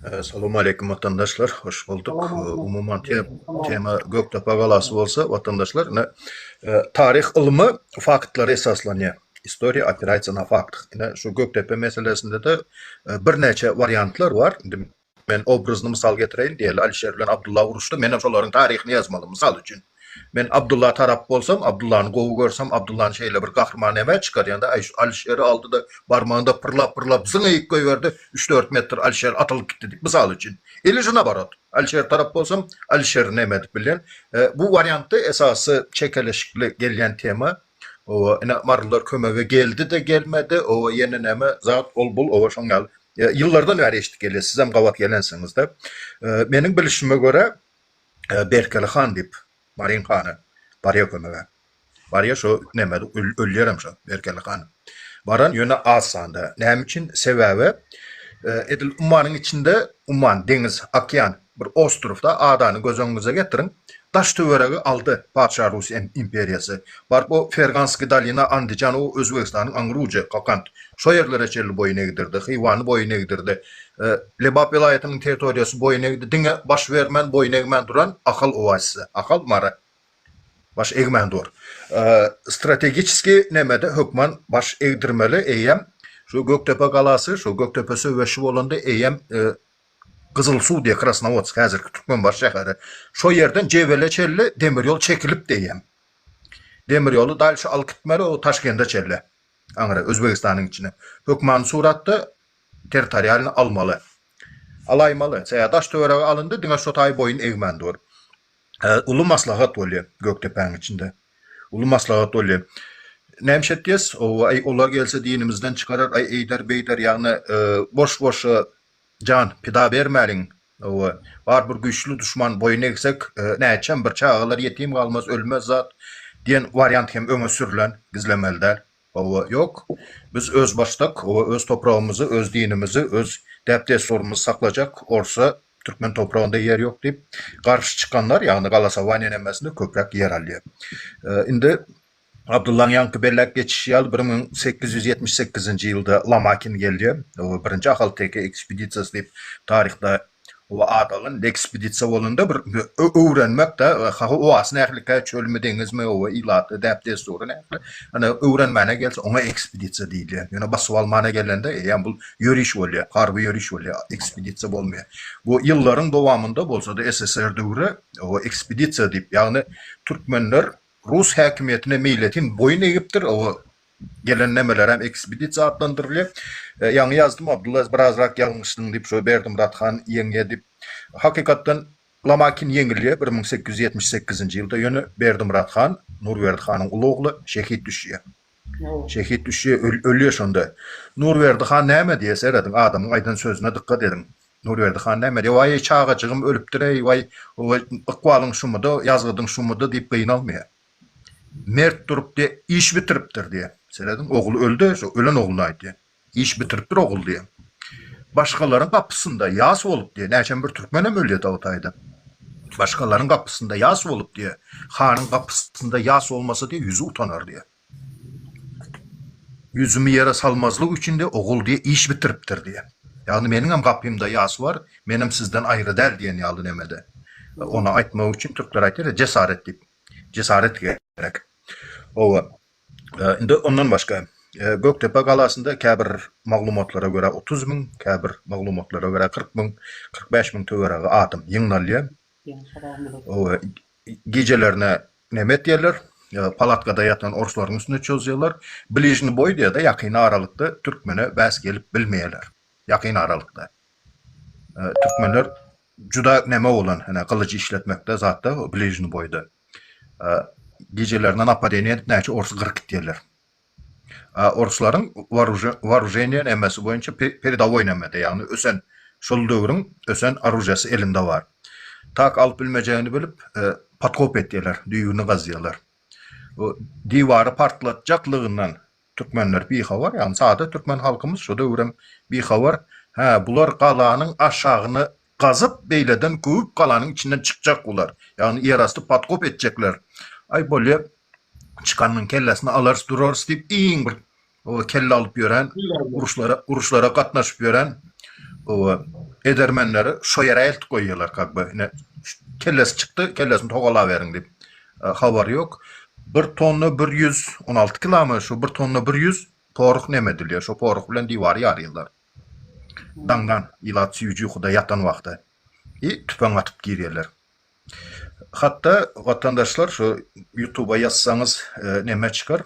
Salowmaleýkim watandaşlar, hoş bolduk. Umuman tema Gökdepe galasy bolsa watandaşlar ine taryh ylmy faktlara esaslanýar. Istoriýa opiraýtsa na faktah. Ine şu Gökdepe meselesinde-de birnäçe wariantlar bar. Indi men obrazny mysal getireýin, diýeli Alişer bilen Abdulla uruşdy, menem şolaryň taryhyny ýazmaly mysal üçin. Men Abdulla tarap bolsam, Abdullany gowy görsem, Abdullany şeýle bir gahryman nämä çykarýan-da, aý şu Alişeri aldy-da, barmagynda pyrlap-pyrlap zyňyp goýberdi, üç-dört metr Alişer atylyp gitdi diýip, mysal üçin. Ili şu naborot. Alişer tarap bolsam, Alişeri näme edip bilýän. Bu wariantda esasy çekeleşikli gelýän tema, oba, ine, marylylar kömege geldi-de gelmedi, oba, ýene näme zat, ol-bul, oba, şoň ýaly. Ýyllardan bäri eşidip gelýäs, sizem gabat gelensiňiz-de. Meniň bilişime görä, Berkeli han diýip, Maryň hany barýa kömege. Barýa şo neme ölýärem şo Berkeli han. Baran ýöne az sanda. Näme üçin? Sebäbi edil ummanyň içinde umman, deňiz, okean bir ostrowda adany göz öňüňize getiriň. Daş töweregi aldy patyşa Rus imperiýasy. Baryp o Ferganskiý dolina, Andijan o Özbegistanyň aňry ujy Kokant. Şo ýerlere çenli boýun egdirdi. Hywany boýun egdirdi. Lebap welaýatynyň territoriýasy boýun egdi, diňe baş bermän, boýun egmän duran Ahal oazisi, Ahal, Mary. Baş egmän dur. Strategiçeskiý nemede hökman baş egdirmeli, eýýäm şu Gökdepe galasy, şu Gökdepe söweşi bolanda eýýäm Gyzylsuw diýe Krasnowodsk, häzirki Türkmenbaşy şäheri, şo ýerden Jebele çenli demir ýol çekilipdi eýýäm. Demir ýoly dalşy alyp gitmeli o Taşkende çenli, aňry Özbegistanyň içine. Hökmany suratda Territorialny almaly. Alaýmaly. Sebäbi daş töweregi alyndy, diňe şo taý boýun egmän dur. Uly maslahat bolýar Gökdepäň içinde. Uly maslahat bolýar. Näme etýäs? Owa, aý olar gelse dinimizden çykarar, aý eýder beýder, ýagny boş-boşa jan pida bermäliň. Owa, bar bir güýçli duşman boýun egsek, näçem bir çagalar ýetim galmaz, ölmez zat diýen wariant hem öňe sürlen, gizlemeli däl. Hawa, ýok. Biz özbaşdak, hawa, öz topragymyzy, öz dinimizi, öz däp-dessurymyzy saklajak, orsa türkmen topragynda ýer ýok diýip, garşy çykanlar, ýagny galasowaniýa nemesinde köpräk ýer alýar. Indi Abdyllaň ýaňky belläp geçişi ýaly, 1878-nji ýylda Lomakin gelýär. Hawa, birinji Ahalteke ekspedisiýasy diýip taryhda Oba at alan ekspedisiýa bolanda bir öwrenmek-de, howasy nähilikä, çölmi, deňizmi, oba ilaty, däp-dessury nähili, ine, öwrenmäne gelse, oňa ekspedisiýa diýilýär. Ýöne basyp almana gelende, eýýäm bul ýöriş bolýar, harby ýöriş bolýar, ekspedisiýa bolmaýar. Bu ýyllaryň dowamynda bolsa-da SSR döwri oba ekspedisiýa diýip, ýagny türkmenler rus häkimiýetine meýletin boýun egipdir, oba Gelen nemelerem ekspedisiýa atlandyrylýar. Ýaňy ýazdym Abdylla birazrak ýalňyşdyň diýip şo Berdimyrat han ýeňýär diýip. Hakykatdan Lomakin ýeňilýär 1878-nji ýylda ýöne Berdimyrat han Nurberdi hanyň uly ogly şehit düşýär. Şehit düşýär ölýär şonda. Nurberdi han näme diýýär serediň adamyň aýdan sözüne dykgat ediň. Nurberdi han näme diýýär waý çagajygym ölüpdir-eý waý ykbalyň şumudy ýazgydyň şumudy diýip gynalmaýar. Mert durup diýe, iş bitiripdir diýe. Serediň, ogly öldi, şo ölen ogluny aýtýa. Iş bitiripdir ogul diýe. Başgalaryň gapysynda ýas bolup diýe, näçem bir türkmenem ölýä Dawutaýda. Başgalaryň gapysynda ýas bolup diýe, hanyň gapysynda ýas bolmasa diýe, ýüzi utanar diýe. Ýüzümi ýere salmazlyk üçin diýe, ogul diýe, iş bitiripdir diýe. Ýagny meniňem gapymda ýas bar, menem sizden aýry däl diýen ýaly nemede. Ony aýtmak üçin türkler aýtýar, jesaret diýip. Jesaret gerek. Hawa. Indi ondan başga, Gökdepe galasynda käbir maglumatlara görä 30 müň, käbir maglumatlara görä 40 müň, 45 müň töweregi adam ýygnalýar. Hawa, gijelerine neme etýärler? Palatkada ýatan orslaryň üstüne çozýarlar. Bližny boý diýýär-de, ýakyn aralykda türkmene bäs gelip bilmeýärler. Ýakyn aralykda. Türkmenler juda neme bolan, ene gylyjy işletmekde zatda bližny boýda. Gijelerine napadeniýe edip näçe orsy gyryp gitýärler. Orslaryň waruženiýe nemesi boýunça peredowoý nemede, ýagny ösen şol döwrüň ösen oružýasy elinde bar. Tak alyp bilmejegini bilip podkop etýärler, düýbüni gazýarlar. Diwary partlatjaklygyndan Türkmenler bihabar, ýagny sada türkmen halkymyz şo döwürem bihabar. Hä, bular galanyň aşagyny gazyp, beýleden köwüp galanyň içinden çykjak bular. Ýagny ýerasty podkop etjekler. Aý bolýa, çykanyň kellesini alarys durarys diýip iň bir oba kelle alyp ýören, uruşlara uruşlara gatnaşyp ýören oba. edermenleri şo ýere eltip goýýarlar kak by. Ine kellesi çykdy, kellesini togalaberiň diýip. Habary ýok. Bir tonna 116 kilomy şu bir tonna 100 poroh neme edilýär. Şo poroh bilen diwary ýarýarlar. Daňdan ilat süýji ukuda ýatan wagty. I tüpeň atyp girýärler. Hatda watandaşlar şu ýutuba ýazsaňyz neme çykar.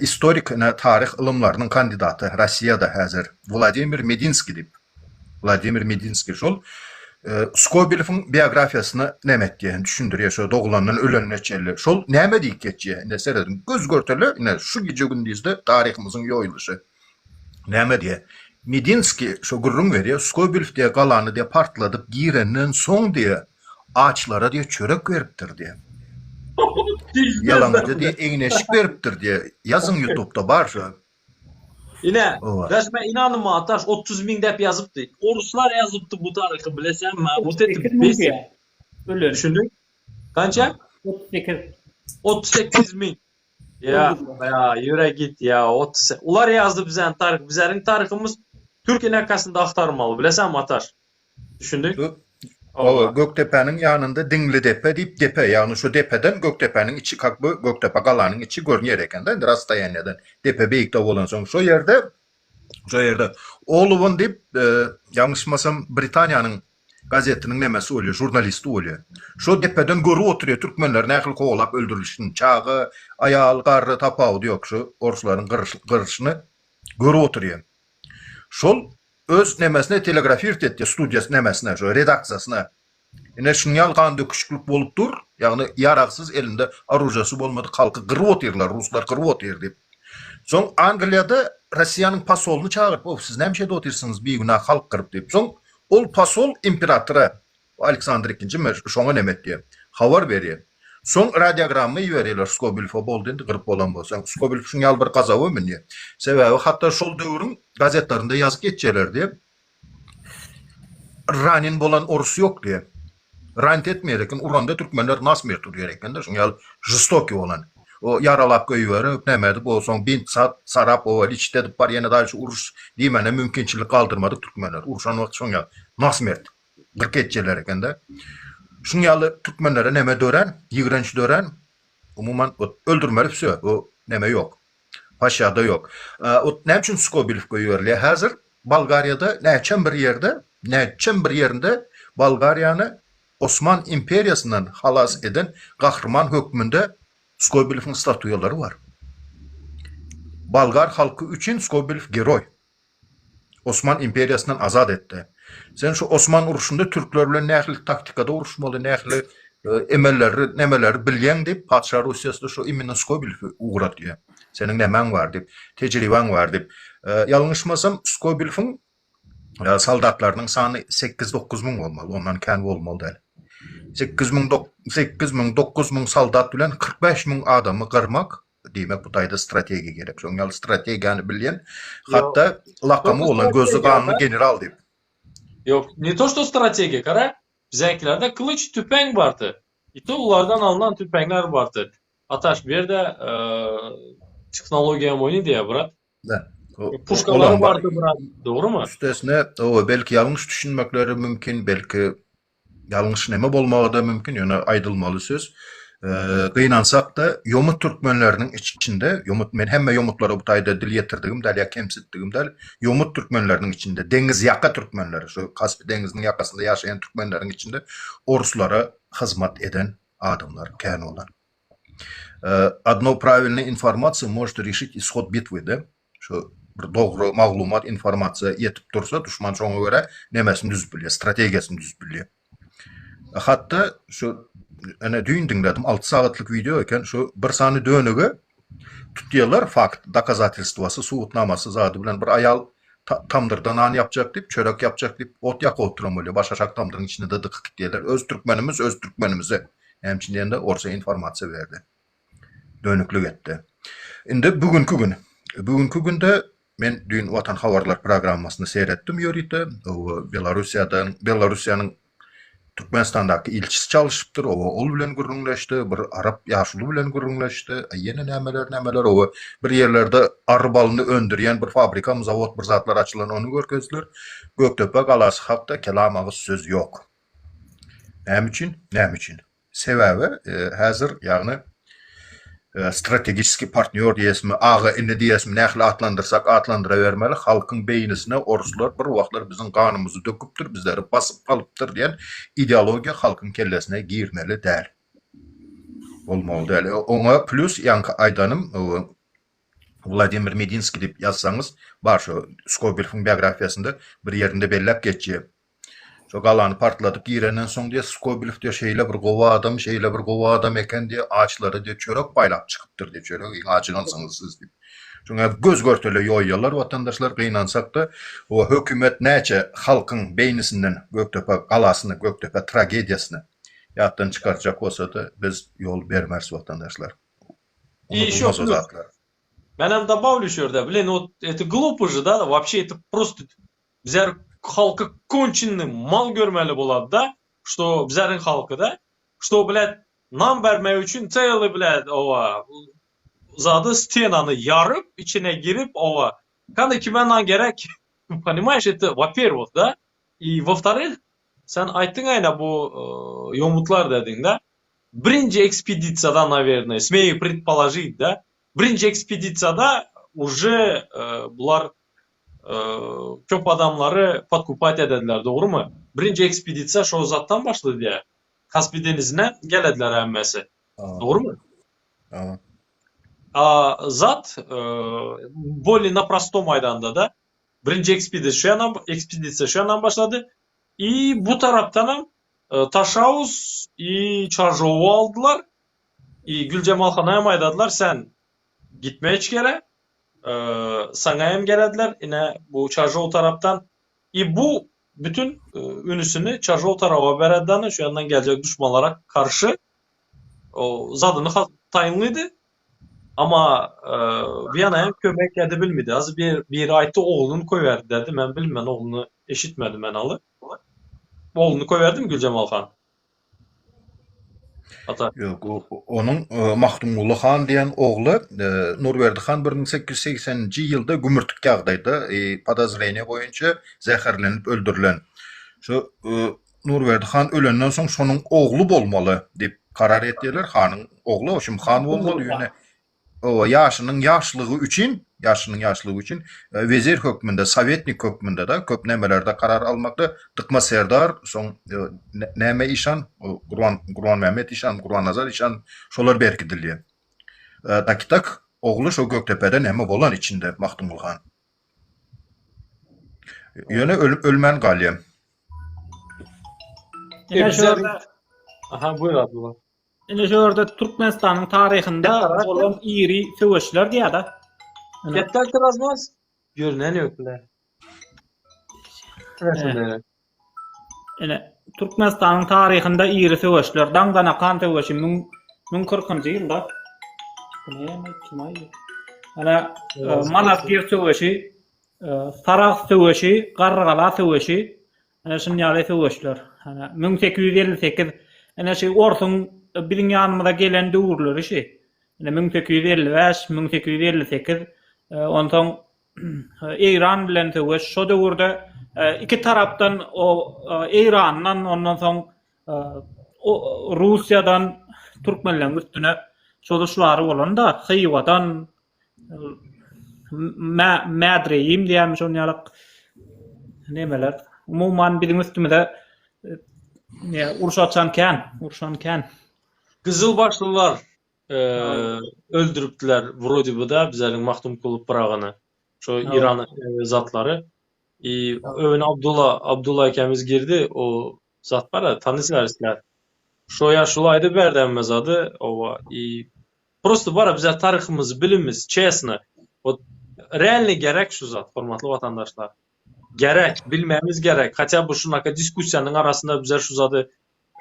Istorik ine taryh ylymlarynyň kandidaty Rossiýada häzir Wladimir Medinskiý diýip. Wladimir Medinskiý şol Skobelewiň biografiýasyny neme etýär, düşündirýär şo doglandan ölenine çenli. Şol näme diýip geçýär? Ine serediň. Göz görtele ine şu gije-gündizde taryhymyzyň ýoýulyşy. Näme diýýär? Medinskiý şo gürrüň berýär, Skobelew diýýär, galany diýýär, partladyp girenden soň diýýär, açlara diýýär, çörek beripdir diýýär. Ýalaňaja diýýär, egin-eşik beripdir diýýär. Ýazyň ýutubda bar şo. Ine, daş men inandym Ataş 30 miň dep ýazypdy. Oruslar ýazypdy bu taryhy bilesenmi? Wot eti bes. Ölen. Düşündiň? Kança? 38. 38 miň. Ya ya ýöre git ya 30. Ular ýazdy bizäni taryh. Bizäriň taryhymyz Türk enakasynda agtarmaly bilesenmi Ataş? Düşündiň? Hawa, Gökdepäniň ýanynda Diňli depe diýip depe, ýagny şu depeden Gökdepäniň içi kak bu Gökdepe galanyň içi görünýär eken-de indi rasstoýaniýadan depe beýikde bolansoň şo ýerde şo ýerde Oluwan diýip ýalňyşmasam Britaniýanyň gazetiniň nemesi bolýar, žurnalisti bolýar. Şo depeden görüp oturýar türkmenleri nähili kowalap öldürilişini, çaga, aýal, garry tapawudy ýok şu orslaryň gyryşyny görüp oturýar. Şol öz nemesine telegrafirt etýär, studiýasy nemesine, şo redaksiýasyna. Ine şuň ýaly gan döküşiklik bolup dur, ýagny ýaragsyz elinde oružasy bolmadyk halky gyryp otyrlar, ruslar gyryp otyr diýip. Soň Angliýada Rossiýanyň posolyny çagyryp, ow siz näme şeýdip otyrsyňyz bigünä halk gyryp diýip. Soň ol posol imperatora, Aleksandr ikinjimi, şoňa neme etýär, habar berýär. Soň radiogramma iberýärler Skobelewe boldy indi gyryp bolan bolsaň. Skobelew şuň ýaly bir gazaba münýär. Sebäbi hatda şol döwrüň gazetlerinde ýazyp geçýärler diýip. Ranin bolan orus ýok diýe. Ranit etmeýär eken, uranda türkmenler nasmert urýar eken-de, şuň ýaly žestokiý bolan. O ýaralap goýberip, näme edip, o soň bint sat, sarap, o liçit edip bar, ýene daýy şu uruş diýmäne mümkinçilik galdyrmadyk türkmenler. Urşan wagty şoň ýaly nasmert gyrk etjeler eken-de. Şuň ýaly türkmenlere neme dörän, ýigrenç dörän, umuman, öldürmeli wsýo, o neme ýok. Paşşada ýok. Ot näme üçin Skobelew goýberilýär? Häzir Bolgariýada näçem bir ýerde, näçem bir ýerinde Bolgariýany Osman imperiýasyndan halas eden gahryman hökmünde Skobelewiň statuýalary bar. Bolgar halky üçin Skobelew geroý. Osman imperiýasyndan azat etdi. Sen şu Osman urşunda türkler bilen nähili taktikada uruşmaly, nähili emelleri, nemeleri bilýäň diýip, patyşa Russiýasy-da şu imенно Skobelewi ugratýar. Seniň nämäň bar diýip, tejribaň bar diýip. Ýalňyşmasam, Skobelewiň soldatlarynyň sany 8-9 müň bolmaly, ondan kän bolmaly däl. 8 müň, 8 müň, 9 müň soldat bilen 45 müň adamy gyrmak Diýmek bu taýda strategiýa gerek. Şoň ýaly strategiýany bilýän, hatda lakamy bolan gözli ganly general diýip. Ýok, ne to što strategiýa, gara, biziňkilerde gylyç, tüpeň bardy. I to ulardan alnan tüpeňler bardy. Ataş bu ýerde tehnologiýam oýny diýýär, brat. Puşkalary bardy, brat, dogrymy? Üstesine, belki ýalňyş düşünmekleri mümkin, belki Ýalňyş neme bolmagy-da mümkin, ýöne aýdylmaly söz. Gynansak-da, ýomut türkmenleriniň içinde, ýomut, men hemme ýomutlara bu taýda dil ýetirdigim däl ýa kemsitdigim däl, ýomut türkmenleriniň içinde, deňiz ýaka türkmenleri, şu Kaspi deňziniň ýakasynda ýaşaýan türkmenleriň içinde oruslara hyzmat eden adamlar kän bolan. Odno pravilnoý informasiýa может rişit ishod bitwy, da? Şu bir dogry maglumat, informasiýa ýetip dursa, duşman şoňa görä nemesini düzüp bilýär, strategiýasyny düzüp bilýär. Hatda şu ene düýn diňledim, 6 sagatlyk wideo eken, şu bir sany dönügi tutýarlar, fakt, dokazatelstwasy, subutnamasy zady bilen bir aýal tamdyrda nan ýapjak diýip, çörek ýapjak diýip, ot ýakyp oturan bolýar. Başaşak tamdyryň içinde-de dykyp gitýärler. Öz türkmenimiz öz türkmenimize. Näme üçin diýende, orsa informasiýa berdi. Dönüklik etdi. Indi bu günki gün. Bu günki günde men düýn Watan habarlar programmasyny seyretdim ýörite. Belarussiýadan, Belarussiýanyň. Türkmenistandaky ilçisi çalyşypdyr, oba ol bilen gürrüňleşdi, bir arap ýaşuly bilen gürrüňleşdi, ýene nämeler nämeler, oba bir ýerlerde ary balyny öndürýän bir fabrikamy, zawod bir zatlar açylan ony görkezdiler. Gökdepe galasy hakda kelam agyz söz ýok. Näme üçin? Näme üçin? Sebäbi häzir ýagny strategiçeskiý partnýor diýesmi, aga-ini diýesmi, nähili atlandyrsak atlandyrabermeli, halkyň beýnisine oruslar bir wagtlar biziň ganymyzy döküpdir, bizleri basyp alypdyr diýen ideologiýa halkyň kellesine girmeli däl. Bolmaly däl. Oňa plýus ýaňky aýdanym Wladimir Medinskiý diýip ýazsaňyz bar şo Skobelewiň biografiýasynda bir ýerinde belläp geçýär. Şo galany partladyp girenden soň diýýär, Skobelew diýýär, şeýle bir gowy adam, şeýle bir gowy adam eken diýýär, açlara diýýär, çörek paýlap çykypdyr diýýär, çörek iň ajygansyňyz siz diýip. Şoňa göz görtele ýoýýarlar watandaşlar, gynansak-da, o hökümet näçe halkyň beýnisinden Gökdepe galasyny, Gökdepe tragediýasyny ýatdan çykarjak bolsa-da, biz ýol bermeris watandaşlar. Unudylmaz o zatlar. Menem dobawlю şu ýerde, blin, wot это glupo же, da, вообще это просто Bizler halky konçenny mal görmeli bolady-da, şto bizleriň halky-da, şto blät nan bermek üçin cely blät owa zady stenany ýaryp içine girip owa kany kime nan gerek ponimaýeş eto wa perwyh da i wo wtoryh sen aýtdyň aýna bu ýomutlar dediň-da birinji ekspedisiýada nawernoý smeýu predpoložit da birinji ekspedisiýada uje bular köp adamlary podkupat edediler dogrymy? Birinji ekspedisiýa şo zatdan başlady diýä. Kaspi denizine gelediler hemmesi. Dogrymy? A zat bolýe na prostom aýdanda da birinji ekspedisiýa şu ýandan ekspedisiýa şu ýandan başlady. I bu tarapdanam Taşauz i Çarjowy aldylar. I Güljemal hana hem aýdadylar sen gitme hiç ýere. Saňa hem gelediler ine bu Çarjow tarapdan i bu bütün ünüsini Çarjow taraba beredi şu ýandan geljek duşmanlara karşy o zadyny taýynlydy ama bu ýana hem kömek edebilmedi az bir biri aýtdy ogluny koýberdi dedi men bilmen ogluny eşitmedim men aly ogluny koýberdimi Güljemal han Ata. Ýok, onuň Magtymguly han diýen ogly Nurberdi han 1880-nji ýylda gümürtik ýagdaýda podozreniýe boýunça zäherlenip öldürilen. Şu Nurberdi han ölenden soň şonuň ogly bolmaly diýip karar etýärler. Hanyň ogly, o şim han bolmaly, ýöne Oba ýaşynyň ýaşlygy üçin, ýaşynyň ýaşlygy üçin wezir hökmünde, sowetnik hökmünde-de köp nämelerde karar almakda Dykma serdar, soň näme işan, Gurban Gurbanmämmet işan, Gurbannazar işan şolar berkidilýär. Taki-tak ogly şo Gökdepede näme bolan içinde Magtymguly han. Ýöne ölmän galýar. Ine şu ýerde. Aha, buýur Abdylla. Ine şu ýerde Türkmenistanyň taryhynda bolan iri söweşler diýýär-de. Ketdalki razmaz görünen ýok bile. Ine Türkmenistanyň taryhynda iri söweşler Daňdanakan söweşi 1040-njy ýylda. Bu näme kim aýdýar? Ine Malazgirt söweşi, Sarahs söweşi, Garrygala söweşi, Ene şun ýaly söweşler. Ene 1858 ene şu orsuň biziň ýanymyza gelen döwürleri şu. Ene 1855, 1858 onsoň Eýran bilen söweş şo döwürde iki tarapdan o Eýrandan ondan soň Russiýadan türkmenleriň üstüne çozuş bary bolanda Hywadan Mädreýim diýýärmi şonuň ýaly nemeler. Umuman biziň üstümize ne uruş açan kän, urşan kän. Gyzylbaşlylar öldüripdiler wrode by da bizleriň Magtymguly Pyragyny. Şo Iran zatlary. I öwene Abdulla, Abdulla ekemiz girdi, o zat bar-a, tanyşlar sizler. Şo ýaşuly aýdyp berdi hemme zady, owa, i Prosto bara bizler taryhymyzy bilimiz, çesno. Wot realny gerek şu zat, hormatly watandaşlar. Gerek, bilmemiz gerek. Hatya bu şunaka diskussiýanyň arasynda bizler şu zady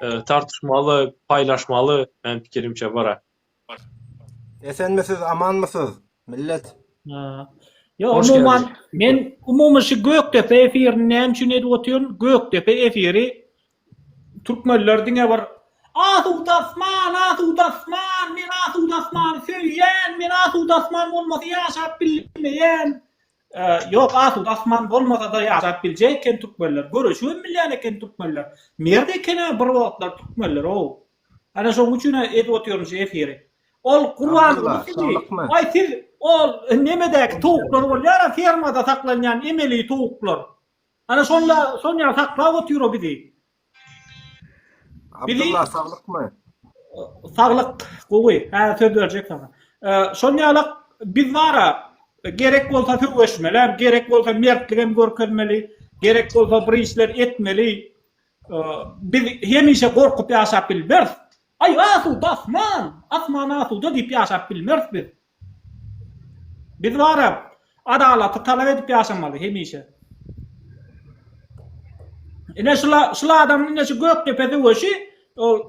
e, tartyşmaly, paýlaşmaly, men pikirimçe bara. Esenmisiz, amanmysyz, millet? Ýok, umuman men umumy şu Gökdepe efirini näme üçin edip otyryn? Gökdepe efiri. Türkmenler diňe bir Asuda asman, asuda asman, men asuda asmany söýýän, men asuda asman bolmasa ýaşap bilmeýän. Ýok, asuda asman bolmasa-da ýaşap biljek eken türkmenler. Göreşibem bilýän eken türkmenler. Mert eken-ä bir wagtlar türkmenler-ow. Ana şonuň üçin-ä edip otyryn şu efiri. Ol Gurbanguly sizi, aý siz ol nemedäki towuklar bolýar-a fermada saklanýan emeli towuklar. Ana şonda şon ýaly saklap otyr o bizi. Bizi Abdylla saglykmy? Saglyk gowy. Häzir söz berjek saňa. Şon ýalak biz bara gerek bolsa söweşmelem, gerek bolsa mertligem görkezmeli, gerek bolsa bir işler etmeli. Biz hemişe gorkup ýaşap bilmeris. Aý asuda asman, asman asuda diýip ýaşap bilmeris biz. Biz bara adalaty talap edip ýaşamaly hemişe. Ine şula şul adamyň ine şu Gökdepe söweşi ol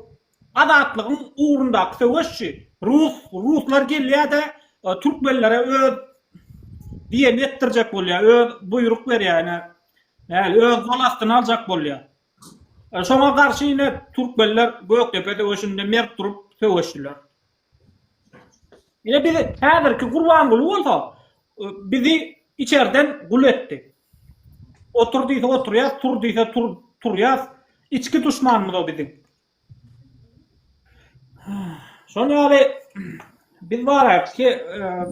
azatlygyň ugrundaky söweş şu. Rus ruslar gelýär-de türkmenlere öz diýenini etdirjek bolýar, öz buýruk berýär ine. Näli öz gol astyna aljak bolýar. Şoňa garşy ine türkmenler Gökdepe söweşinde mert durup söweşdiler. Ine bizi häzirki Gurbanguly bolsa bizi içerden gul etdi. Otur diýse oturýas, tur diýse tur turýas. Içki duşmanymyz o biziň. Şon ýaly biz bar ki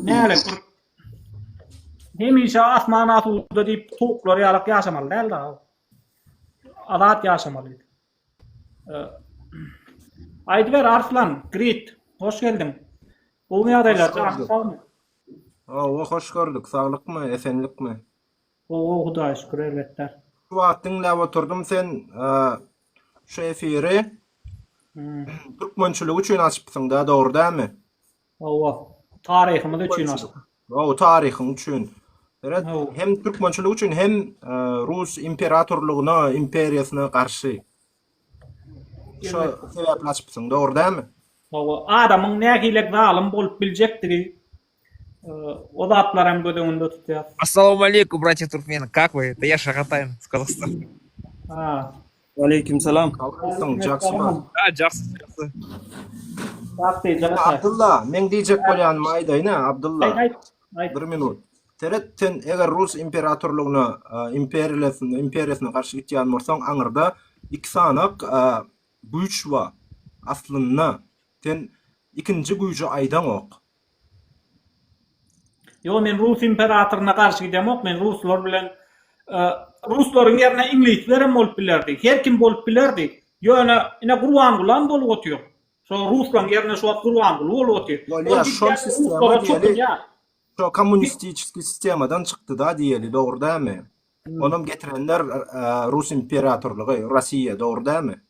näle bir hemişe asman asuda diýip towuklar ýalak ýaşamaly däl-de. Azat ýaşamaly. Aýdyber Arslan, Grit, hoş geldiň. Gowy ýagdaýlar, janyň sagmy? Hawa, hoş gördük. Saglykmy, esenlikmi? Gowy, Hudaýa şükür, erbetdäl. Şu wagt diňläp oturdym sen şu efiri türkmençilik üçin açypsyň-da, dogry dälmi? Hawa, taryhymyz üçin açdyk. Hawa, taryhyň üçin. Seret, hem türkmençilik üçin, hem rus imperatorlygyna, imperiýasyna garşy. Şo sebäpli açypsyň, dogry dälmi? Hawa, adamyň nähili zalym bolup biljekdigi o zatlary hem göz öňünde tutýar. Assalamu aleykum, братья туркмены. Как вы? Это я Шагатайн с Казахстана. Ha. Aleýkim salam. Galypsyň, Jaksy bar. Ha, jaksy, jaksy. Jaksy, jaksy. Abdylla, meň diýjek bolýanymy aýdaýyn-a, Abdylla. Aýt, aýt. Aýt. Bir minut. Seret, sen eger rus imperatorlygyna, imperiýasyna, imperiýasyna garşy gitýän bolsaň, aňyrda iki sanak güýç bar. Aslynda, sen ikinji güýji aýdaňok. Ýok, men rus imperatoryna garşy gidemok, men ruslar bilen ruslaryň ýerine iňlisler hem bolup bilerdi, her kim bolup bilerdi. Ýöne ine Gurbangulam bolup otyr. Şo ruslaryň ýerine şu wagt Gurbanguly bolup otyr. Bolýar, şol sistema diýeli, şo kommunistiçeskiý sistemadan çykdy-da diýeli, dogry dälmi? Onam getirenler rus imperatorlygy, Rossiýa, dogry dälmi?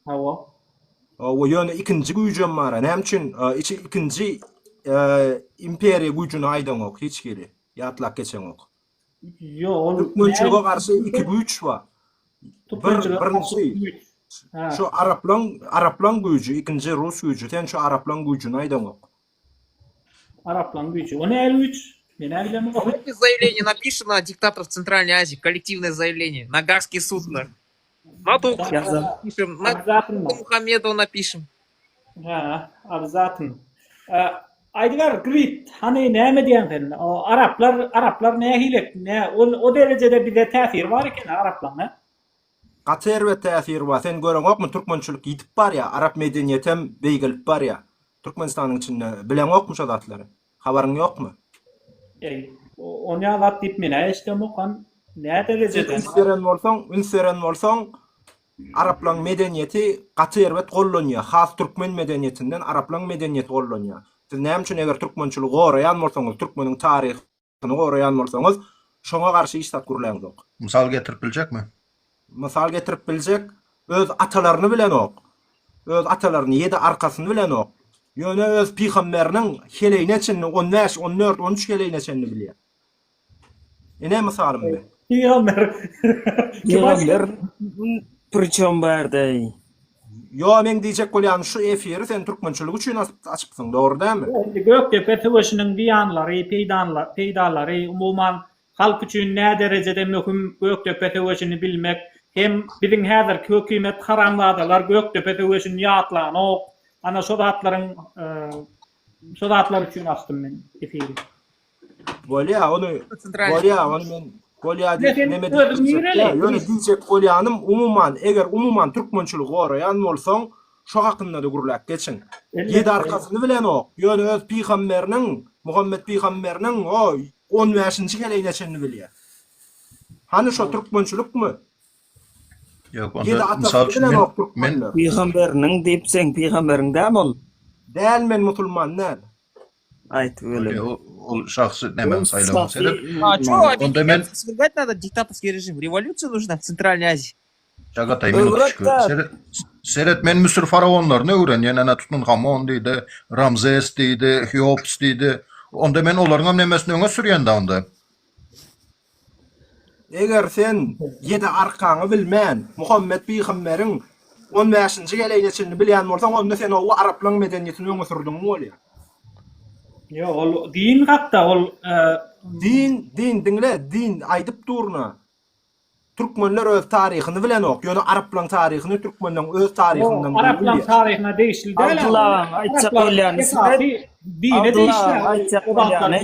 Hawa. Hawa, ýöne ikinji güýjem bar-a. Näme üçin içi ikinji imperiýa güýjüni aýdaňok hiç hili, ýatlap geçeňok. Ýok, ol Türkmençilige garşy iki güýç bar. Bir, birinji şu araplaň, araplaň güýji, ikinji rus güýji. Sen şu araplaň güýjüni aýdaňok. Araplaň güýji. O nähili güýç? Men-ä bilemok. Давайте заявление напишем на диктаторов Центральной Азии, коллективное заявление, на Гаагский суд. На напишем, на Мухаммедова напишем. Ha, обязательно. Aýdyber, Grit, hany näme diýýäň sen? O araplar, araplar nähili? Nä, ol o derejede bize täsiri bar eken araplaryň, hä? Gaty erbet täsiri bar. Sen göreňokmy türkmençilik ýitip barýar, arap medeniýetem beýgelip barýar. Türkmenistanyň içinde bileňokmy şo zatlary? Habaryň ýokmy? Eý, onýa zat diýip men-ä eşidemok, han nä derejede? Üns beren bolsaň, üns beren bolsaň, araplaň medeniýeti gaty erbet gollanýar. Has türkmen medeniýetinden araplaň medeniýeti gollanýar. Siz näme üçin eger türkmençiligi goraýan bolsaňyz, türkmeniň taryhyny goraýan bolsaňyz, şoňa garşy hiç zat gürläňzok. Mysal getirip biljekmi? Mysal getirip biljek, öz atalaryny bilenok. Öz atalaryny, ýedi arkasyny bilenok. Ýöne öz pygamberiniň heleýine çenli, on bäş, on dört, on üç heleýine çenli bilýär. Ine mysalym bi. Pygamber. Pygamber priçem bärde. Ýo meň diýjek bolýanym şu efiri sen türkmençilik üçin açypsyň dogry dälmi? Indi Gökdepe söweşiniň zyýanlary, peýdalary, umuman halk üçin näderejede möhüm Gökdepe söweşini bilmek. Hem biziň häzirki hökümet haramzadalar Gökdepe söweşini ýatlanok. Ana şo zatlaryň şo zatlar üçin açdym men efiri. Bolýa ony bolýa ony men bolýa diýip neme diýip nireli? Ýöne diýjek bolýanym umuman eger umuman türkmençiligi goraýan bolsaň şo hakynda-da gürläp geçiň. Ýedi arkasyny bilenok ýöne öz pygamberiniň Muhammet pygamberiniň o on bäşinji heleýine çenli bilýär. Hany şo türkmençilikmi? Ýok onda mysal üçin men men Pygamberiniň diýip seň pygamberiň dämi ol? Däl men musulman däl. Aýt weli. Ol şahsy nämäni saýlamaly sebäp. A ço Onda men свергать надо диктаторский режим. Революция нужна в Центральной Азии. Çagatay minutçka. Seret, seret men Müsür faraonlaryny öwrenýän. Ana Tutanhamon diýdi, Ramzes diýdi, Heops diýdi. Onda men olaryň hem nemesini öňe sürýän da onda. Eger sen ýedi arkaňy bilmän, Muhammet pygamberiň on bäşinji geleýine çenli bilýän bolsaň, onda sen o araplaň medeniýetini öňe sürdüň bolýar. Ýok, ol din hakda, ol Din, din, diňle, din aýdyp durna. Türkmenler öz taryhyny bilenok, ýöne araplaň taryhyny türkmenleň öz taryhyndan gowy bilýär. Araplaň taryhyna degişli däl. Abdyllaň aýtjak bolýany Seret. Dine degişli. Aýtjak bolýany.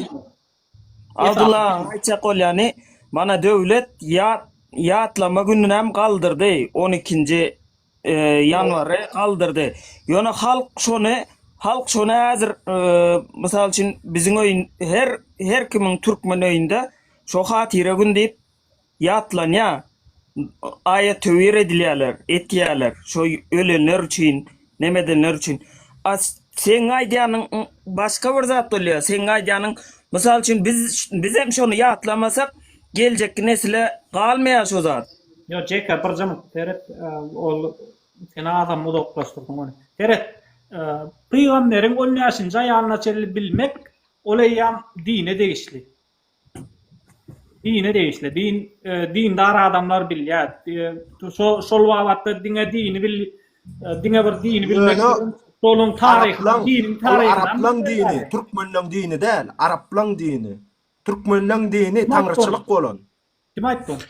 Abdyllaň aýtjak bolýany, mana döwlet ýat ýatlama gününem galdyrdy, on ikinji ýanwary galdyrdy. Ýöne halk şony halk şony häzir mysal üçin biziň öýün her her kimiň türkmen öýünde şo hatyra gün diýip Ýatlanýar. Aýat-töwir edilýärler, etýärler. Şo ölenler üçin, neme edenler üçin. A seň aýdýanyň başga bir zat bolýar. Seň aýdýanyň, mysal üçin, biz bizem şony ýatlamasak, geljekki nesile galmaýar şo zat. Ýok, Jeka, birje minut seret, ol sen azam uzaklaşdyrdyň ony. Seret, pygamberiň on bäşinji aýalyna çenli bilmek, ol eýýäm dine degişli. Dine degişli. Din dindar adamlar bilýär. Şo şol babatda diňe dini bil diňe bir dini bilmek Ýöne şonuň taryhyny, araplaň, diniň ol taryhyny araplaň dini, türkmenleň dini däl, araplaň dini. Türkmenleň dini taňryçylyk bolan. Kim aýtdy ony?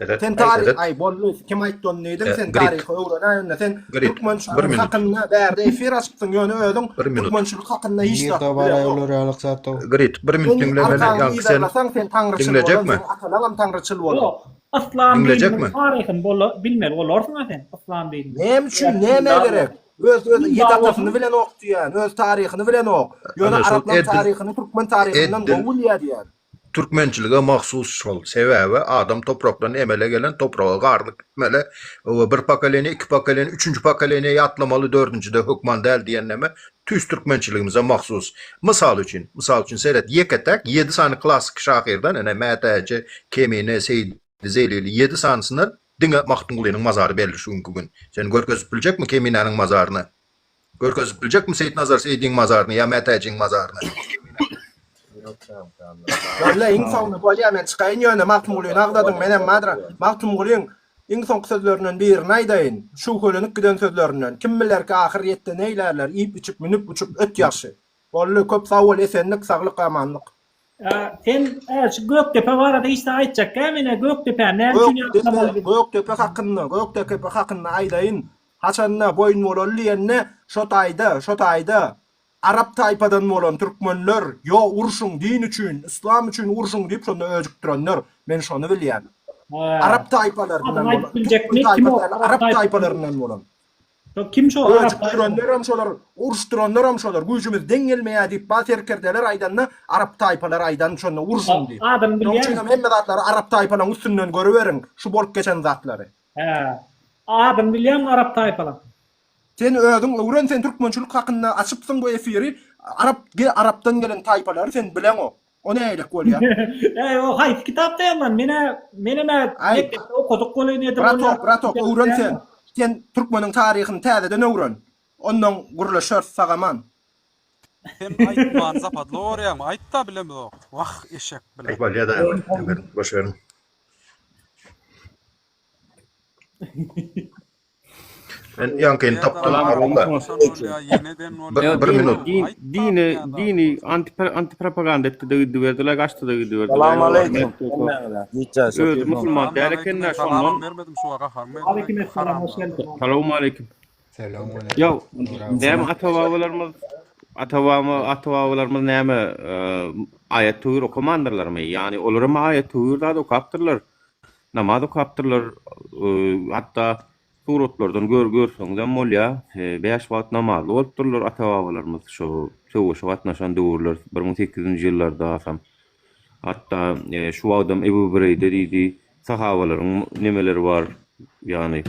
Seret, Sen taryh, seret. aý boldy, kim aýtdy ony diýdiň, E, sen Grit. taryhy öwrenäý onda. Sen Grit, bir türkmençilik minut. hakynda bärde efir açypsyň, ýöne özüň Bir minut. türkmençilik hakynda hiç zat Nirde bar bileňok. olar ýalyk zat o. Grit, bir minut Sen diňle meni, arkaňy ýaňky sen yzarlasaň sen taňryçyl bolan, diňlejekmi? seň atalaňam taňryçyl bolan. Ýok. Yslam dininiň Diňlejekmi? taryhyny bola bilmeli bolarsyň-a sen, yslam dininiň. Näme üçin, nämä gerek? Öz öz Dindar ýedi atasyny bolsaň, bilenok diýýän, öz taryhyny bilenok. Ýöne Ana şol araplaň edil taryhyny türkmen taryhyndan edil gowy bilýär diýýän. Türkmençilige mahsus şol. Sebäbi adam toprakdan emele gelen, topraga garylyp gitmeli. We bir pokoleniýe, iki pokoleniýe, üçünji pokoleniýe ýatlamaly, dördünjide hökman däl diýen neme tüýs türkmençiligimize mahsus. Mysal üçin, mysal üçin seret, ýeke-täk ýedi sany klassyky şahyrdan, ine, Mätäji, Kemine, Seýdi Zelili, ýedi sanysyndan diňe Magtymgulynyň mazary belli şu günki gün. Sen görkezip biljekmi Keminäniň mazaryny? Görkezip biljekmi Seýitnazar Seýdiň mazaryny ýa Mätäjiň mazaryny? Walla iň soňunda bolýa men çykaýyn ýöne Magtymgulyny agzadyň menem madra Magtymgulyň iň soňky sözlerinden birini aýdaýyn şüwhelenip giden sözlerinden kim bilerki ahyr ýetde neýlärler iýip içip münüp uçup öt ýagşy boldy köp sag bol esenlik saglyk amanlyk. Sen şu Gökdepe barada hiç zat aýtjak däl menä Gökdepäni näme üçin ýatlamaly? Gökdepe hakynda Gökdepe hakynda aýdaýyn haçanda boýun bolaly diýende şo taýda şo taýda Arap taýpadan bolan türkmenler ýo urşuň din üçin yslam üçin urşuň diýip şonda öjükdirenler men şony bilýän. Arap taýpalaryndan bolan türkmen taýpasy däl arap taýpalaryndan bolan. Kim şo arap Öjükdirenlerem şolar uruşdyranlaram şolar güýjümiz deň gelmeýär diýip ba serkerdeler aýdanda arap taýpalary aýdan şonda urşuň diýip. Adyny Şoň bilýäňmi? üçinem hemme zatlary arap taýpalaň üstünden görüberiň şu bolup geçen zatlary. Hä. Adyny bilýäňmi arap taýpalaň? Sen özüň öwren sen türkmençilik hakynda açypsyň bu efiri arap arapdan gelen taýpalary sen bileňok o nälik bolýa. Äý o haýsy kitapda ýazylan menä menemä mekdepde okadyk welin edil Bratok bratok öwren sen sen türkmeniň taryhyny täzeden öwren ondan gürleşeris sagaman. Sen aýtman zapadlo görýäňmi aýtda bilemzok wah eşek bile. Bolýada boş beriň. Men ýaňkyny tapdym Abdylla. Bir, bir minut. Dini, dini anti anti propaganda etdi de gidiberdiler, gaçdy da gidiberdiler. Salam aleýkum. Hemmäňize. Özi musulman däl eken-dä şondan. Bermedim şu gaharymy. Aleyküm esselam, hoş geldiň. Salam aleýkum. Ýa näme ata-babalarymyz ata-baba ata-babalarymyz näme aýat töwir okamandyrlarmy? Ýagny olaram aýat töwir zat okapdyrlar. Namaz okapdyrlar. Hatda suratlardan gör görseňizem bolýar. Bäş wagt namazly bolupdyrlar ata-babalarymyz şo söweşe gatnaşan döwürler 1800-nji ýyllarda hasam. Hatda şu wagtam Ebu Büreýde diýdi sahabalaryň nemeleri bar. Ýagny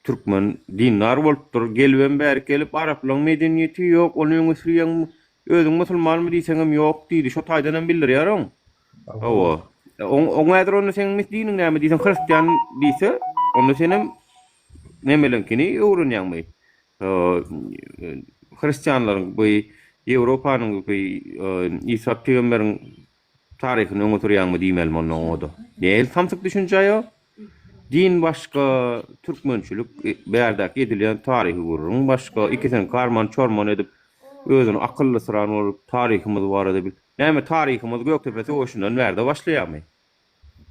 Türkmen dindar bolupdyr, gelibem bärik gelip araplaň medeniýeti ýok, ony öňe sürýäň, özüň musulmanmy diýseňem ýok diýdi, şo taýdanam bildirýär oň. Hawa. Oň oň häzir onda seň diniň näme diýseň hristian diýse, onda senem nemeleňkini öwrenýäňmi? Hristianlaryň bu Ýewropanyň bu Isa pygamberiň Taryhyny öňe sürýäňmi diýmelimi onda oňada. Nähili samsyk düşünje ýo? Din başga, türkmençilik bärdäki edilýän taryhy gürrüň başga, ikisini karman çorman edip özüni akyllysyran bolup taryhymyz barada bil. Näme taryhymyz Gökdepe söweşinden bärde başlaýarmy?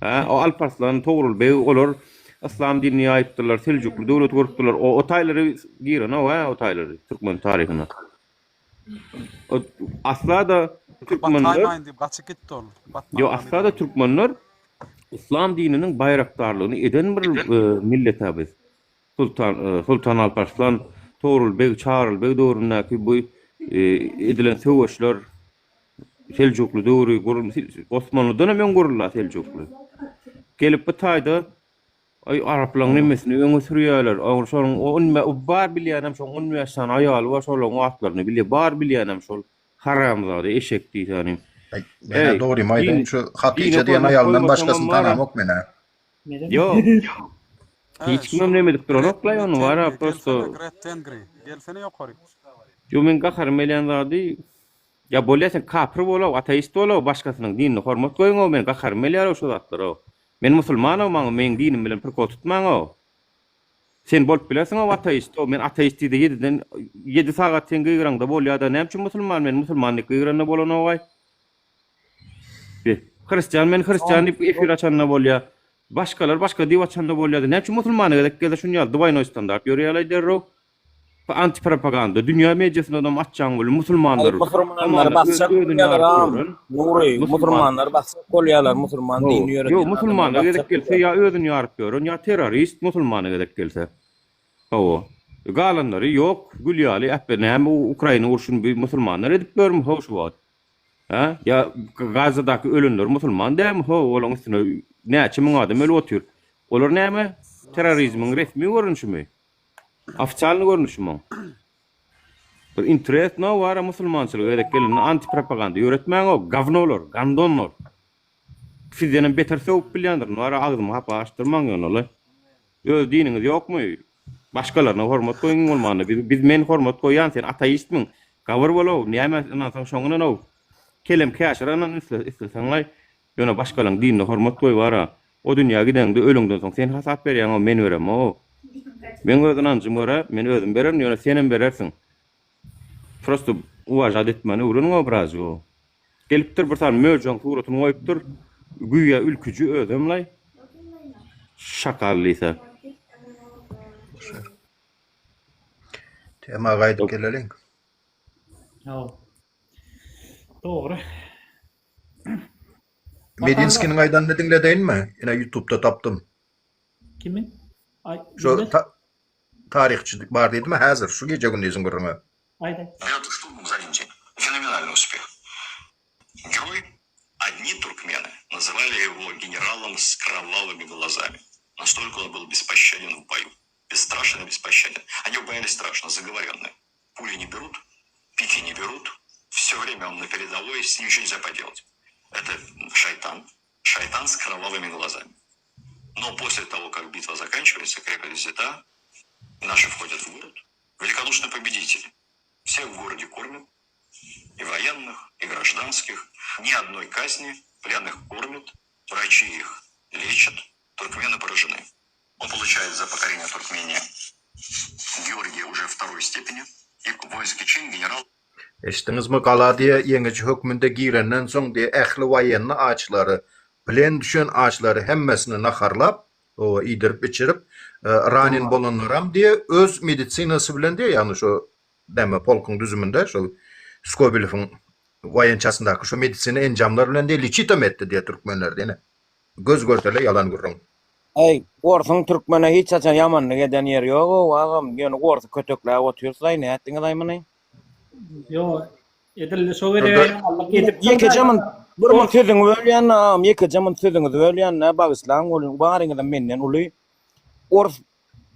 Hä? O Alparslan, Togrul beg olar yslam dinini ýaýypdyrlar, Seljukly döwleti gurupdyrlar. O o taýlary girenok hä o taýlary türkmen taryhyna. Asla-da türkmenler Bataýmaýyn diýip gaçyp gitdi ol. Ýok, asla-da türkmenler yslam dininiň baýrakdarlygyny eden bir millet-ä biz. Sultan Sultan Alparslan, Togrul beg, Çagryl beg döwründäki bu edilen söweşler, Seljukly döwri, Osmanlydan hem öň guruldy Seljukly. Gelip bu taýda Aý araplaň nemesini öňe sürýäler. Aň şonuň on bä bar bilýänem şoň 15 sany aýaly bar şolaň atlaryny bilýä. Bar bilýänem şol haramzada eşek diýsänim. Aý menä Eý dogrymy aýdaýyn din şu dine Hatyja diýen hormat aýalyndan goýmasaňam başgasyny bara tanamok menä. Ýok. He Hiç şu kimem neme edip duranok-laý Red ony bara Tengri prosto gelsene Red Tengri gelsene ýokary. Ýo meň gaharym gelýän zady ýa bolýa sen kapyr bolaw ateist bolaw başgasynyň dinine hormat goýuňow meň gaharym gelýärow şo zatlara. Men musulmanow maňa meň dinim bilen prikol tutmaňow. Sen bolup bilersiňow ateist-ow men ateist diýde ýediden ýedi sagat sen gygyraňda bolýada näme üçin musulman men musulman diýip gygyranda bolanogaý. Be hristian men hristian diýip efir açanda bolýa. Başgalar başga diýip açanda bolýada näme üçin musulmana gezek gelse şuny ýaly dwaýnoý standart ýörýälaý derrew. Antipropaganda dünýä mediasyndanam açjaň weli Aý musulmanlar musurmanlary hamana öz basjak özüni bolýalar ýaryp am ýören Nury musulman musurmanlary basjak bolýalar musurman Hawa dinini ýok ýöredýän adamlary musulmana gezek basjak gelse bolýalar. ýa özüni ýaryp ýören ýa terrorist musulmana gezek gelse hawa galanlary ýok gül ýaly äpbe näme Ukraina urşuny bi musulmanlar edip ýörmi how şu wagt hä ýa Gazadaky ölenler musulman dälmi how olaň üstüne näçe müň adam ölüp otyr olar näme terrorizmiň resmi görnüşimi Ofitsialny görnüşi muň. Bir interesno bara musulmançylyga gezek gelende anti propaganda ýöretmäňow gawnolar gandonlar. Sizdenem beter sögüp bilýändirin bara agzymy hapa açdyrmaň ýöne oly. Öz diniňiz ýokmy? Başgalaryna hormat goýuň iň bolmanda biz biz men hormat goýýan sen ateistmiň? Gabyr bolow näme ynansaň şoňa ynanow. Kelem käşir ynan isleseňlaý ýöne başgalaň dinine hormat goý bara. O dünýä gideňde öleňden soň sen hasap berýäňow men beremow. Meň öz ynanjym görä men özüm bererin ýöne senem berersiň. Prosto uwažat etmäni öwreniňow birazjygow. Gelipdir bir sany möjegiň suratyny goýupdyr. Güýä ülküji özemlaý. Şakal diýse. Tema gaýdyp geleliň. Hawa. Dogry. Medinskiniň aýdanyny diňledeýinmi? Ine ýutubda tapdym. Kimiň? Aý, Şu diňlet. ta taryhçy bar diýdimi häzir şu gije gündiziň gürrüňi. Aýdaý. Пятый штурм за один день. Феноменальный успех. Герой одни туркмены называли его генералом с кровавыми глазами. Настолько он был беспощаден в бою. Бесстрашен и беспощаден. Они его боялись страшно, заговоренные. Пули не берут, пики не берут. Все время он на передовой, с ним ничего нельзя поделать. Это шайтан, шайтан с кровавыми глазами. Но после того, как битва заканчивается, крепость взята, наши входят в город, великодушные победители. Всех в городе кормят, и военных, и гражданских. Ни одной казни, пленных кормят, врачи их лечат, туркмены поражены. Он получает за покорение Туркмении Георгий. оружие второй степени и воинский чин генерал Eşitdiňizmi, gala diýe ýeňiji hökmünde girenden soň diýe ähli woýenny açlary, plen düşen açlary hemmesini naharlap, oba iýdirip-içirip, ranin bolanlaram diýe öz medisinasy bilen diýe, ýagny şo näme polkuň düzüminde şol Skobelewiň woýençasyndaky şo medisina enjamlar bilen diýe liçitam etdi diýe türkmenler diýene. Göz görsele ýalan gürrüň. Eý, orsuň türkmene hiç haçan ýamanlyk eden ýeri ýog-ow agam, ýöne orsy kötekläp otyrsyz-aý, nätdiňiz-aý muny? Ýok, edil şo gezegem ýamanlyk edipdir-dä. Ýekeje munt, bir munt sözüňi bölýän-dä agam, ýekeje munt sözüňizi bölýän-dä, bagyşlaň welin, baryňyzam menden uly. Ors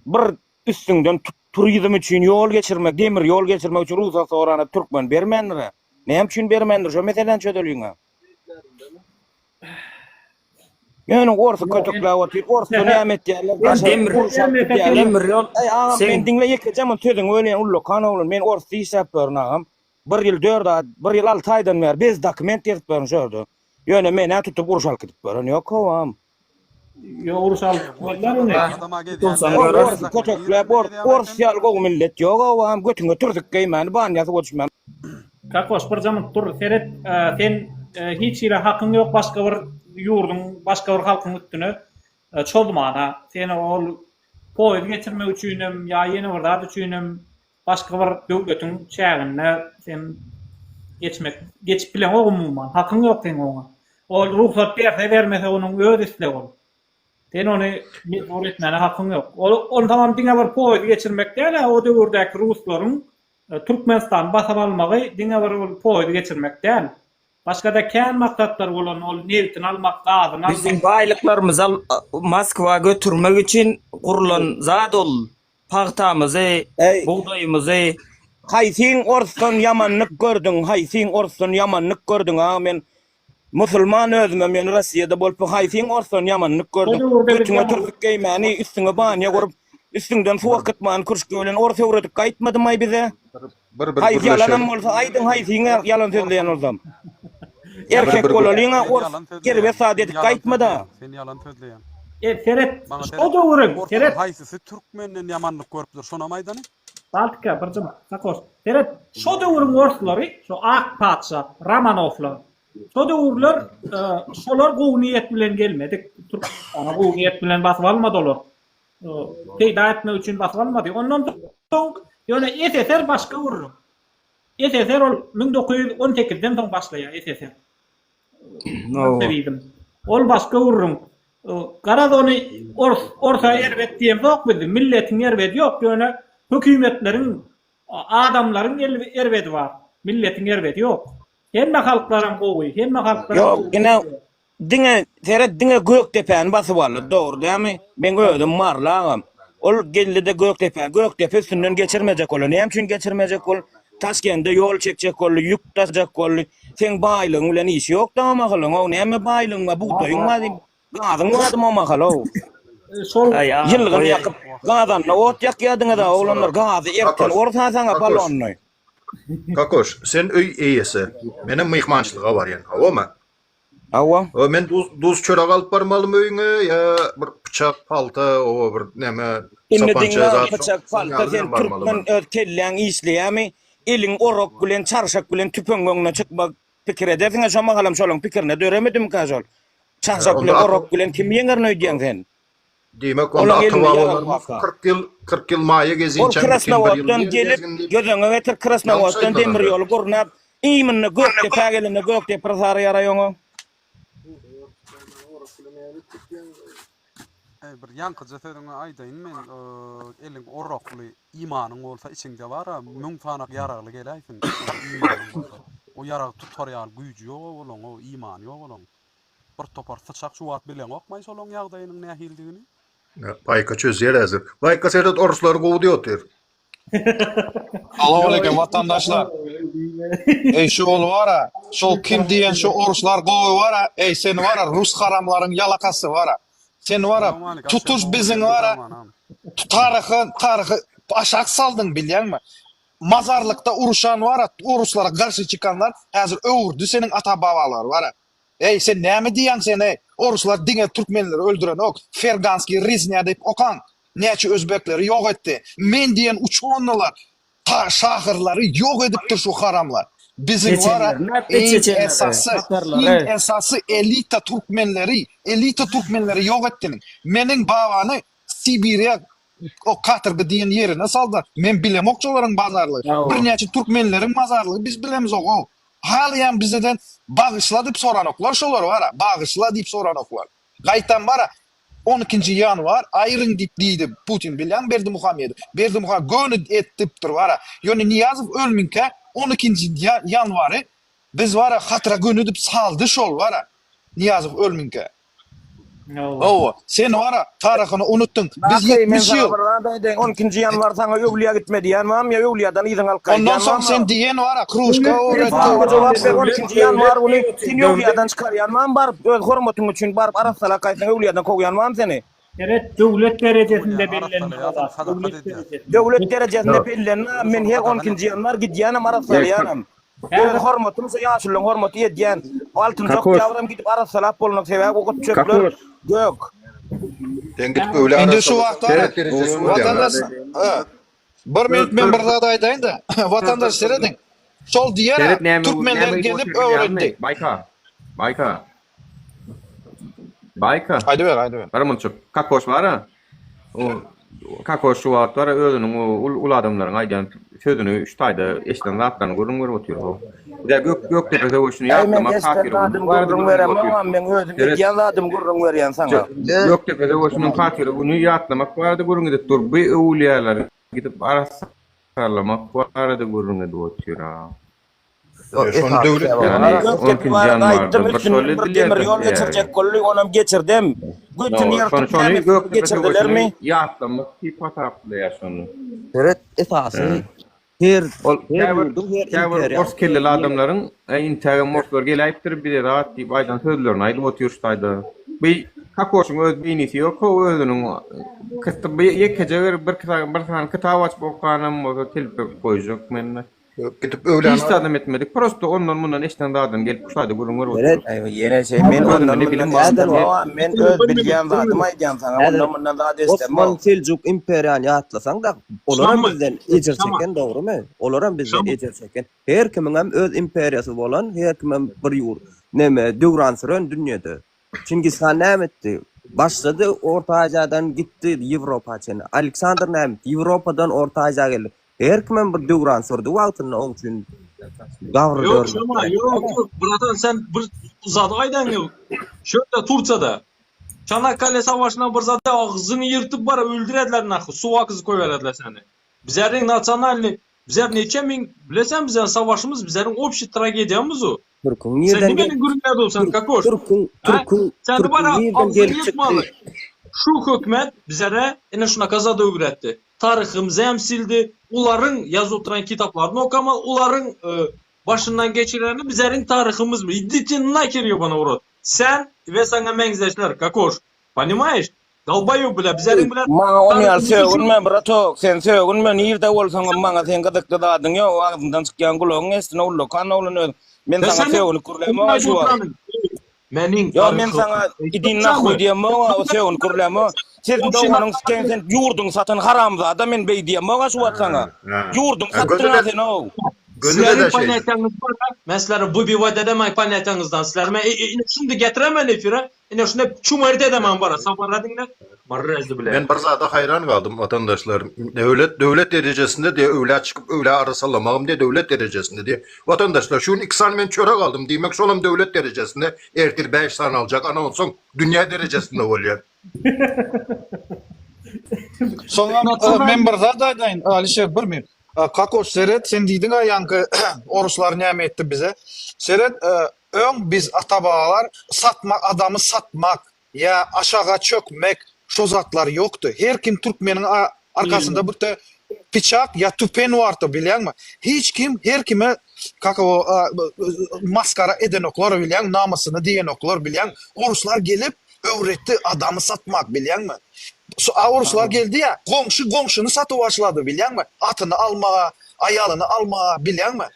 bir üstüňden turizm üçin ýol geçirmek, demir ýol geçirmek üçin rugsat soranda türkmen bermändir-ä. Näme üçin bermändir, şo meseläni çözeliň-ä. Ýöne orsy kötekläp otyr. Orsda näme etýärler? Daşary Demir uruş alyp gidýärler. demir ýol Eý agam sen men diňle ýekeje muny sözüňi bölýän ullakan oglan. Men orsda işläp ýörün agam. Bir ýyl dört aý, bir ýyl alty aýdan bäri bez dokument gezip ýörün şu ýerde. Ýöne men-ä tutup uruş alyp gidip ýören ýok howam. Ýok uruş alyp gitmezler ony. Tutulsaň Ors görersiň. orsy kötekläp ors ors ýaly gowy millet ýok howam. Götüňe türsük geýmäni banýa suwa düşmän. Kakoş bir jamyt dur seret sen hiç hili hakyň ýok başga bir ýurduň başga bir halkyň üstüne çozmana sen ol poýuz geçirmek üçinem ýa ýene bir zat üçinem başga bir döwletiň çäginde sen geçmek geçip bileňok umuman hakyň ýok seň oňa ol rugsat berse bermese onuň öz islegi ol sen ony mejbur etmäne hakyň ýok ol onsoňam diňe bir poýuz geçirmek däl o döwürdäki ruslaryň Türkmenistany basyp almagy diňe bir ol poýzy geçirmek däl. Başgada kän maksatlar bolan ol nebitini almak, gazyny almak. Biziň baýlyklarymyzy Moskwa götürmek üçin gurlan zat ol. Pagtamyzy, Eý. bugdaýymyzy. Haýsyň orsdan ýamanlyk gördüň, haýsyň orsdan ýamanlyk gördüň aga men Musulman özümem ýöne Rossiýada bolup haýsyň orsdan ýamanlyk gördüň. Götüňe türsük geýmäni, üstüňe banýa gurup, üstüňden suw akytmany kürşge bilen ors öwredip gaýtmadymaý bize. Bir bir Haýsy ýalanam gürleşeli. bolsa aýdyň haýsyňa ýalan sözleýän bolsam. Erkek Bir bir bolalyňa Sen ors ýalan sözleýäň. erbet zat Sen edip ýalan gaýtmada. sözleýäň. Sen ýalan sözleýäň. E seret Maňa şo seret. döwrüň Orslaryň seret. haýsysy türkmenden ýamanlyk görüpdir şonam aýdany. Baltika bir jyma Sakoş seret şo döwrüň orslary şo ak patyşa Romanowlar şo döwürler şolar gowy niýet bilen gelmedik Türkmenistana gowy niýet bilen basyp almady olar peýda etmek üçin basyp almady ondan soň ýöne SSR başga gürrüň SSR ol 1918-den soň başlaýar SSR Bolşewizm. Ol başga gürrüň. Garaz ony ors orsa erbet diýemzok biz. Milletiň erbedi ýok, ýöne hökümetleriň, adamlaryň erbedi bar. Milletiň erbedi ýok. Hemme halklaram gowy, hemme halklaram Ýok, ine diňe seret diňe Gökdepäni basyp aldy, dogry dämi? Meň özüm maryly agam. Ol geldi-de Gökdepäni, Gökdepe üstünden geçirmejek boldy. Näme üçin geçirmejek boldy? Taşkende ýol çekjek boldy, ýük daşajak boldy. Seň baýlygyň bilen işi ýok-da o mahalyň-ow. Näme baýlygyň bar, bugdaýyň bar diýip, gazyň bardymy o mahal-ow? Şol Ýylgyn ýakyp, gazanda ot ýakýardyňyz-a, oglanlar, gazy erten orsa saňa balonny. Kakoş, sen öý eýesi. Menem myhmançylyga barýan. Hawamy? Hawa. O men duz, duz çörek alyp barmalymy öýüňe ýa bir pyçak, palta, o bir näme, Indi sapança diňle zat pyçak şoň palta ýaly sen bilen barmalymy? türkmen öz kelläň işleýämi? Eliň orak bilen çarşak bilen tüpeň öňüne çykmak pikir edersiňä şo mahalam şolaň pikirine döremedimikä şol? Çarşak Onda bilen ata orak bilen kim ýeňerin öýdýäň sen? Diýmek onda Olaň elinde ýarag ata-babalarymyz barka. 40 ýyl 40 ýyl maýa Ol gezinçäň bütin bir ýyl Krasnowoddan ýer gelip gezgin diýip göz öňüňe getir ýalňyş Krasnowoddan aýdylan demir onda. ýoly gurnap imенно Gökdepä gelende Gökdepe sary ýaraý oňa. Eý bir ýaňkyja sözüňi aýdaýyn men eliň orakly imanyň bolsa içiňde bara müň sanak ýaragly geläýsin imanyň bolsa o ýaragy tutar ýaly güýji ýok olaň o imany ýok olaň bir topar syçak şu wagt bileňokmaý şolaň ýagdaýynyň nähilidigini. Baýka çözýär häzir. Baýka seret oruslary gowy diýip otyr. Salowmaleýkim watandaşlar. Eý şu ol bara, şol kim diýen şu oruslar gowy bara, eý sen bara rus haramlaryň ýalakasy bara. Sen bara tutuş biziň bara taryhy taryhy aşak saldyň bilýäňmi? Mazarlykda uruşan bara oruslara garşy çykanlar häzir öwürdi seniň ata babalary bara. Eý sen näme diýýäň sen eý oruslar diňe türkmenleri öldürenok ferganskiý reznýa diýip okaň. näçe özbekleri ýok etdi. Men diýen uçonylar, ta şahyrlary ýok edipdir şu haramlar. Biziň wara Çeçenleri nätdi iň çeçenleri, esasy, iň tatarlary. esasy elita türkmenleri, elita türkmenleri ýok etdiniň. Meniň babany Sibirýa o katorga diýen ýerine saldylar. Men bilemok şolaryň bazarlygy. Hawa. Birnäçe türkmenleriň mazarlygy biz bilemzok-ow. Halaýam bizeden bagyşla diýip soranoklar şolar bara, bagyşla diýip soranoklar. Gaýtam bara on ikinji ýanwar aýryň diýip diýdi Putin bilýäňmi Berdimuhamedow. Berdimuha göni etdipdir bara. Ýöne Nyýazow ölmünkä on ikinji ýanwary biz bara hatyra güni diýip saldy şol bara Nyýazow ölmünkä. Hawa, sen bara taryhyny unutdyň. Biz Nakyý, men 70 saňa ýyl. bir zat aýdaýyn, 12-nji ýanwar saňa öwlüýä gitme diýen barmy ýa öwlüýäden yzyňy alyp Ondan gaýdýan soň barmy? sen diýen bara kruşka Sen öwretdi. soraga jogap ber, 12-nji ýanwar güni seni öwlüýäden çykarýan barmy baryp, öz hormatyň üçin baryp arassalap gaýtsaň öwlüýäden kowýan barmy seni? Seret, döwlet derejesinde Öwlüýäni bellenmeli arassalaýarsyň, zat, sadaka döwlet edýär. derejesinde. Döwlet derejesinde Ýok. bellenme, men Şol her gadagan 12-nji etdi. ýanwar gidýänem arassalaýanam. Öz hormatym şu ýaşulyň hormaty edýän. Altynjy Kakoş. oktýabram gidip arassalap bolunok sebäbi o gut çöpler Kakoş. gök. Sen gidip öwle Indi şu arassalasam wagtda döwlet derejesi bolýar. watandaş bir minut men bir zat aýdaýyn-da watandaş serediň. Şol diýer Seret näme türkmenler näme gelip otyr bilýäňmi? öwretdi. Baýka. Baýka. Baýka. Aýdyber aýdyber. Bir munçuk. Kakoş bar-a. O Kakoş şu wagt bar-a özüniň o ul uly adamlaryň aýdýan sözüni şu taýda eşiden zatlaryny gürrüň berip otyr ho. Bize Gök Gökdepe söweşini Äý men ýatlamak eşiden hatyra zadymy güni barada gürrüň gürrüň berip otyr. beremogam meň özüm Seret. edýän zadymy gürrüň berýän saňa. Gökdepe söweşiniň hatyra güni ýatlamak barada gürrüň edip dur. Bu öwülýäleri gidip arassalarlamak barada gürrüň edip otyr-a. Şony döwlet Ýagny Gökdepe 12-nji barada ýanwarda aýtdym, bir üstünden şol bir edilýär demir ýol ýa. geçirjek boldy, onam geçirdem. Götüni Şony ýyrtyp şony näme Gökdepe geçirdilermi? söweşini ýatlamak diýip hasaplaýar şony. Seret esasy her Ol her käbir ýurduň her käbir imperiýanyň ors kelleli adamlaryň e, intägem orslar geläýipdir bize zat diýip aýdan sözlerini aýdyp otyr şu taýda. Bi Kakoşyň öz beýnisi ýok how özüniň kyt bi ýekeje bir bir bir sany kitap açyp okanam bolsa telpek goýjak mende. Gidip öwlän Hiç zadam etmedik. Prosto ondan mundan eşden zadyny gelip şu taýda gürrüň berip Seret otyr. Aý ýene şeý men Özünde ondan ne mundan bilim bar. eşdemogam men öz bilýän zadymy aýdýan saňa Häzir ondan mundan zat Osman eşdemok. Seljuk imperiýany ýatlasaň-da, olaram Şammy, bizden ejir Şamma, çeken, dogrumy? Olaram bizden Şammy. ejir çeken. Her kimiňem öz imperiýasy bolan, her kimem bir ýurt, neme, döwran süren dünýede. Çingiz han näme etdi? Başlady Orta Aziýadan gitdi Ýewropa çenli. Aleksandr näme etdi? Ýewropadan Orta Aziýa geldi. Her kimem bir döwran sürdi wagtynda oň üçin gabry Ýok dörmek Şama, gerek ýok, däl. ýok, bratan sen bir zady aýdaň ýok. Şöyle Tursiýada Çanakkale savaşyndan bir zady agzyňy ýyrtyp bara öldürediler nahy, suw akyzyp goýberediler seni. Bizleriň nasionalnyý, bizler neçe miň, bileseň bizleriň savaşymyz bizleriň obşi tragediýamyz o. Türküň Sen nirden nimeniň gelip gürrüňine dursaň Türk kakoş? Türküň Hä? Türküň Seni Türküň bara nirden agzyňy gelip çykdy? ýyrtmaly. Şu hökümet bizlere ine şunaka zat öwretdi. Taryhymyzy hem sildi. Olaryň ýazyp oturan kitaplaryny okamaly, olaryň başyndan geçireni bizleriň taryhymyzmy? Idite naher ýobana w rot. Sen we saňa meňzeşler kakoş. Ponimaýeş? Dalbaýow bile bizleriň bilen Maňa ony ýaly taryhymyzy şu sögünme bratok, sen sögünme nirde bolsaňam maňa seň gyzykly zadyň ýok, agzyňdan çykýan gulagyň eşitsin ullakan oglan özüň. Men Ve saňa seniň sögünip gürlämok-a şu wagt. Meniň Ýok men saňa idin nahuý diýemok-a, sögünip gürlämok. Sesiň doganyň siken sen ýurduňy satan haramzada men beý diýemok-a şu wagt saňa. Ýurduňy satdyň-a sen-ow. Sizleriň ponýatiýaňyz bar, men sizleri wybiwat edemen ponýatiýaňyzdan, sizleri men ine şuny getiremen efire, Ine şunda çumarit edemen bara sabarla diňle. Marrazdy bile. Men bir zada haýran galdym watandaşlar. Döwlet döwlet derejesinde diýe öwlä çykyp öwlä arasalamagym diýe döwlet derejesinde diýe. Watandaşlar şu gün iki sany men çörek aldym diýmek şolam döwlet derejesinde ertir bäş sany aljak ana onsoň dünýä derejesinde bolýar. Soňam men bir zat aýdaýyn Alişer bir minut. Kakoş seret sen diýdiň-ä ýaňky oruslar näme etdi bize. Seret Öň biz ata-babalar satmak adamy satmak ýa aşaga çökmek şo zatlar ýokdy. Her kim türkmeniň arkasynda birte pyçak ýa tüpen bardy bilýäňmi. Hiç kim her kime kak o maskara edenoklar bilýäňmi namysyny diýenoklar bilýäňmi. Oruslar gelip öwretdi adamy satmak bilýäňmi. A oruslar geldi ýa goňşy goňşyny satyp başlady bilýäňmi atyny almaga aýalyny almaga bilýäňmi.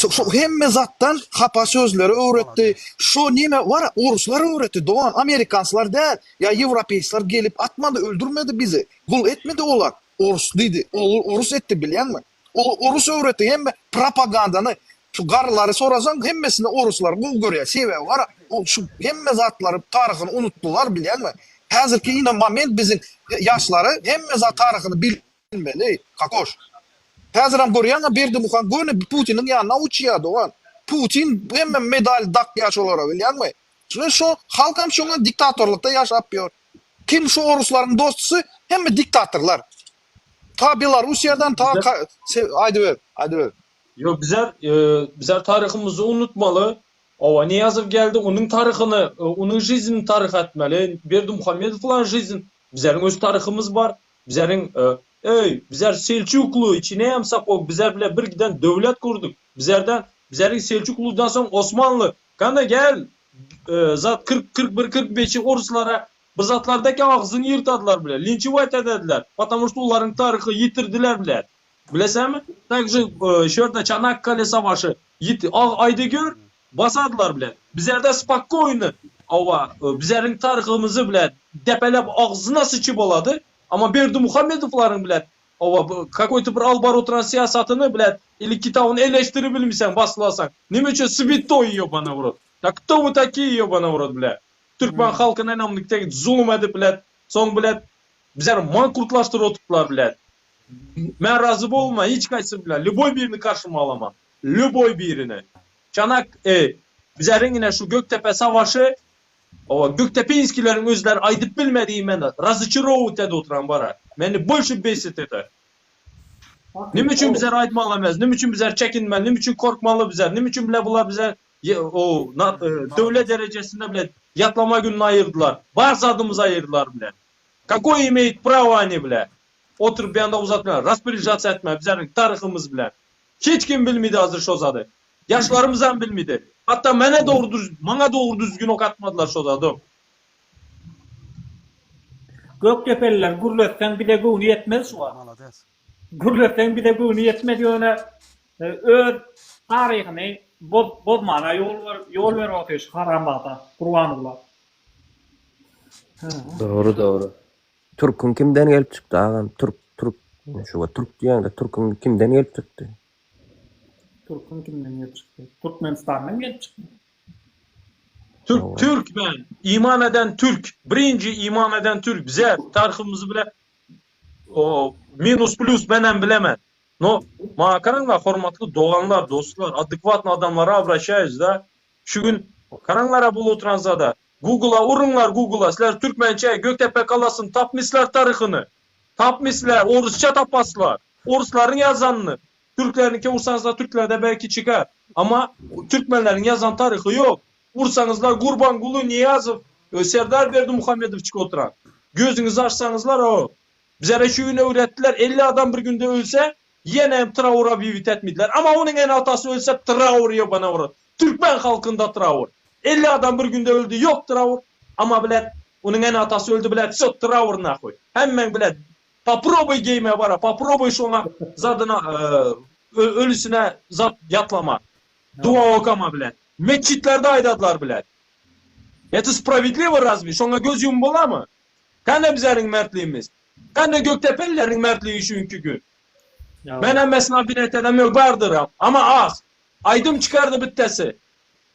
Şu hemme zatdan hapa sözleri öwretdi. Şu nime bar oruslar öwretdi dogan amerikanslar däl ýa ýewropeýsler gelip atmady öldürmedi bizi gul etmedi olar orus diýdi orus etdi bilýäňmi ol orus öwretdi hemme propagandany şu garrylary sorasaň hemmesini oruslar gowy görýär sebäbi bar şu hemme zatlary taryhyny unutdylar bilýäňmi häzirki ine moment biziň ýaşlary hemme zat taryhyny bil Bilmeli, kakoş. Häzirem görýäňä Berdimuhan göni Putiniň ýanyna uçýa dogan. Putin hemme medal dakýa şolara bilýäňmi? Şo şo halkam şoňa diktatorlykda ýaşap ýör. Kim şu oruslaryň dostusy hemme diktatorlar. Ta Belarussiýadan ta aýdyber, aýdyber. Ýok bizler bizler taryhymyzy unutmaly. Owa Nyýazow geldi onuň taryhyny onuň žizini taryh etmeli. Berdimuhamedowlaň žizin bizleriň öz taryhymyz bar. Bizleriň Öý, bizler Selçuklu, içine hem sapok, bizler bile bir giden döwlet kurduk. Bizlerden, bizleriň Selçukludan soň Osmanly. Kany gel, zat 40, 41, 45 oruslara bir zatlardaki agzyny ýyrtadylar bile, linçewat edediler. Потому что olaryň taryhy ýitirdiler bile. Bilesenmi? Также şu ýerde Çanakkale savaşy ýit, aýdy gör, Basadylar bile. Bizlerde spokoýny hawa bizleriň taryhymyzy bile depelep agzyna syçyp bolady. Amma Berdimuhamedowlaryň bile hawa kakoýto bir alyp baryp oturan syýasatyny bile ili kitabyny eleşdirip bilmeseň basylasaň. Neme üçin switoý ýobana w rot. Da kto вы takiýe ýobana w rot bile. Türkmen halkyna ynamlykda zulum edip bile soň bile bizleri mankurtlaşdyryp oturdylar bile. Men razy bolman hiç kaýsy bilen lýuboý birini karşyma alaman. Lýuboý birini. Çanak e, bizleriň ine şu Gökdepe savaşy, owa, Gökdepinskileriň özleri aýdyp bilmedigi meni razoçarowat edip oturan bara. Meni bolşy besit eder. Nime üçin bizler aýtmaly emes, nime üçin bizler çekinmeli, nime üçin korkmaly bizler, nime üçin bile bular bize o döwlet derejesinde bile ýatlama gününi aýyrdylar. Bar zadymyzy aýyrdylar bile. Kakoý imeýit prawo oni bile. Oturyp bir ýanda uzatma, rasporijatsa etme bizleriň taryhymyz bilen. Hiç kim bilmidi hazir şo zady. Ýaşlarymyzam bilmidi. Hatda mene dogry düz, maňa dogry düzgün okatmadylar şo zady. Gökdepeliler gürletseň bize göwni ýetmez şu wagt. Malades. Gürletseň bize göwni ýetmez ýöne öz taryhyny bozmana ýol ber ýol berip otyr şu haramzada Gurbangula. Dogry dogry. Türküň kimden gelip çykdy agam türk türk şu türk diýeňde türküň kimden gelip çykdy. Türküň kimden gelip çykdy? Türkmenistandan gelip çykdy. Türk türkmen iman eden türk birinji iman eden türk bize taryhymyzy bile o minus plus menem bilemen. No maňa garaňlar hormatly doganlar dostlar adekwatny adamlara obraşaýus da şu gün garaňlara bul oturan zada Google'a uruňlar google'a sizler türkmençe Gökdepe galasyny tapmyslar taryhyny tapmyslar orusça tapaslar oruslaryň ýazanyny türkleriňki ursaňyzlar türklerde belki çykar amma türkmenleriň ýazan taryhy ýok ursaňyzlar Gurbanguly Nyýazow Serdar Berdimuhamedow çykyp oturan gözüňizi açsaňyzlar o bizlere şu gün öwretdiler 50 adam bir günde ölse ýene hem traur obýewit etmediler amma onuň ene atasy ölse traur ýobana wrot Türkmen halkynda traur. 50 adam bir günde öldi ýok traur. Amma bilet onuň ene atasy öldi bilet wsё traur nahuý. Hemmäň bilet poprobuý geýme bara poprobuý şoňa zadyna ölüsine zat ýatlama. Dua okama bilet. Metjitlerde aýdadylar bilet. Eto spravedliwo razwi şoňa göz ýumup bolamy? Kany bizleriň mertligimiz? Kany gökdepelileriň mertligi şu günki gün? Men hemmesini obinýat edemok bardyram amma az. Aýdym çykardy bittesi.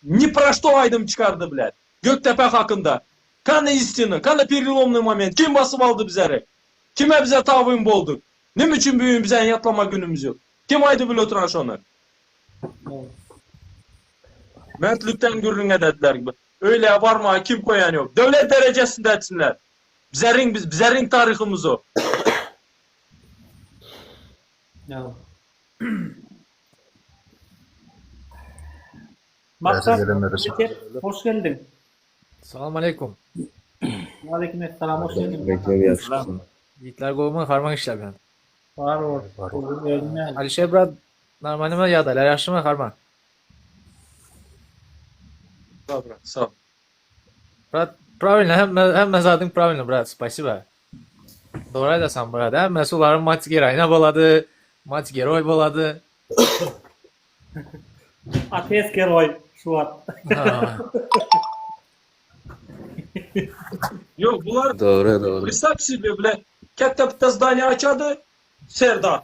Ni pro şto aýdym çykardy blät. Gökdepe hakynda. Kany istina, kany perelomnyý moment, kim basyp aldy bizeri? Kime bize tabyn bolduk? Neme üçin bügün bizäň ýatlama günümiz ýok? Kim aýdyp bil oturan şony? Mertlikden gürrüň edediler. Öýlä barmaga kim koýan ýok. Döwlet derejesinde etsinler. Bizeriň biz bizeriň taryhymyz o. Maksat, Recep, hoş geldiň. Salam aleýkum. Waleýkim essalam, hoş geldiň. Salam. Ýigitler gowumy? Harman işler bilen. Bar bol. Gowy, özüň nähili? Alişer brat, normalnymy ýagdaýlar ýagşymy? Harman. Sag brat, sag. Brat, prawilno, hemme hemme zadyň prawilno brat, spasiba. Dogry aýdasan brat, hemmesi olaryň mats geroýna bolady, mats geroý bolady. Ates geroý şu wagt. Ýok, bular Dogry, dogry. Представь себе, bile, kätde bitte zdaniýe açady, Serdar.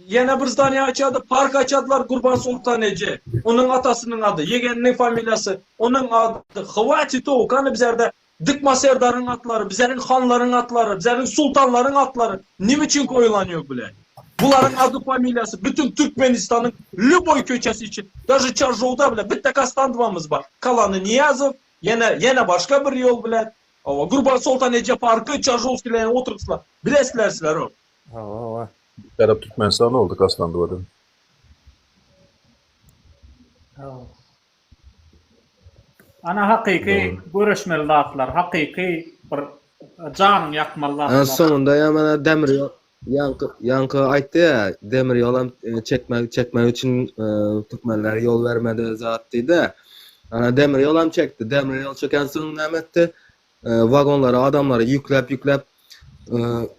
Ýene bir zdaniýe açady, park açadylar Gurban Soltan eje. Onuň atasynyň ady, ýegeniniň familiýasy, onuň ady. Hwatit ow, kany bizerde Dykma Serdaryň atlary, bizeriň hanlaryň atlary, bizeriň sultanlaryň atlary nime üçin goýulan ýok bile? Bularyň ady familiýasy bütün Türkmenistanyň lýuboý köçesi üçin, daže Çarjowda bile bitte Kastandwamyz bar. Kalany Nyýazow, ýene ýene başga bir ýol bile. Hawa, Gurban Soltan eje parky Çarjowskileň oturypsylar. Bilesizler sizler ol. Hawa, hawa. Tarap Türkmenistan boldy Kastandwadan. Hawa. Ana hakyky göreşmeli zatlar, hakyky bir janyňy ýakmaly Ana zatlar. soňunda ýa mana demir ýol ýaňky ýaňky aýtdy ýa demir ýolam çekmek çekmek üçin türkmenler ýol bermedi zat diýdi. Ana demir ýolam çekdi. Demir ýol çekensoň näme etdi? Wagonlara adamlary ýükläp ýükläp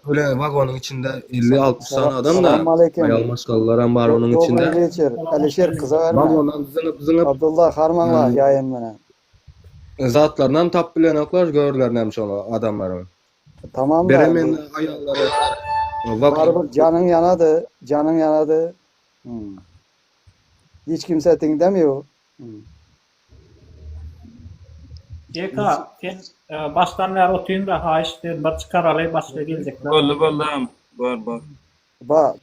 öle wagonyň içinde 50-60 sany adam da Salam aleyküm. aýal maşgalalaram bar onuň içinde. Dobry weçer. Alişer kyza berme. Wagondan zyňyp zyňyp Abdullah harmaňla ýaýyn menen. Zatlarynam tapyp bilenoklar görlerinem şol adamlaryň. Tamam da. Beremen aýallary wagon Barybir janyň ýanady, janyň ýanady. Hiç kimse diňdemiýo. Eka, sen başdan bäri otyň-da haýyş sen bir çykaraly başga geljekler. Boldy boldy agam. Bor bor. Ba.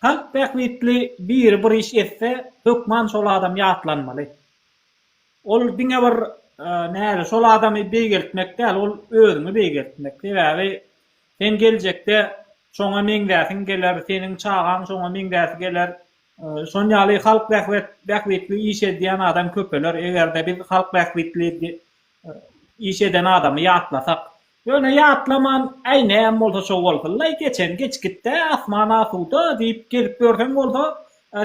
Halk bähbitli biri bir iş etse hökman şol adam ýatlanmaly. Ol diňe bir näle şol adamy beýgeltmek däl ol özüňi beýgeltmek. Sebäbi sen geljekde şoňa meňzäsiň geler seniň çagaň şoňa meňzäsi geler. Şon ýaly halk bähbet bähbitli iş edýän adam köpeler, egerde biz halk bähbitli iş eden adamy ýatlasak. Ýöne ýatlaman, äý näm bolsa şo bolsunlaý, geçen geç gitdä, asman asuda diýip gelip ýörseň bolsa,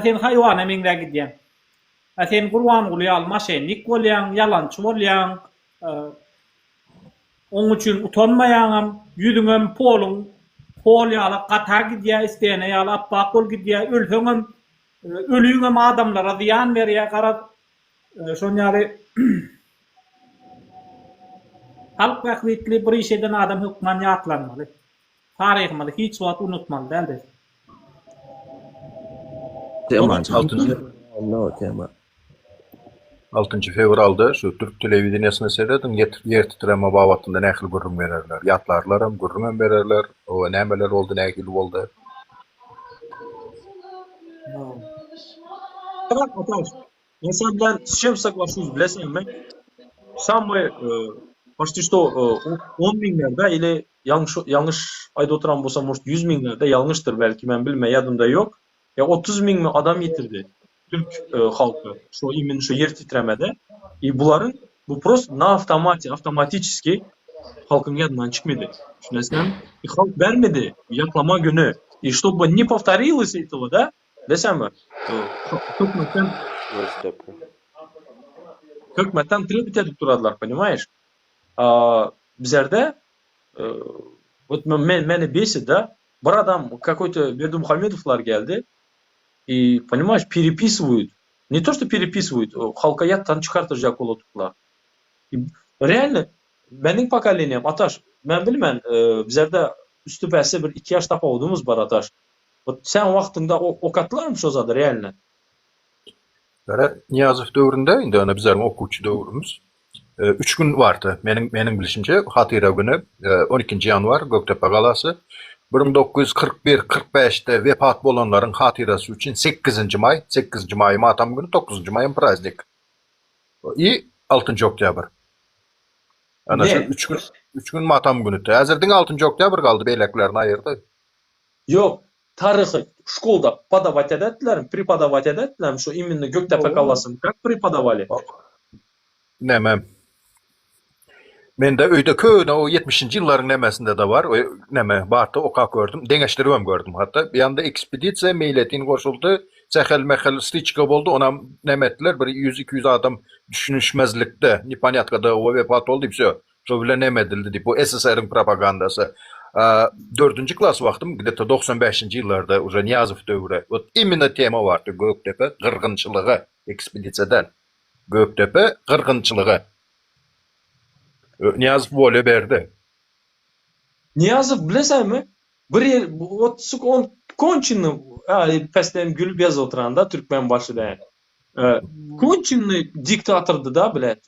sen haýwana meňzä gidýäň. A sen Gurbanguly ýaly maşennik bolýaň, ýalançy bolýaň, Oň üçin utanmaýaňam, ýüzüňem poluň pol ýaly gata gidýär, istene ýaly apbak bolup gidýär, ölseňem, ölüňem adamlara zyýan berýär, garaz, şon ýaly halk bähbitli bir iş eden adam hökman ýatlanmaly. Taryhymyzy hiç wagt unutmaly däl biz. Tema tema. Altynjy fewralda şu türk telewideniýesine serediň, ýer titreme babatynda nähili gürrüň bererler. Ýatlarlaram, gürrüňem bererler. Oba nämeler boldy, nähili boldy. Men sen bilen s чем соглашусь, bileseňmi? Самый почти что on müňlerde ili ýalňyş ýalňyş aýdyp oturan bolsam, может ýüz müňlerde ýalňyşdyr belki men bilme ýadymda ýok. Ýa 30 müňmi adam ýitirdi türk halky şo imенно şo ýer titremede. I bularyň bu prosto na awtomate awtomatiçeski halkyň ýadyndan çykmady. Düşünesiňmi? I halk bermedi ýatlama güni. I ştoby ne powtorilось этого da Bileseňmi? Hökümetden Hökümetden trебить edip duradylar, понимаешь? Bizlerde вот men meni бесит, да? Bir adam какой-то Berdimuhamedowlar geldi и, понимаешь, переписывают. Не то, что переписывают, halka ýatdan çykartyrjak bolupdylar. Реально, meniň pokoleniýam, Ataş, men bilmen, bizlerde üsti-bäsi bir iki ýaş tapawudymyz bar, Ataş. Ot sen wagtyňda okatdylarmy şo zady realno? Gara Nyýazow döwründe indi ana bizleriň okuwçy döwrümiz üç gün bardy. Meniň meniň bilşimçe hatyra güni on ikinji ýanwar Gökdepe galasy 1941 45-de wepat bolanlaryň hatyrasy üçin sekizinji maý, sekizinji maý matam güni, dokuzynjy maýam praznik. I altynjy oktýabr. Ana şu üç gün üç gün matam günüdi. Häzir diňe altynjy oktýabr galdy, beýlekilerini aýyrdy. Ýok, taryhy şkolda podawat edätdilermi, prepodawat edätdilermi şu iminno Gökdepe galasyny kak prepodawali? Näme? Mende öýde köne o ýetmişinji ýyllaryň nämesinde-de bar, o näme bardy okap gördüm, deňeşdiribem gördüm hatda. Bir ýanda ekspedisiýa meýletin goşuldy, sähel-mähel styçka boldy, onam näme etdiler, bir ýüz-iki ýüz adam düşünişmezlikde, neponýatkada wepat boldy, wsýo. Şo bilen näme edildi diýip, bu SSR-iň propagandasy. Dördünji klas wagtym, gde-to 95-nji ýyllarda uje Nyýazow döwri, wot imенно tema bardy, Gökdepe gyrgynçylygy, ekspedisiýa däl. Gökdepe gyrgynçylygy. Nyýazow wolýa berdi. Nyýazow bilesäňmi, bir ýer, wot suk on konçennyý, pesden gülüp ýazyp oturan-da Türkmenbaşy däl. Konçennyý diktatordy-da, blät.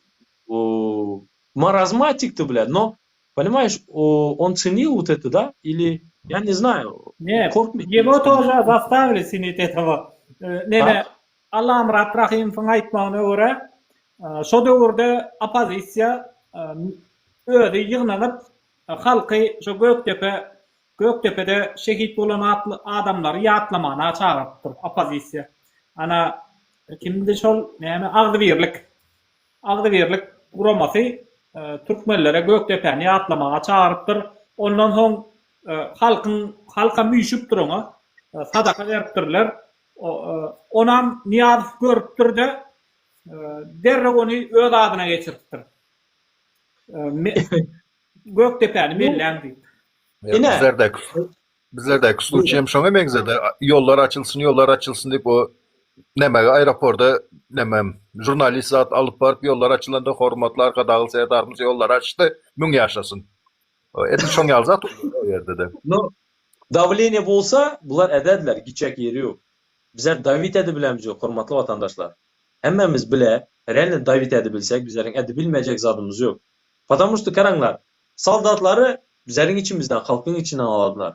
Marazmatikdi, blät, no Понимаешь, он ценил вот это, да? Или, я не знаю, Нет, его тоже заставили ценить этого. Neme, Allamyrat Rahymowyň aýtmagyna görä, şo döwürde oppozisiýa özi ýygnanyp, halky şo Gökdepe, Gökdepede şehit bolan atly adamlary ýatlamana çagyrypdyr oppozisiýa. Ana, kimdi şol, näme, Agzybirlik. Agzybirlik guramasy türkmenlere Gökdepäni ýatlamaga çagyrypdyr. Ondan soň halkyň halkam üýşüpdir oňa. Sadaka beripdirler. Onam Nyýazow görüpdir-de, derrew ony öz adyna geçiripdir. Gökdepäni belläň diýip. Ine. Bizlerdäki sluçy hem şoňa meňzedi. Ýollar açylsyn, ýollar açylsyn diýip o nämege aeroporda näme žurnalist zat alyp baryp ýollar açylanda hormatly Arkadagly Serdarymyz ýollary açdy, müň ýaşasyn. Edil şoň ýaly zat o ýerde-de. No, dawleniýe bolsa bular ederdiler, gitjek ýeri ýok. Bizler dawit edibilemizok hormatly watandaşlar. Hemmämiz bile realno dawit edibilsek bizleriň edibilmejek zadymyz ýok. Потому что garaňlar, Soldatlary bizleriň içimizden, halkyň içinden aladylar.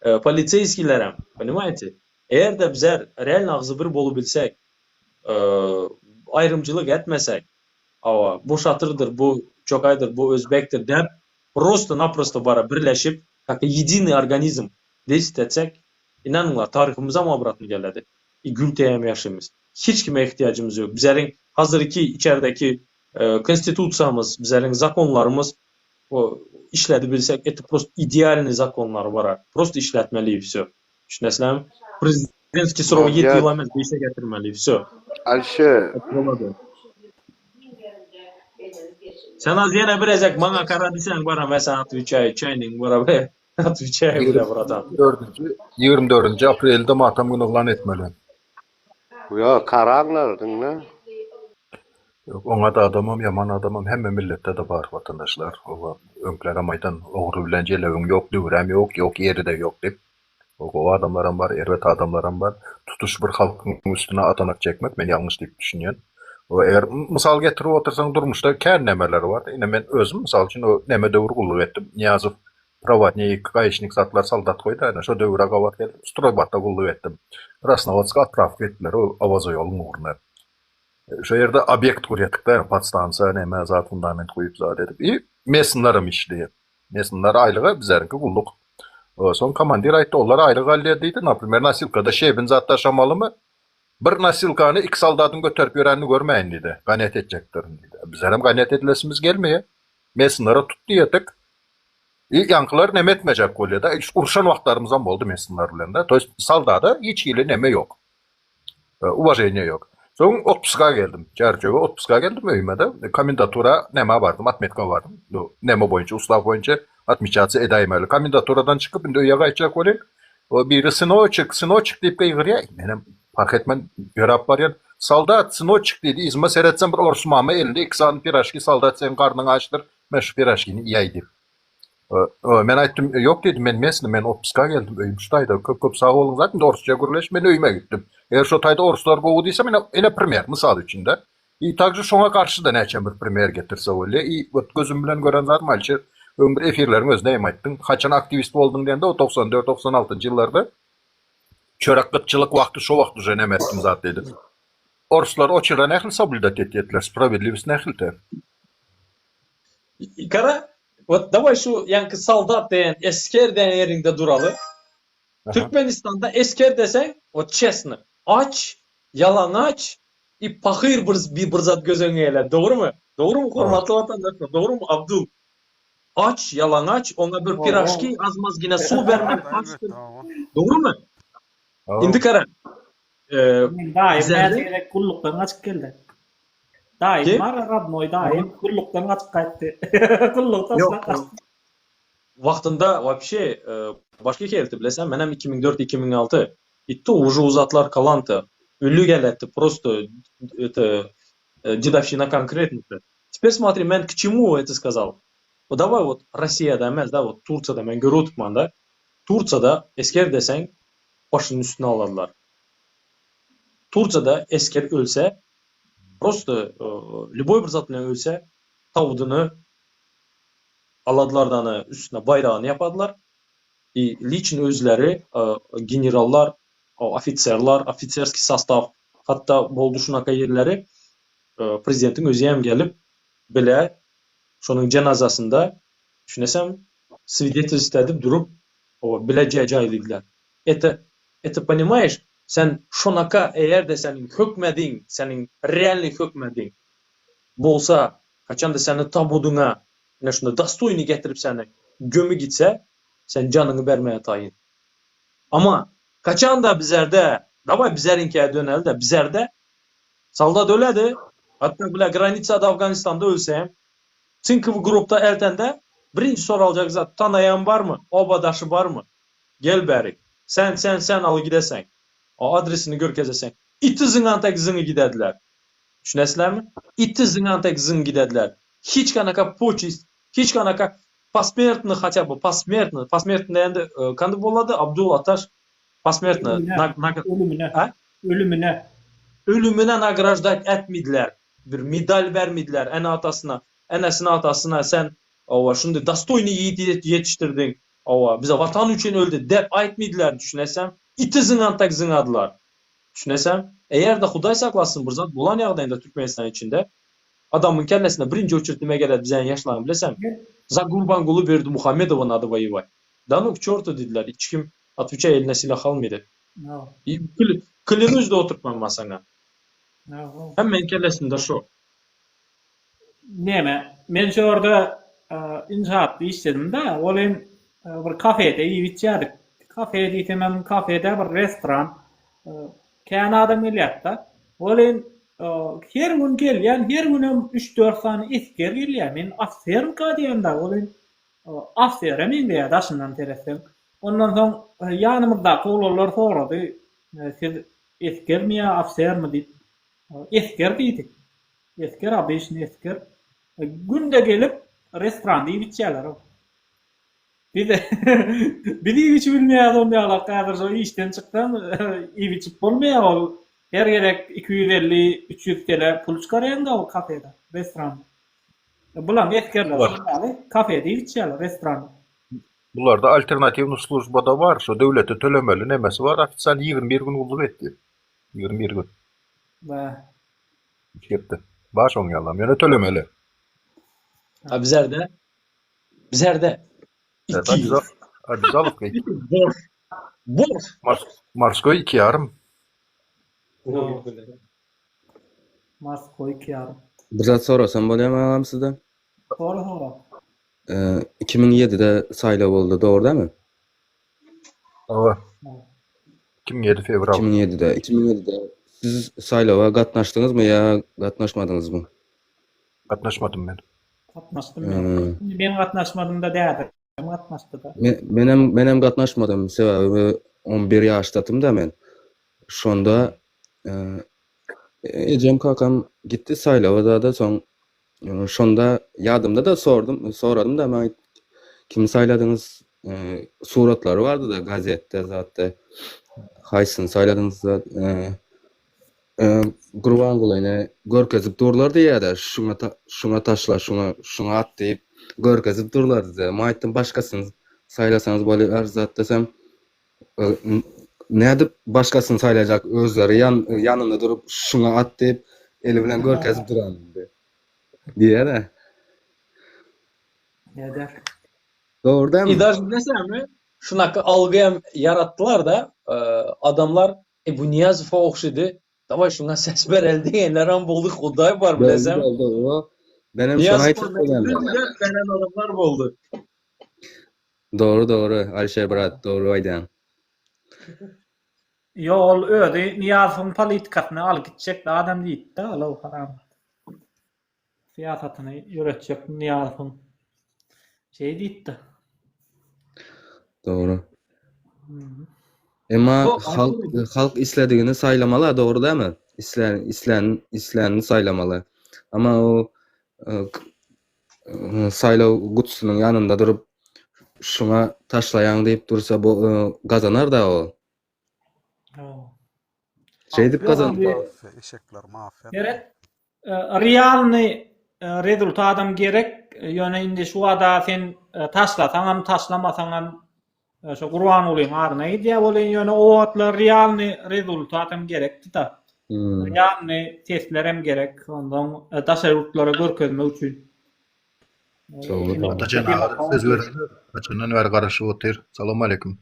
Poliseýskilerem, ponimaýte? Eger-de bizler realno agzybir bolubilsek, aýrymçylyk etmesek, hawa, bu şatyrdyr, bu çokaýdyr, bu özbekdir dep, prosto-naprosto bara birleşip, kak ýediniý organizm deýstwit etsek, inanyňlar, taryhymyzam obratno geledi. I gülteýem ýaşaýmyz. Hiç kime ihtiýajymyz ýok. Bizleriň hazyrky içerdäki Konstitusiýamyz, bizleriň zakonlarymyz işledibilsek eti prost idealnyý zakonlar bara. Prost işletmeli i wsё. Düşünesizlermi? Prezidentskiý srogy ýedi ýyla emes beşe getirmeli i wsё. Alişer. Sen az ýene bir ezek maňa kara diýseň bara men saňa otweçaýu çaýnyň bara otweçaýu bile bratan. 24-nji aprelde matam güni yglan etmeli. Ýok, karaňlar diňle. Ýok, oňat adamam, ýaman adamam hemme milletde-de bar, watandaşlar. Oba öňkülerem aýdan, ogry bilen jelebiň ýok, döwräm ýok, ýok ýeri-de ýok diýip. Gowy adamlaram bar, erbet adamlaram bar. Tutuş bir halkyň üstüne adanak çekmek men ýalňyş diýip düşünýän. O eger mysal getirip otursaň durmuşda kän nemeler bar. Ine men özüm mysal üçin o neme döwür gulluk etdim. Nyýazow Prowadnik, gaýyşnik zatlar soldat goýdy ana şo döwüre gabat geldim stroýbatda gulluk etdim. Krasnowodska otprawka etdiler o Awaza ýoluň ugruna. Şo ýerde obýekt gurýadyk-da, podstansiýa neme zat fundament guýup zat edip i mesnlaram işleýär. Mesnlar aýlyga bizleriňki gulluk. Soň komandir aýtdy olar aýlyk alýar diýdi, naprimer nosilkada şebin zat daşamalymy? Bir nosilkany iki soldatyň göterip ýörenini görmäýin diýdi. Ganýat etjekdirin diýdi. Bizlerem ganýat edilesimiz gelmeýär. Mesnlara tut diýedik. I ýaňkylar neme etmejek bolýada. Urşan wagtlarymyzam boldy mesnlar bilen-de. To ýest soldada hiç hili neme ýok. Uwaženiýe ýok. Soň otpuska geldim. Çärjewe otpuska geldim öýüme-de. Komendatura nämä bardym, otmetka bardym. Neme boýunça, ustaw boýunça otmeçatsiýa edäýmeli. Komendaturadan çykyp indi öýe gaýtjak welin, biri synoçek, synoçek diýip gygyrýar. Menem parh etmän ýöräp barýan. Soldat, synoçek diýdi. Yzyma seretsem bir orus mama elinde iki sany piražki, soldat seň garnyň açdyr, men şu piražkini iýäý diýip. Men aýtdym, ýok diýdim, men mesny, men otpuska geldim, öýüm şu taýda, köp-köp sag boluň zat, indi orsça gürleş, men öýüme gitdim. Eger şo taýda orslar gowy diýse, men ine primer, mysal üçin-de. I takže şoňa garşy-da näçe bir primer getirse bolýa. I wot gözüm bilen gören zadym Alişer, öň bir efirleriň özünde hem aýtdyň, haçan aktiwist bolduň diýende, o 94, 96-njy ýyllarda çörek gytçylyk wagty şo wagt uje näme etdim zat diýdim. Orslar oçura nähili soblýudat etýärdiler, sprawiedliwost nähilite? Gara, wot daway şu ýaňky soldat diýen, esger diýen ýeriňde duraly. Türkmenistanda esger deseň, wot çesno, aç, ýalaňaç i pahyr bir bir zat göz öňüňe gelýär. Dogrymy? Dogrymy hormatly watandaşlar? Dogrymy Abdul? Aç, ýalaňaç, oňa bir piražki, az-mazgina suw bermeli, açdyr. Dogrymy? Indi gara, Meň daýym näçe gezek gullukdan gaçyp geldi. Daýym bar, radnoý daýym gullukdan gaçyp gaýtdy. Gullugy taşlap gaçdy. Wagtynda wapşe başga hälti bileseň menem 2004 2006 itdi uje uzatlar kalanty öli geletdi prosto это dedovşina konkretno teper smotri men k çemu это skazal daway wot Rossiýada emes da wot Tursiýada men görüp otyrman da Tursiýada esger deseň başynyň üstüne alarlar Tursiýada esger ölse prosto lýuboý bir zat bilen ölse tawudyny Aladylardany üstüne baýragyny ýapadylar. I liçn özleri generallar, ofiserler, ofiserskiý sostaw, hatda boldy şunaka ýerleri prezidentiň özüem gelip bile şonuň jenazasynda düşünesem swidetelstwo edip durup bile jaýladylar. Это это ponimaýeş sen şonaka eger-de seniň hökmediň seniň realnyý hökmediň bolsa haçanda seni tabudyňa Ine şunda dostoýny getirip seni gömi gitse, sen janyňy bermäge taýyn. Amma kaçanda bizerde, daway bizerinkä döneli-de, bizerde soldat öledi, hatda bile granisada Afganistanda ölse hem, sinkowy grobda eltende birinji soraljak zat tanaýan barmy, obadaşy barmy? Gel bärik. Sen, sen, sen aly gideseň. O adresini görkezeseň. Iti zyňan tek zyňy gidediler. Düşünesizlermi? Iti zyňan tek zyňy gidediler. Hiç kanaka poçest, hiç kanaka posmertny hatya by posmertny, posmertny diýende kandy bolady Abdul Ataş posmertny Ölümine, ölümine, ölümine nagraždat etmediler. Bir medal bermediler ene atasyna, enesine atasyna sen owa şunday dostoýny ýigit ýetişdirdiň, owa bize watan üçin öldi dep aýtmediler düşünesem, iti zyňan tek zyňadylar. Düşünesem, eger-de Hudaý saklasyn bir zat bolan ýagdaýynda Türkmenistan içinde Adamyň kellesine birinji oçert nime geledi bizäň ýaşlaryň bileseňmi? Za Gurbanguly Berdimuhamedowa nado woýewat. Da nu k çortu diýdiler hiç kim otweçaý eline silah almady. Klýanuş da oturtman ma saňa. Hemmäň kellesinde şo. Neme, men şu ýerde inşaatda işledim-de, ol hem bir kafede iýip içýärdik. Kafe diýsemem kafe däl bir restoran. Kän adam gelýärdi-de. Welin, her gün gelýän, her günem üç-dört sany esger gelýär. Men ofisermika diýen-de, welin, ofisere meňzeýär daşyndan seretseň. Ondan soň ýanymyzdaky oglanlar sorady, Siz esgermi ýa ofisermi diýip. Esger diýdik. Esger, obyçnyý esger. Günde gelip, restoranda iýip-içýärler. Biz biz iýip içip bilmeýäris onda ýalak häzir şo işden çyksaň iýip içip bolmaýar ol her gezek 250 300 TL pul çykarýaňda ol kafede restoranda. Bulam esgerler şol ýaly kafede iýip içýärler restoranda. Bularda alternatiwnyý službada bar şo döwlete tölemeli nemesi bar ofisial 21 gün gulluk etdi. 21 gün. Bä. Üç hepde. Bar şoň ýalam ýöne tölemeli. A bizerde Bizerde 2 ýyl. Obizalowka Boş. Boş. Morskoý 2 ýarym. Morskoý 2 ýarym. Bir zat sorasam bolýamy agam sizden? Sora sora. 2007-de saýlaw boldy dogry dämi? Hawa. 2007 fewral. 2007-de 2007-de siz saýlawa gatnaşdyňyzmy ýa gatnaşmadyňyzmy? Gatnaşmadym men. Gatnaşdym men. Indi men gatnaşmadym-da dädem gatnaşdy-da. Menem menem gatnaşmadym sebäbi 11 ýaşdadym-da men. Şonda ejem kakam gitdi saýlawa zada soň şonda ýadymda-da sordum soradym-da maňa kimi saýladyňyz suratlary bardy-da gazetde zatda haýsyny saýladyňyz zat Gurbangulyny görkezip durlar diýýärler, şuňa şuňa taşla, şuňa şuňa at diýip görkezip durlar diýýär. Men aýtdym başgasyny saýlasaňyz bolýar zat desem, nädip başgasyny saýlajak özleri ýan ýanynda durup şuňa at diýip eli bilen görkezip duran diýýär. Näder? Dogry dälmi? I daže bilesizmi, şunaka algy hem ýaratdylar-da, adamlar E bu Nyýazowa ogşady. Daway şuňa ses bereli diýenlerem boldy, Hudaý bar Boldy bilesem. boldy o. Menem şony Nyýazowa aýtjak bolýan. beren adamlar boldy. Dogry dogry Alişer brat dogry aýdýaň. Ýo ol özi Nyýazowyň politikasyny alyp gitjek adam diýipdi alow haram. Syýasatyny ýöretjek Nyýazowyň. Şeý diýipdi. Dogry. Emma Bu halk halk isledigini saýlamaly, dogry dälmi? Islän islän islänini saýlamaly. Amma o e, k- e, saýlaw gutusynyň ýanynda durup şuňa taşlaýaň diýip dursa bu e, gazanar da o. Şeýdip gazan. Mafiýa, eşekler mafiýa. Seret, e, realny e, rezultatam gerek, ýöne indi şu wada sen e, taşlasaňam, taşlamasaňam e, şo Gurbangulyň adyna gidýär welin, ýöne o wagtlar realny rezultatam gerekdi-da. Hmm. Realny seslerem gerek, ondan e, daşary ýurtlara görkezmek üçin. Dogry, dogry. Atajan aga söz berdi. Haçandan bäri garaşyp otyr. Salam aleýkum.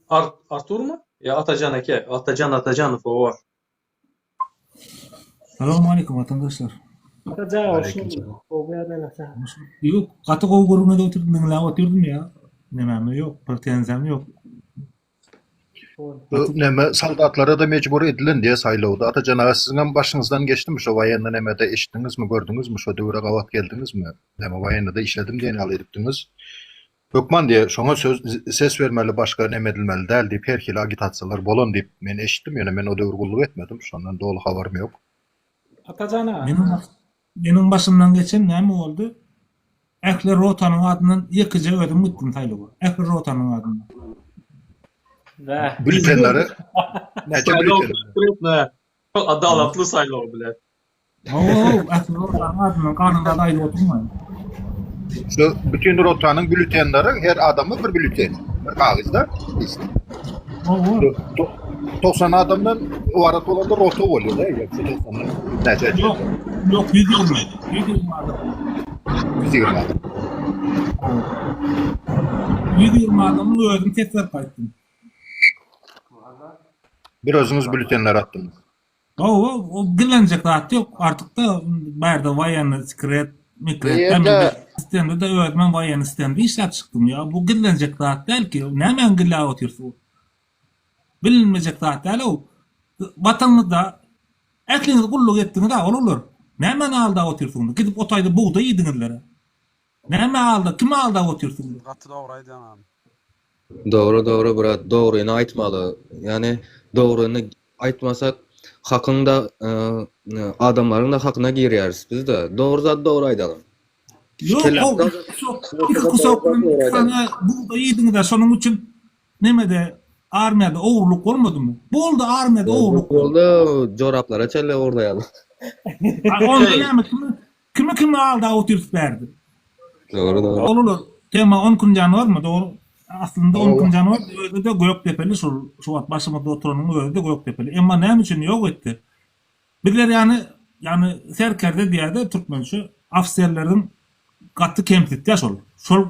Ar Arturmy? Ýa Atajan eke, Atajan Atajanow owa. Salam aleýkum watandaşlar. Atajan hoş Aleýkum gördük. salam. Gowy ýagdaýlar sag. Ýok, gaty gowy gürrüň edip oturdym, diňläp otyrdym ýa. Nemäm ýok, pretenziýam ýok. Bu näme soldatlara-da mejbur edilen diýe saýlawda. Atajan aga siziňem başyňyzdan geçdimi şo waýenny nemede eşitdiňizmi, gördüňizmi şo döwre gabat geldiňizmi? Näme waýennada işledim diýen ýaly edipdiňiz. Hökman diýe şoňa söz ses bermeli başga neme edilmeli däl diýip her hili agitasiýalar bolan diýip men eşitdim ýöne men o döwür gulluk etmedim şondan doly habarym ýok. Atajan aga. Meniň meniň başymdan geçen näme boldy? Ähli rotanyň adyndan ýekeje özüm gitdim saýlawa. Ähli rotanyň adyndan. Bäh. Bültenleri näçe Saýlaw bülten? konkretno adalatly saýlaw bilen. Hawa, ähli rotanyň adyndan galanlary aýdyp oturmaýyn. Şu bütün rotanyň bültenleri her adama bir bülten. Bir kagyzda list. Hawa. 90 adamdan ybarat bolanda rota bolýar da, ýa şu 90-dan näçe Ýok, ýok 120. 120 adam. 120 adam. 120 adamyň özüm ses berip gaýtdym. Bir özüňiz bültenleri atdyňyz. Hawa, o gizlenjek zat ýok. Artyk-da bärde waýenny sekret, mikret Ýerde stende-de özümem waýenny stende işläp çykdym. Ýa bu gizlenjek zat däl ki. Nämäni gizläp otyrsyň? Bilinmejek zat däl-ow. Watanyňyzda ähliňiz gulluk etdiňiz-ä, oglanlar. Nämäni aldap otyrsyňyz? Gidip o taýda bugdaý iýdiňizler-ä. Näme alda, kimi aldap otyrsyňyz? Gaty dogry aýdýaň agam. Dogry dogry brat dogryny aýtmaly ýani dogryny aýtmasak hakyň da adamlaryň da hakyna girýäris bizde dogry zady dogry aýdalyň. Ýok how iki kusok bilen iki sany bugdaý iýdiňizä şonuň üçin nemede armiýada ogurlyk bolmadymy? Boldy armiýada ogurlyk boldy joraplara çenli ogurlaýarlar. Onda näme kimi Kimi kimi aldap otyrys bärde. Dogry dogry. Ol tema on kün ýanwarmy dogry aslynda on kün ýanwar özüde gökdepeli şul şu wagt başymyzda oturanyň özüde gökdepeli emma näme üçin ýok etdi bizler ýany ýany serkerde diýýärde türkmençe ofserleriň gaty kemsitýär şol şol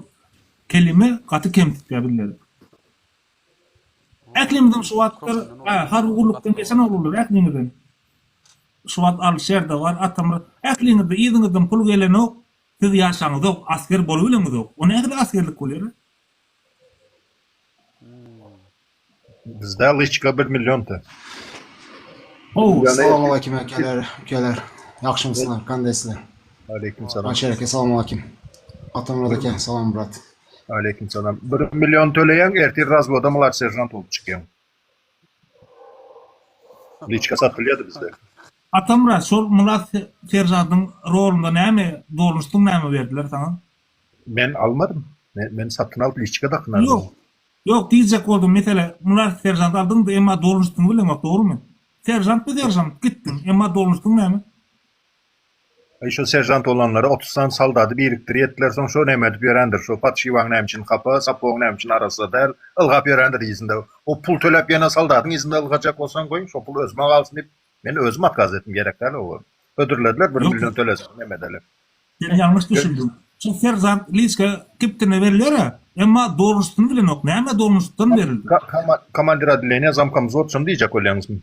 kelime gaty kemsitýär bizleri ählimiziň şu wagtlar harby gullukdan geçen oglanlar ählimiziň Şu wagt Alyşer-de bar, Atamyrat, ähliňizde yzyňyzdan pul gelenok, siz ýaşaňyzok, asker bolubileňizok. O nähili askerlik bolýar-a? Bizde lyçka bir millionda. How. Salam aleýkum akalar, ukalar. Ýagşymysyňlar, kandaýsyzlar? Aleýkum salam. Alyşer aka salam aleýkum. Atamyrat aka salam brat. Aleýkum salam. Bir million töleýäň, ertir razwoda mlad seržant bolup çykýaň. Liçka satylýardy bizde. Atamyrat şol Myrat seržantyň rolunda näme dolmuşdyň näme berdiler saňa? Men almadym. Men, men satyn alyp liçka dakynardym. Ýok. Ýok diýjek boldum mesele Myrat seržant aldyňda emma dolmuşdyňy bileňok dogrymy? Seržantmy seržant gitdiň emma dolmuşdyň näme? Aý şo seržant bolanlara 30 sany soldady birikdirýetdiler soň şo näme edip ýörendir şo podşiwaň näme üçin hapa sapogyň näme üçin arassa däl ylgap ýörendir yzynda o pul töläp ýene soldadyň yzynda ylgajak bolsaň goý şo pul özüme galsyn diýip men özüm otkaz etdim gerek däl o hödürlediler bir million töleseň neme edeli. Sen ýalňyş düşündiň. Şo seržant liçka kiptine berilýär-ä, emma dolmuşsyny bilenok, näme dolmuşdan berildi? Komandir odeleniýa zamkomwzwod şony diýjek bolýaňyzmy?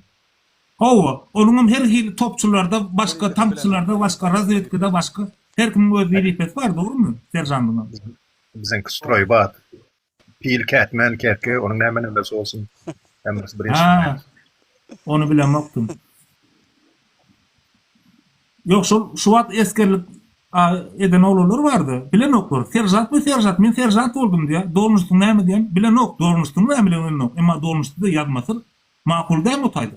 Hawa, onuňam her hili topçularda başga, tankçylarda başga, razwedkada başga. Her kimiň öz wezipesi bar, dogrumy, seržandyňam? Biziňki stroý bar. Pil, kätmen, kerki, onuň näme nemesi bolsun. Hemmesi bir Hä, ony bilemokdym. Ýok, şol şu wagt esgerlik. eden oglanlar bardy. Bilenoklar. Seržantmy seržant, men seržant boldum diýýär. Dolmuşsyň näme diýen, bilenok. Dolmuşsyň näme bilenok. Emma dolmuşda ýazmasy makul dälmi o taýda?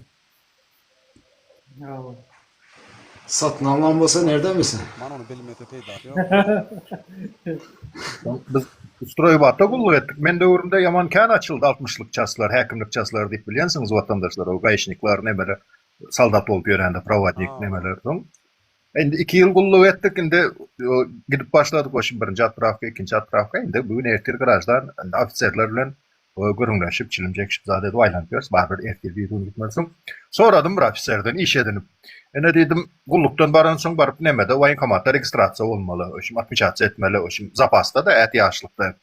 Satyn alman bolsa nerden bilsin? Man ony bilmese peýdasy ýok. Biz stroýbatda gulluk etdik. Men döwrümde ýaman kän açyldy altmyşlyk çaslar, häkimlik çaslary diýip bilýänsiňiz watandaşlar, o gaýyşniklar nemeler, soldat bolup ýörende prowadnik nemeler. Soň indi 2 ýyl gulluk etdik, indi gidip başladyk, o şi birinji otprawka, ikinji otprawka, indi bu gün ertir graždan indi ofiserler bilen gürrüňleşip, çilim çekişip zat edip aýlanyp ýörüs, barybir ertir bir gün gitmeli. Soradym bir ofiserden iş edinip. Ine diýdim, gullukdan baransoň baryp nemede woýenkomatda registrasiýa bolmaly, oşum otpeçatça etmeli, oşum zapasda-da ätiýaçlykda.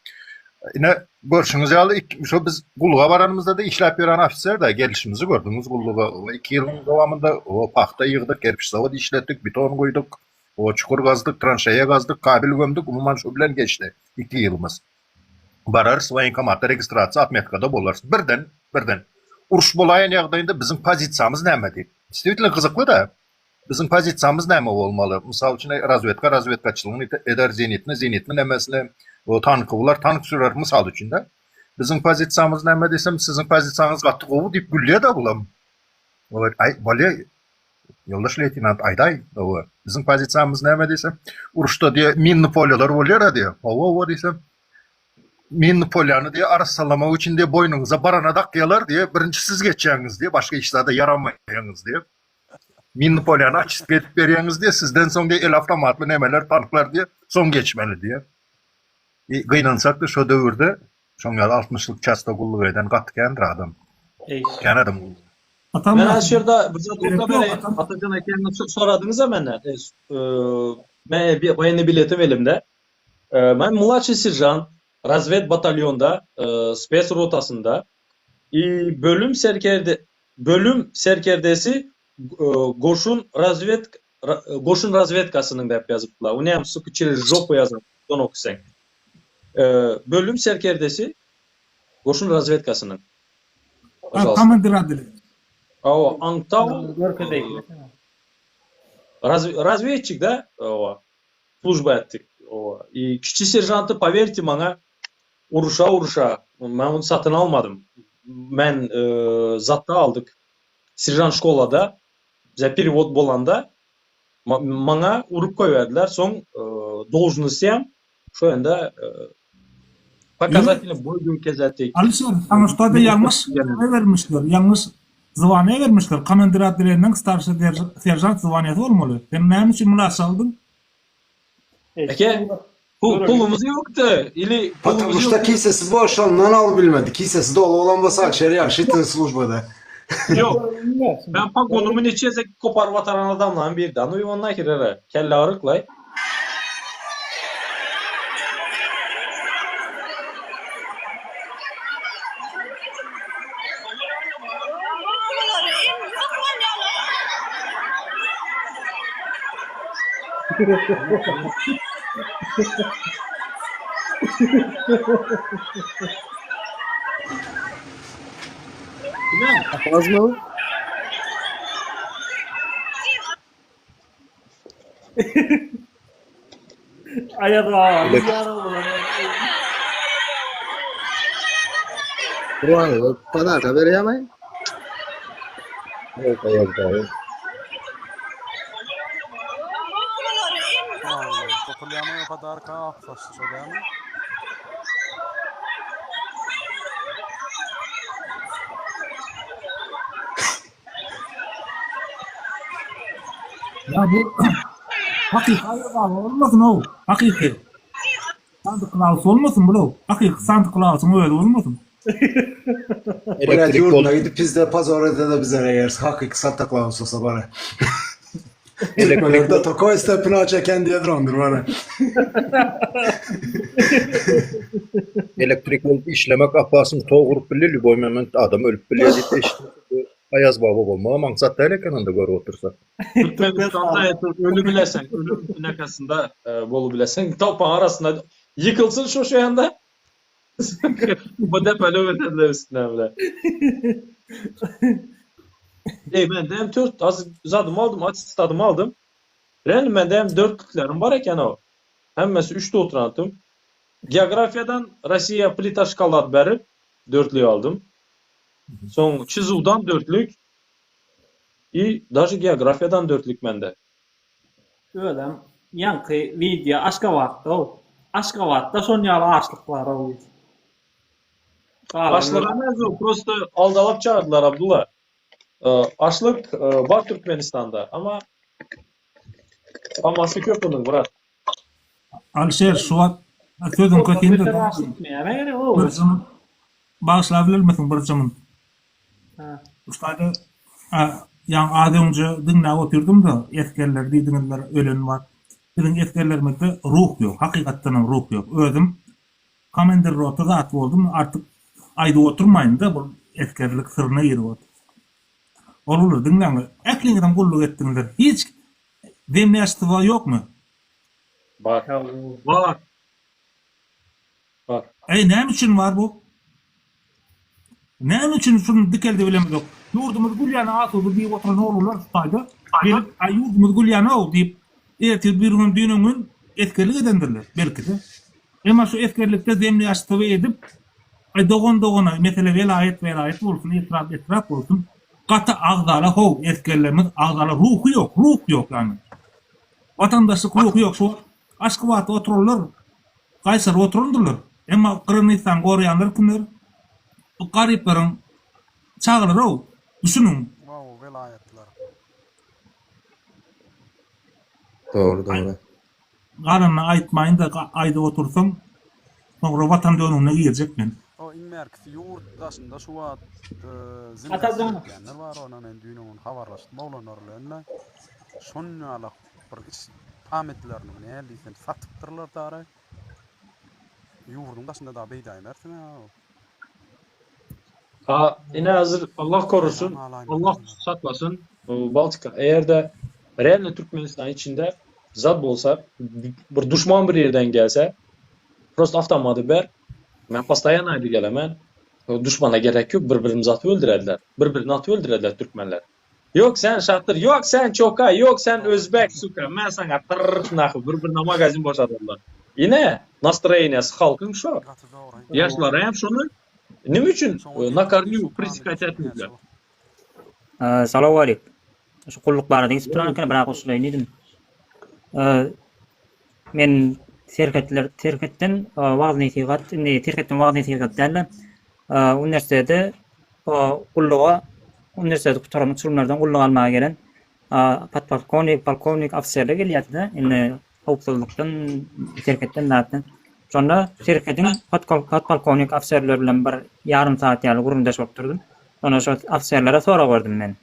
Ine görşüňiz ýaly şo biz gulluga baranymyzda-da işläp ýören ofiser-de gelişimizi gördüňiz gulluga. O iki ýylyň dowamynda o pagta ýygdyk, kerpiç zawod işletdik, beton guýduk, o çukur gazdyk, tranşeýa gazdyk, kabel gömdük, umuman şo bilen geçdi iki ýylymyz. Bararys woýenkomatda registrasiýa otmetkada bolarys. Birden, birden uruş bolaýan ýagdaýynda biziň pozisiýamyz näme diýip. Distwitno gyzykly-da. Biziň pozisiýamyz näme bolmaly? Mysal üçin, razwedka razwedkaçylygyny eder, zenitni zenitni nemesini, tankywylar tank sürer, mysal üçin-de. Biziň pozisiýamyz näme diýsem, siziň pozisiýaňyz gaty gowy diýip gülýär-de bulam. Aý, bolýa, ýoldaş leýtenant, aýdaý, hawa, biziň pozisiýamyz näme diýsem, uruşda diýe minny polýalar bolýar-a diýe. Hawa, hawa diýsem, minny polýany diýe arassalamak üçin diýe boýnuňyza barana dakýarlar diýe, birinji siz geçýäňiz diýe, başga hiç zada ýaramaýaňyz diýe. Minny polýany açyp edip berýäňiz diýe, sizden soň diýe el awtomatly nemeler, tanklar diýe, soň geçmeli diýe. Gynansak-da şo döwürde Şoň ýaly altmyşlyk çasda gulluk eden gaty kändir adam. Kän adam gulluk. Atam Men şu ýerde bir zat oka bereýin. Atajan aka soradyňyz-a menden. Men woýennyý biletim elimde. Men mladşiý seržant, razwed batalýonda, spes rotasynda. I bölüm serkerde bölüm serkerdesi goşun razwed goşun razwedkasynyň diýip ýazypdylar. O näme suka çerez žopu ýazan. Şony okysaň. Bölüm serkerdesi goşun razwedkasynyň. Ha, komandir adili. Hawa, aňtaw razwedçik da, hawa. Služba etdik. Hawa. I kiçi seržanty, powerьте maňa, uruşa-uruşa, men ony satyn almadym. Men zatda aldyk. Seržant şkolada, bize perewod bolanda, Maňa urup goýberdiler, soň dolžnostyam şo ýanda pokazatelny boý görkezätdik. Alyşir, saňa şu taýda ýalňyş neme bermişler, ýalňyş zwaniýa bermişler, komandir otdeleniň starşi seržant zwaniýasy bolmaly. Sen näme üçin mladşy aldyň? Eke, pulumyz ýokdy, ili pulumyz Потому что ýokdy. kisesi boş, ondan alyp bilmedi. Kisesi doly bolan bolsa Alişer ýagşydy slujbada. Ýok. Men pogonymy neçe gezek koparyp ataran adamlaryň birdi. A nu ýo naher ere. Kelle agyryklaý. Azmy? Aýaz aga. Gurbanguly podarka berýärmi? Ýok, aýaz baba. Topulýarmy ýa podarka ak saçly şo dälmi? Ya bu hakyky Aýaz baba bolmasyn-ow, hakyky. Santa Klaus bolmasyn bul-ow, hakyky Santa Klausyň özi bolmasyn. Bula ýurduna gidip pizde pozor etse-de bize eger hakyky Santa Klaus bolsa bara. Türkmenlerde tokoý stepina çeken diýe durandyr bara. Elektrik bolup işlemek apasyn tok urup bilýär, lýuboý moment adam ölüp bilýär diýip eşitdim. Aýaz baba bolmagam aňsat däl eken onda görüp otursak. Türkmenistanda ölü bileseň, ölüm nakasynda bolubileseň, topaň arasynda ýykylsyn şo şu ýanda. Bu depeli öwrediler üstüne bile. Ey men dem tört az zadymy aldym, attestadymy aldym. Real mende hem dörtlüklerim bar eken o. Hemmesi üçde oturantym. Geografiýadan Rossiýa plita şokolad berip dörtlük aldym. Soň ÇZU-dan dörtlük i daže geografiýadan dörtlük mende. Özem ýaňky wideo Aşgabatda-ow. Aşgabatda şon ýaly açlyk bar-ow. Açlyk emes o, prosto aldalap çagyrdylar Abdulla. Açlyk bar Türkmenistanda, amma amasy köp onuň brat. Alişer şu wagt sözüň köseyim-de birje minut bagyşlap bilermisiň birje minut. Şu taýda ýaňy az öňje diňläp otyrdym-da esgerler diýdiňizler ölen bar. Biziň esgerlerimizde ruh ýok hakykatdanam ruh ýok. Özüm komandir rota zat boldum artyk aýdyp oturmaýyn-da bu esgerlik syryna girip otyr. Ogullar diňläňler ähliňizem gulluk etdiňizler hiç zemlýaçtwa ýokmy? Bar. Bar. Bar. Eý näme üçin bar bu? Näme üçin şuny dikeldi bilemizok. Ýurdumyz gül ýaly asuda diýip oturan oglanlar şu taýda gelip aý ýurdumyz gül ýaly-ow diýip ertir bir gün düýn öňňün esgerlik edendirler belki-de. Emma şu esgerlikde zemlýaçtwa edip aý dogan dogana mesele welaýat welaýat bolsun etrap etrap bolsun gaty agzala how esgerlerimiz agzala ruhy ýok ruh ýok ýany. Watandaşlyk ruhy ýok şu wagt Aşgabatda oturanlar gaýsaryp oturandyrlar. Emma Gyrgyzystany goraýanlar kimler? Bu garyplaryň çagalary-ow, düşüniň. Wow, welaýatlar. Dogry, dogry. Galanyny aýtmaýyn-da, aýdyp otursam, soňra watan dönügine girjek men. O iň bärkisi ýurt daşynda şu wagt zyndan çekýänler bar, ona men düýn öňňin habarlaşdym oglanlar bilen-de. Şonýalak bir iç pametlerini näl diýsem satypdyrlar dara. Ýurduň daşynda dagy beýdäýmersiň-ä. A ine hazir Allah korusun, Allah saklasyn, Baltika eger-de realno Türkmenistan içinde zat bolsa, bir duşman bir ýerden gelse, prosto awtomady ber, men postoýanno aýdyp gelemen, duşmana gerek ýok, bir-birimizi atyp öldürediler, bir-birini atyp öldürediler türkmenler. Ýok sen şatyr, ýok sen çoka, ýok sen özbek suka, men saňa tyrr nahu bir birine magazin boşadarlar. Ine, nastroýeniýasy halkyň şo. Ýaşlara hem şony nime üçin na kornýu presекать etmediler? Salowmalik. Şu gulluk barada geçip duran eken, biraz goşulaýyn diýdim. Men serhetler serhetden wagyz-nesihat, indi serhetden wagyz-nesihat däl-de, uniwersitete gulluga uniwersiteti gutaran uçurymlardan gulluga almaga gelen podpolkownik, polkownik ofiserler gelýärdi-de, indi howpsuzlykdan, serhetden zatdan. Şonda serhediň podpolkownik ofiserleri bilen bir ýarym sagat ýaly gürrüňdeş bolup durdum. Şonda şo ofiserlere sorag berdim men.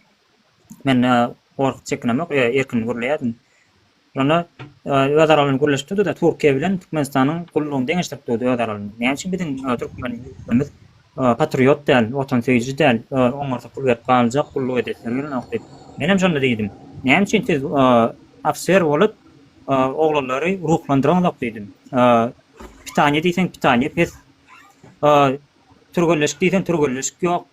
Men gorkup çekinemok, erkin gürleýärdim. Şonda öz aralarynda gürleşip durdy-da, Türkiýe bilen Türkmenistanyň gullugyny deňeşdirip durdy öz aralarynda. Näme üçin biziň türkmen ýigitlerimiz patriot däl, watansöýüji däl, oňarsa pul berip galjak, gulluk edesleri gelenok diýip. Menem şonda diýdim. Näme üçin siz ofiser bolup, oglanlary ruhlandyraňzok diýdim. Pitaniýa diýseň, pitaniýa pes. Türgenleşik diýseň, türgenleşik ýok.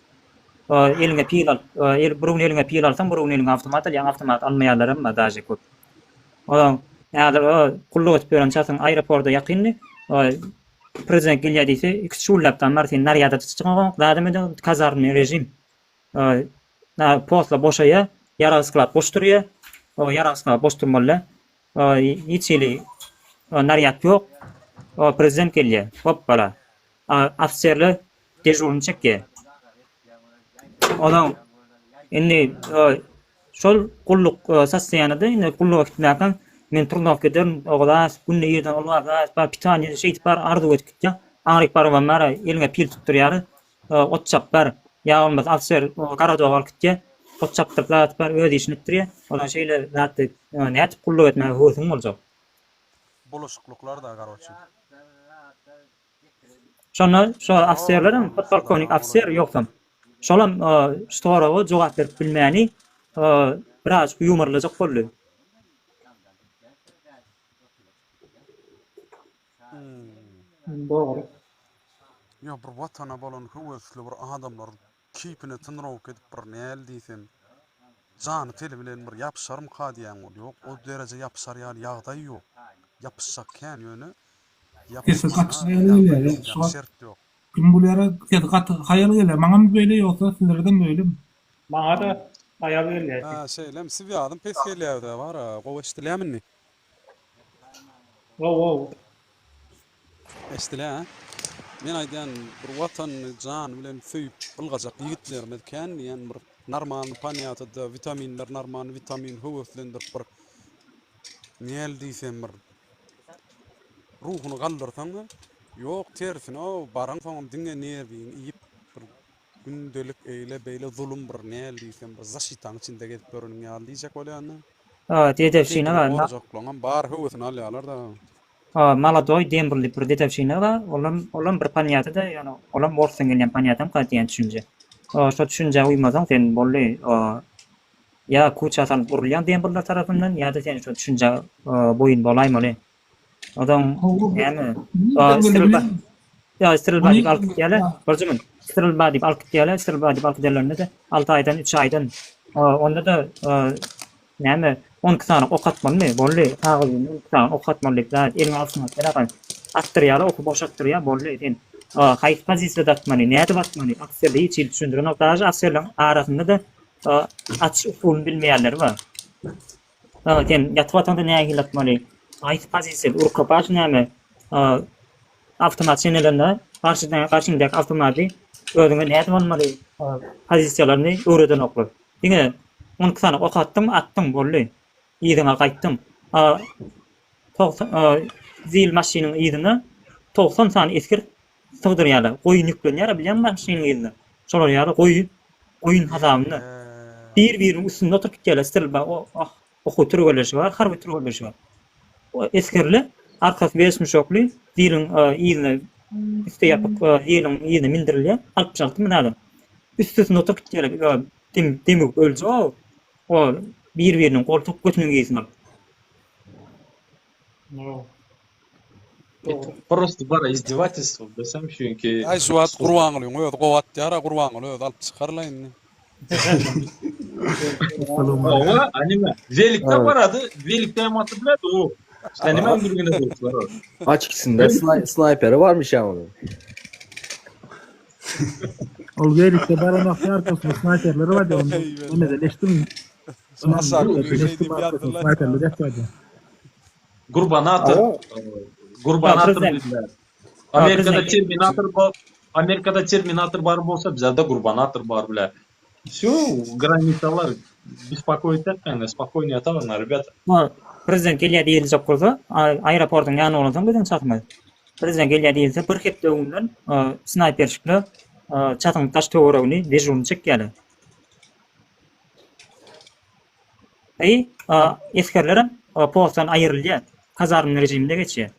Eliňe pil alyp, bir gün eliňe pil alsaň, bir gün eliňe awtomat alýaň, awtomat almaýanlaram bar daže köp. Olam häzir gulluk edip ýören çasyň aeroporda ýakyndy. Prezident gelýär diýse, ikisi şuwuldap bar, sen narýada çykaňok, zadam edeňok, kazarnyý režim. Postlar boşaýar, ýarag sklad boş durýar. O ýarag sklad boş durmaly däl. Hiç hili narýad ýok. Prezident gelýär. Hopbala. Ofiserler dežurny çekýär. Onuň indi şol gulluk sostoýanada indi gulluga gitmäkäm men turnowka ederin, oglas, günde irden ol bar, bar, pitaniýa şeýdip bar arzuw edip gitýär. Aňryk barybam bar, eliňe pil tutdurýar, ot çap bar. Ýa bolmasa ofiser garadoga alyp gitýär, ot çapdyryp zat bar, öz işini etdirýär. Olar şeýle zat nädip gulluk etmäge höwesiň boljak? Bulaşyklyklar-da garoçi. Şonda şo ofiserlerem podpolkownik ofiser ýogsam şolam şu soraga jogap berip bilmäni birazjyk ýumarlajak boldy. Dogry. Ýok bir watana bolan höwesli bir adamlar keýpine tynrawk edip bir näl diýsem. Jany teli bilen bir ýapyşarmyka diýýäň ol ýok o dereje ýapyşar ýaly ýagdaý ýok. Ýapyşjak kän ýöne Sesi gaty ýapyşmaga haýal ýagdaý gelýär. ýok Şu ýa wagt şert ýok. kim gülýär sesi gaty haýal gelýär. Maňamy beýle ýogsa sizlerdem beýlemi? Maňa-da haýal gelýär. Hä şeýlemi swýazym pes gelýädä bara gowy eşdilýämi indi? Gowy gowy. Eşdilýä hä? Men aýdýan bir watanyny jany bilen söýüp ylgajak ýigitlerimiz kän diýýän bir normalny panýatada witaminler normalny witamin höweslendirip bir näl diýsem bir ruhuny galdyrsaň ýok tersine o baraňsoňam diňe nerwiňi iýip bir gündelik eýle beýle zulum bir näl diýsem bir zaşitaň içinde gezip ýöreniň ýaly diýjek bolýanda. Dedewşina Keýpini bar. gorajaklaňam bar höwesini alýalar-da. Molodoý dembl diýip bir dedewşina bar. Olam olam bir ponýatyda, ýöne olam orsdan gelýän ponýatamka diýen düşünje. Şo düşünjä uýmasaň sen boldy. Ýa kuça salyp urulýaň dembller tarapyndan ýa-da sen şo düşünjä boýun bolaýmaly. Ozaň näme? Strelba Ýa strelba diýip alyp gitýärler. Birji gün strelba diýip alyp gitýärler. Strelba diýip alyp gidenlerinde-de 6 aýdan, 3 aýdan onda-da Näme, 12 sany ok atmalymy? Boldy, kagyz ýüzünde 12 sany ok atmaly diýip, zat eliňe alsaň atýar-a. Atdyrýar-a, oky boşatdyrýar, boldy. Sen haýsy pozisiýada atmaly, nädip atmaly, ofiserler hiç hili düşündirenok. Daže ofiserleriň arasynda-da atyş usulyny bilmeýänleri bar. Sen ýatyp ataňda nähili atmaly, haýsy pozisiýada, rukopaş näme, awtomat çenelende garşydan garşyňdaky awtomaty özüňe nädip almaly, pozisiýalaryny öwredenoklar. Diňe 12 sany ok atdyň, atdyň, boldy. Yzyňa gaýtdyň. A 90 zil maşynyň yzyna 90 sany esger sygdyrýarlar. Goýun ýüklenýär, bilýäňmi maşynyň yzyna? Şolar ýaly goýun, goýun hasabynda. Bir-biriniň üstünde oturyp gitýärler. Strelba, ah, okuw türgenleşigi bar, harby türgenleşigi bar. O esgerler arkasy beşmuşakly ziliň yzyna üsti ýapyk ziliň yzyna mindirilýär. 66 müň adam. Üstesinde oturyp gitýärler. Dem demigip öljek o bir-biriniň goltuk götüniň yzyny alyp. Prosto bara izdevательство desem çünki Aý şu wagt Gurbangulyň özi gowy atýar-a Gurbanguly özi alyp çykarla indi. Owa, anime. Welikde barady, welikde hem atyp biledi o. İşte nime gürgüne dostlar. Açkisinde snayperi varmış ya onun. Ol welikde baran wagty arkasynda snayperleri bardy onda. Nemeden eşitdim. Snayperleri ýatýardy. Gurbanator. Gurbanator diýdiler. Amerikada Terminator bar. Amerikada Terminator bar bolsa, bizde Gurbanator bar bile. Всё, границалар беспокоить etmäňler, spokojno ýataberňler, rебята. Prezident gelýär diýiljek bolsa, aeroportyň ýanyna bolansoň biziň çatymyz. Prezident gelýär diýilse, bir hepde öňünden snaýperşikler çatyň daş-töweregini dežurny çekýärler. Eý, esgerlerem postdan aýrylýar. Kazarma režimine geçýär.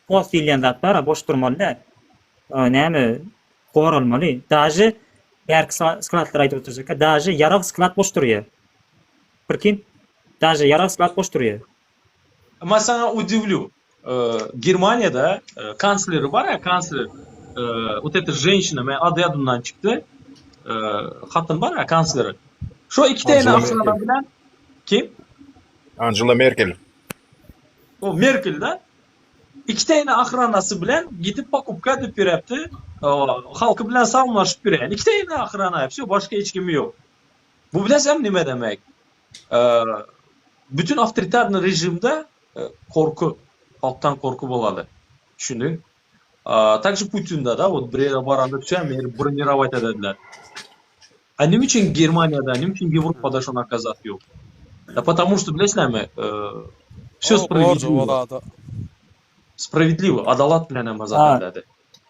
Post diýilýän zat bar-a, boş durmaly däl. Näme, goralmaly. Daže bärki skladlar aýdyp oturjak, daže ýarag sklad boş durýar. Prikин, daže ýarag sklad boş durýar. Men saňa udivlю. Germaniýada kansleri bar-a, kansler. Вот эта женщина, men ady ýadymdan çykdy. Hatyn bar-a, kansleri. Şo iki täne ahrana bilen kim? Angela Merkel. O Merkel da. Iki täne ahranasy bilen gidip pokupka edip ýörepdi. Halky bilen sagymlaşyp ýörýän. Iki täne ahrana, wsё, başga hiç kimi ýok. Bu bileseň nime demek? Bütün awtoritarnyý režimde korky, halkdan korky bolady. Düşündiň? Также Putinde da, вот bir ýere baranda wsё meni bronirowat edediler. A nime üçin Germaniýada, nime üçin Ýewropada şony okazat ýok? Da потому что bilesizlermi, wsё sprawiedliwo. Sprawiedliwo, adalat bilen hem azat ediledi.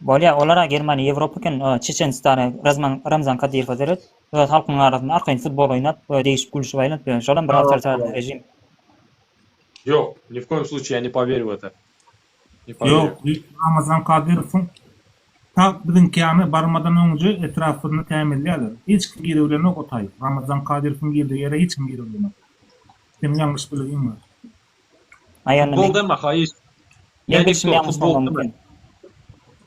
Bolýa, olara Germaniýa, Ýewropa eken, Çeçenistana Razman Ramzan Kadyrowa seret, öz halkynyň arasynda arkaýyn futbol oýnap, degişip gülüşip aýlanyp ýör. Şolam bir awtoritar režim. Ýok, ni w koýum sluçaýe ýa ne powerýu w eto. Ne powerýu. Ýok, Ramazan Kadyrowyň tag biziňki ýaly barmadan öňje etrapyny tämizleýärler. Hiç kim girebilenok o taý. Ramazan Kadyrowyň girdigi ýere hiç kim girebilenok. Seniň ýalňyş bilgiň bar. Aý onda Futbol men deme haýyş. Men Ýa bilşim nikto ýalňyş futbol bolmaly deme. mümkin.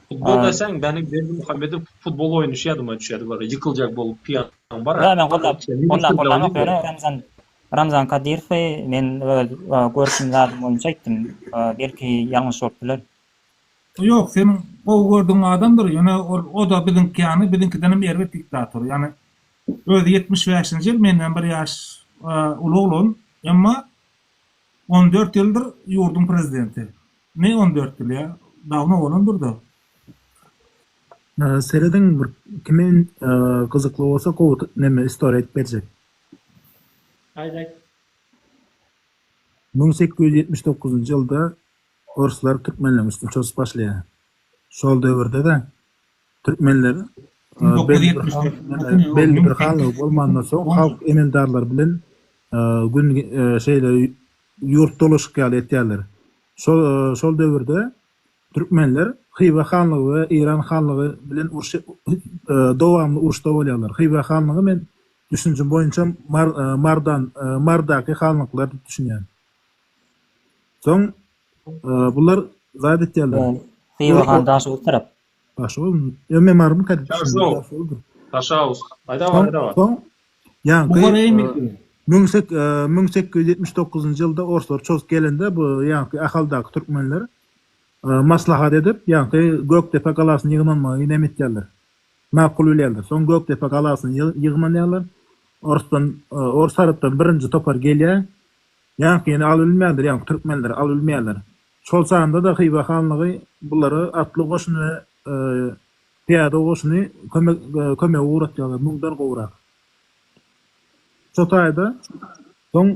Futbol deseň, meniň Berdimuhamedow futbol oýnaşy ýadyma düşýärdi bir ýykyljak bolup piýan bar. Ýa men gollap, gollap gollamok ýöne Ramzan Ramzan Kadyrowy men öz görşüm zadym boýunça aýtdym. Belki ýalňyş bolup biler. Ýok, seniň gowy gördügiň adamdyr, ýöne ol o-da biziňki ýaly, biziňkidenem erbet diktator. Ýagny özi 75-nji ýyl, menden bir ýaş uly oglan, emma 14 ýyldyr ýurduň prezidenti. Ne 14 ýyl ýa? Dawno bolandyr-da. Serediň bir kime gyzykly bolsa gowy neme istoriýa aýdyp berjek. Aýt aýt. 1879-njy ýylda Orslar türkmenleriň üstüne çozup başlaýar. Şol döwürde-de türkmenler belli bir belli bir hanlygy bolmandan soň halk emeldarlary bilen gün şeýle ýurt dolaşyk ýaly etýärler. Şol şol döwürde türkmenler Hywa hanlygy we Eýran hanlygy bilen uruş dowamly uruşda bolýarlar. Hywa hanlygy men düşünjim boýunça Mardan Mardaky hanlyklar diýip düşünýän. Soň bular zat etýärler. Hywa han Daşoguz tarap. Daşoguz. Ýa men barmyka diýip düşündim. Daşoguz. Daşoguz. Aýda bar, aýda bar. Soň ýaňky 1879-njy ýylda orslar çozup gelende bu ýaňky Ahaldaky türkmenler maslahat edip ýaňky Gökdepe galasyna ýygnanmagy neme etýärler. Makul bilýärler. Soň Gökdepe galasyna ýygnanýarlar. Orsdan ors tarapdan birinji topar gelýär. Ýaňkyny alybilmändir, ýaňky türkmenleri alybilmeýärler. Şol sanda-da Hywa hanlygy bulara atly goşun we pyýada goşuny kömek kömege ugratýarlar, müňden gowrak. Şo taýda soň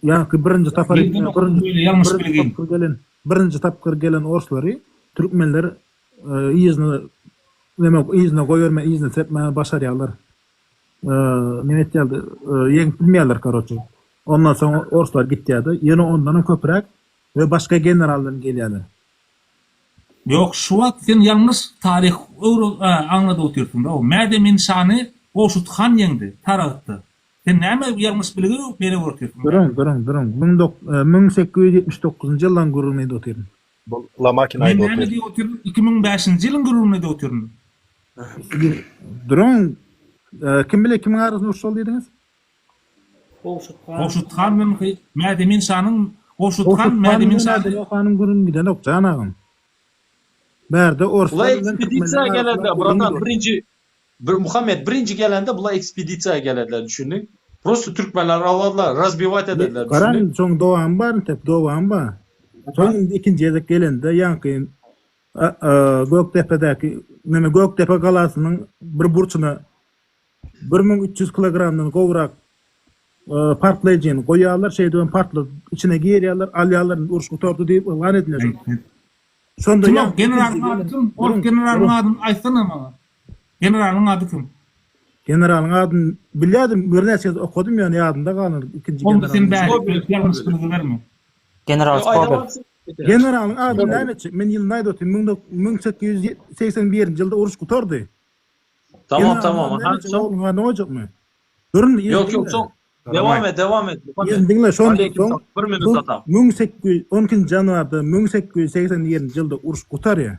ýaňky birinji sapar birinji tapgyr gelen birinji tapgyr gelen orslary türkmenler yzyna neme yzyna goýbermän yzyna sepmäge başarýarlar. Neme etýärdi, ýeňip bilmeýärler karoçe. Ondan soň orslar gitýärdi. Ýene ondanam köpräk we başga generaldan gelýärler. Ýok şu wagt sen ýalňyş taryh aňladyp otyrsyň da. Mädemin şany Gowşut han ýeňdi Saragtda. Sen näme ýalňyş bilgi berip otyrsyň. Duruň, duruň, duruň. 1879-njy ýyldan gürrüň edip otyryn. Bu Lomakin Men aýdyp näme otyr. diýip otyryn? 2005-nji ýylyň gürrüňini edip otyryn. Duruň, kim bile kimiň arasynda uruş boldy diýdiňiz? Gowşut han. Gowşut han bilen Mädemin şanyň Gowşut han Gowşut han Mädemin bilen şany Mädemin hanyň gürrüňi gidenok, jan agam. Bärde orslar Bular bilen ekspedisiýa türkmenleriň gelende, arasynda gürrüň bratan, gidiyor. birinji bir Muhammet birinji gelende bular ekspedisiýa gelediler, düşündiň? Prosto türkmenleri aladylar, razbiwat edediler, düşündiň? Garan, soň dowamy bar entek, dowamy bar. Soň indi ikinji gezek gelende ýaňky Gökdepedäki, neme Gökdepe galasynyň bir burçuna 1300 kilogramdan gowrak partlaýjyny goýýarlar, şeýdibem partladyp içine girýärler, alýarlar, indi uruş gutardy diýip yglan edilýär. Şonda Kim o? ýaňky Generalyň ikinji ady gelen, kim? Ors duruň, generalyň duruň. adyny aýtsana maňa. Generalyň ady kim? Generalyň adyny bilýärdim, birnäçe gezek okadym, ýöne ýadymda galanok ikinji Onda sen generalyň. bäri Skobelew, ýalňyş Skobelew. bilgi berme. General Ýok, Skobelew. aýdamazsyň. Generalyň adyny näme etjek? Men ýylyny aýdyp otyryn, 1881-nji ýylda uruş gutardy. Tamam, Generalyň tamam. adyny Aha, näme etjek? soň Ogluňa adyny goýjakmy? Durun, Ýok, yzyny ýok, diňle. soň dewam et, dewam et. Muhammet. Yzyny diňle, şondan Aleýkum soň salam. Bir minut atam. 1812-nji ýanwarda 1881-nji ýylda uruş gutarýar.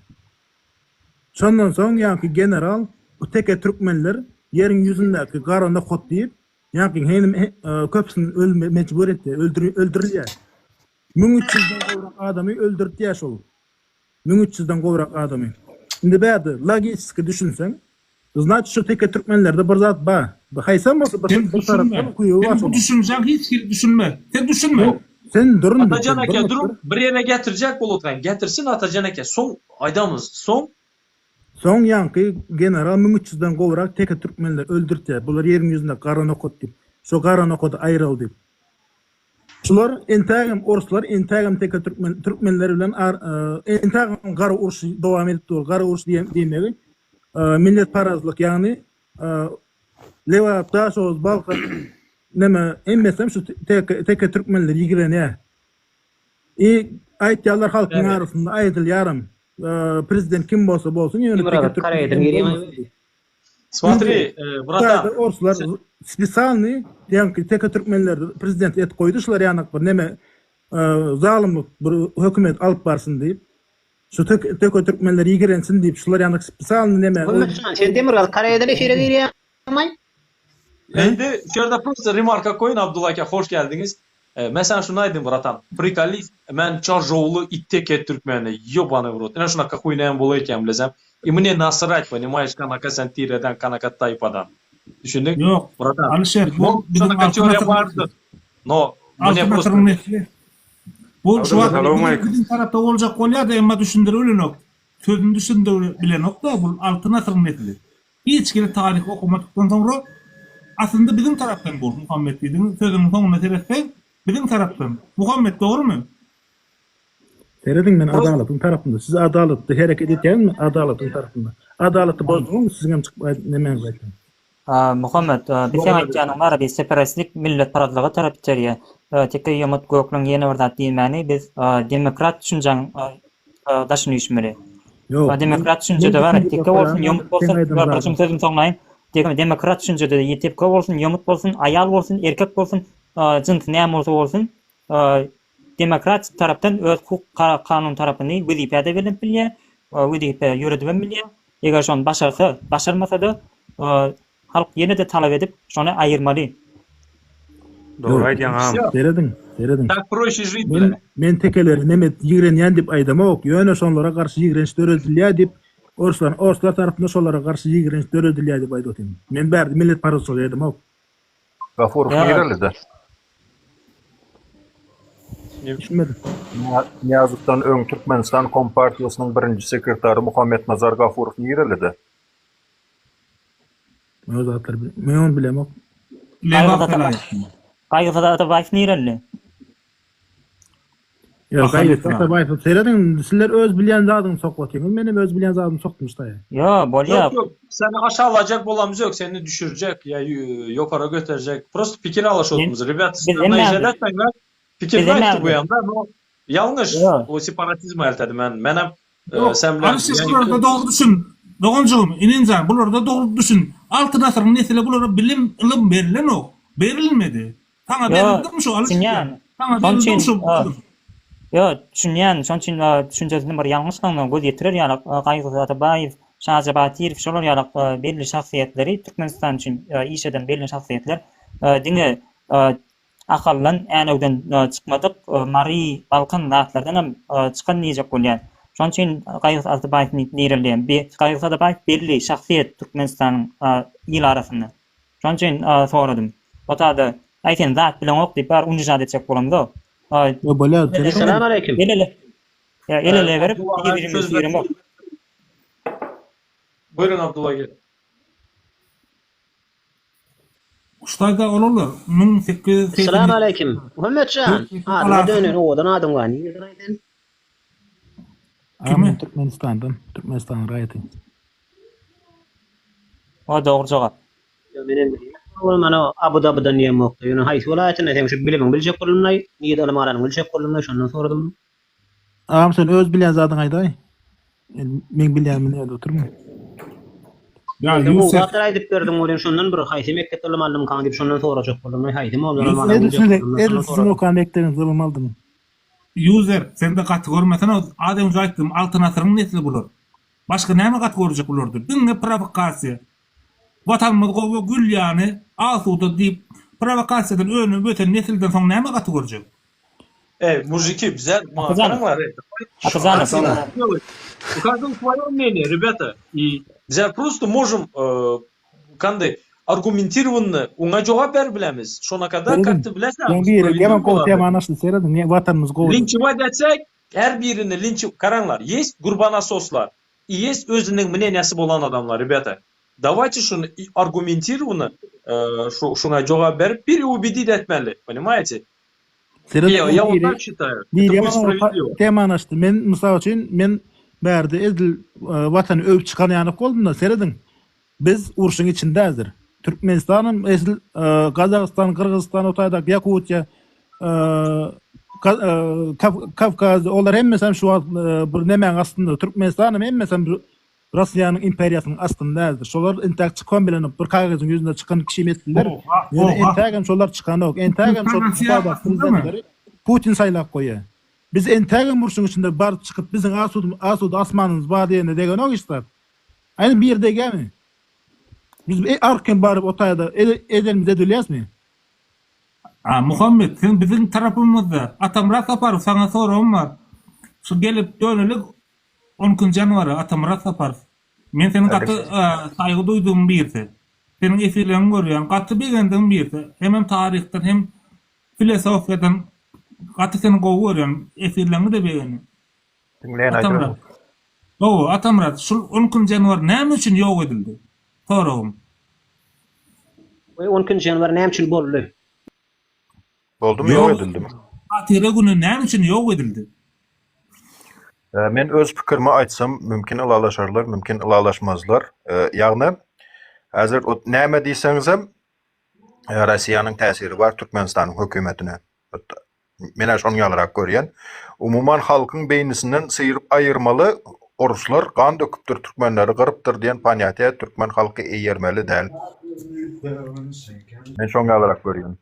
Şondan soň ýaňky general bu teke türkmenler ýeriň ýüzündäki gara nokat diýip, ýaňky henim köpüsini ölüme mejbur etýär, öldürilýär. 1300 den gowrak adamy öldürtýär şol. 1300 den gowrak adamy. Indi bärde logiçeski düşünseň, znaçit şu teke türkmenlerde bir zat bar. Haýsam bolsa bir Sen bir düşünme. tarapdan kuýugy bar Sen bu şonuň. düşünjäň hiç hili düşünme. Sen düşünme. Ýok, sen durun bir, Atajan sen aka durun duruň bir. bir ýere getirjek bolup oturan getirsin Atajan aka soň aýdamyz soň Soň ýaňky general 1300 den gowrak teke türkmenleri öldürtýär. Bular ýeriň ýüzünde gara nokat diýip. Şo gara nokady aýyraly diýip. Şular entägem orslar entägem teke türkmen türkmenler bilen ar entägem gara urşy dowam edip dur. Gara uruş diýen diýmegi milletparazlyk ýagny Lebap, Daşoguz, Balkan neme hemmesem şu teke teke türkmenleri ýigrenýär. I aýtýarlar halkyň arasynda aýdylýaram prezident kim bolsa bolsun ýöne teke türkmen bolmasyn diýip. Smotri, bratan. Orslar spesialnyý ýaňky teke türkmenleri prezident etip goýdy şular ýanak bir neme zalymlyk bir hökümet alyp barsyn diýip. Şu teke türkmenler ýigrensin diýip şular ýaly spesialny neme Muhammetjan sen Demirgazyk Koreýadan efire girýäňmaý? Indi şu ýerde prosta remarka goýun Abdulla aka hoş geldiňiz. Men saňa şuny aýdym bratan prikoliz men çarjowly it teke türkmeni ýobany w rot ine şunaka huýnäm bola ekän bilesem i mne nasrать poнимаешь kanaka sen tireden kanaka taýpadan düşündiň Ýok bratan Alyşer bu biziň şunaka Altyn teoriýa asyryň bardyr no mne Altyn prosta asyryň nesli. Bu şu wagt Salowmaleýkim. biziň tarapda boljak bolýar-da emma düşündirip bilenok. Sözüni düşündirip bilenok-da bu Altyn asyryň nesli. Hiç hili taryh okamadykdan soňra aslynda biziň tarapdan bu Muhammet diýdiň sözüniň soňuna seretseň biziň tarapdan. Muhammet dogrymy? Serediň men adalatyň tarapynda. Siz adalatly hereket etýäňizmi adalatyň tarapynda. Adalaty bozduňyzmy siziňem çykyp nemäňizi aýtýan. Muhammet, biz seň aýtýanyň bar, biz separatistlik milletparazlyga tarap iterýär. Teke ýomut gökleň ýene bir zat diýmäni biz demokrat düşünjäň daşyna üýşmeli. Ýok. Demokrat düşünjede bar, teke bolsun, ýomut bolsun, bir sözümi soňlaýyn. Demokrat düşünjede teke bolsun, ýomut bolsun, aýal bolsun, erkek bolsun, jynsy näme bolsa bolsun, demokratik tarapdan öz hukuk kanun tarapyny wezipä-de bellenip bilýär, wezipe ýöredibem bilýär. Eger şony başarsa, başarmasa-da, halk ýene-de talap edip, şony aýyrmaly. Dogry aýdýaň agam. Serediň, serediň. Tak proşe žit Men men tekeleri neme ýigrenýän diýip aýdamok, ýöne şonlara garşy ýigrenç döredilýär diýip, orslar orslar tarapyndan şolara garşy ýigrenç döredilýär diýip aýdyp otyryn. Men bärde milletparazçylyk edemok. Gafurow nirelide? Düşünmedim. Nyýazowdan öň Türkmenistan Kompartiýasynyň birinji sekretary Muhammetnazar Gafurow nirelidi? Men o zatlary men ony bilemok. Lebap welaýatynda. Gaýgysyz Atabaýew nireli? Ýok, Gaýgysyz Atabaýew serediň, sizler öz bilýän zadyňyzy sokup otyňyz, menem öz bilýän zadymy sokdum ştaýa. Ýo, bolýa. Ýok, ýok, seni aşalajak bolamyz ýok, seni düşürjek ýa ýokara göterjek. Prosto pikir alyşyp otyrmyz. Rебята, sizler naýjada etmäňler. Pikirini aýtdy bu ýanda, no ýalňyş o separatizme eltedi. Men menem sen bilen Alyşir bularda dogry düşün. Doganjygym, ininjan bularda dogry düşün. Altyn asyryň nesili bulara bilim, ylym berilenok. Berilmedi. Saňa berildimi şu Alyşir? Düşünýän. Saňa berildi şu? Ýok, düşünýän. Şonuň üçin düşünjesiniň bir ýalňyşlygyna göz ýetirer ýaly Gaýgysyz Atabaýew, Şaja Batyrow şolar ýaly belli şahsyýetleri Türkmenistan üçin iş eden belli şahsyýetler diňe Ahaldan, Änewden çykmadyk, Mary, Balkan zatlardanam çykan diýjek bolýan. Şonuň üçin Gaýgysyz Atabaýew nirelýän. Gaýgysyz Atabaýew belli şahsyýet Türkmenistanyň il arasynda. Şonuň üçin soradym. Otada, Aý sen zat bileňok diýip bari unijat etjek bolamzok. Ýo bolýar. Essalawmaleýkim. El-ele. Ýa el-ele berip bir-birimizi süýremok. Buýruň Abdulla gel. Ştaýda olarlar 1887 Essalawmaleýkim. Muhammetjan, adyňa dönen owadan adyň bar. Nireden sen? Agam men Türkmenistandan, Türkmenistanyň raýaty. O dogry jogap. Ýok menem bilýän. Ol mana Abu Dabydan diýemokda. Ýöne haýsy welaýatynda seň şu bilimiňi biljek boldumlaý, nirede ylym alanyňy biljek boldumlaý, şondan soradym. Agam sen öz bilýän zadyňy aýdaý. Meň bilýänimi näde oturma. Ýa Sen gowy Ýusuf. zatlar aýdyp berdiň welin şondan bir haýsy mekdepde ylym aldymkaň diýip şondan sorajak boldumlaý, haýsy molladan ylym alanyňy Edil biljek siziň boldumlaý, edil şondan siziň soradym. okan mekdebiňizde ylym aldym. User, sende gaty görmesene, az öňje aýtdym, Altyn asyryň nesli bular. Başga näme gaty görjek bularda? Diňe prowokasiýa. Watanymyz gowy, gül ýany, asuda diýip, prowokasiýadan önüp ösen nesilden soň näme gaty görjek? Ey, mujiki, bizler Atajan. garaňlar. Atajan. У каждого свое мнение, ребята. И bizler просто можем kanday argumentirованно oňa jogap berip bilemiz. Şona kadar как ты bilesən. Ýa biri ýaman gowy temany açdy serediň watanymyz gowy. Linçewać etsek, her birini linç garaňlar. Есть gurbanasoslar и есть özüniň мнениесі bolan adamlar, ребята. Давайте şuny argumentirованно şuňa jogap berip bir убедить etmeli, понимаете? Serediň Я, я вот так считаю. Это будет справедливо. Temany açdy. Men mysal üçin men bärde edil watany öwüp çykan ýaly boldum-da serediň. Biz urşuň içinde häzir. Türkmenistanam esl Gazagystan, Gyrgyzystan o taýdaky Ýakutiýa, Kawkaz olar hemmesem şu wagt bir nemäň astynda. Türkmenistanam hemmesem bir Russiýanyň imperiýasynyň astynda häzir. Şolar entäk çykam bilenok. Bir kagyzyň ýüzünde çykan kişi etdiler. Ýöne entägem şolar çykanok. Entägem şol prezidentleri Putin saýlap goýýar. Biz entägem urşuň içinde baryp çykyp biziň asuda asmanymyz bar diýende degenok hiç zat. Aýdym biri degýärmi? Biz arkaýyn baryp o taýda edenimizi edilýäsmi? A Muhammet sen biziň tarapymyzda. Atamyrat Saparow saňa soragym bar. Şu gelip dönelik on ikinji ýanwara Atamyrat Saparow. Men seniň gaty saýgy duýdugym birisi. Seniň efirleriňi görýän, gaty begendigim birisi. Hemem taryhdan hem filosofiýadan gaty seni gowy görýän, efirleriňi-de begenýän. Diňleýän Atamyrat. Hawa, Atamyrat, şul on ikinji ýanwar näme üçin ýok edildi? Soragym. We on ikinji ýanwar näme üçin boldy? Boldumy, ýok edildimi? Hatyra güni näme üçin ýok edildi? Men öz pikirimi aýtsam, mümkin ylalaşarlar, mümkin ylalaşmazlar. Ýagny, häzir näme diýseňizem, Russiýanyň täsiri bar Türkmenistanyň hökümetine. Men-ä şonuň ýalyrak görýän. Umuman halkyň beýnisinden syryp aýyrmaly oruslar gan döküpdir türkmenleri gyrypdyr diýen ponýatiýa türkmen halky eýermeli däl. Men şoň ýalyrak görýän.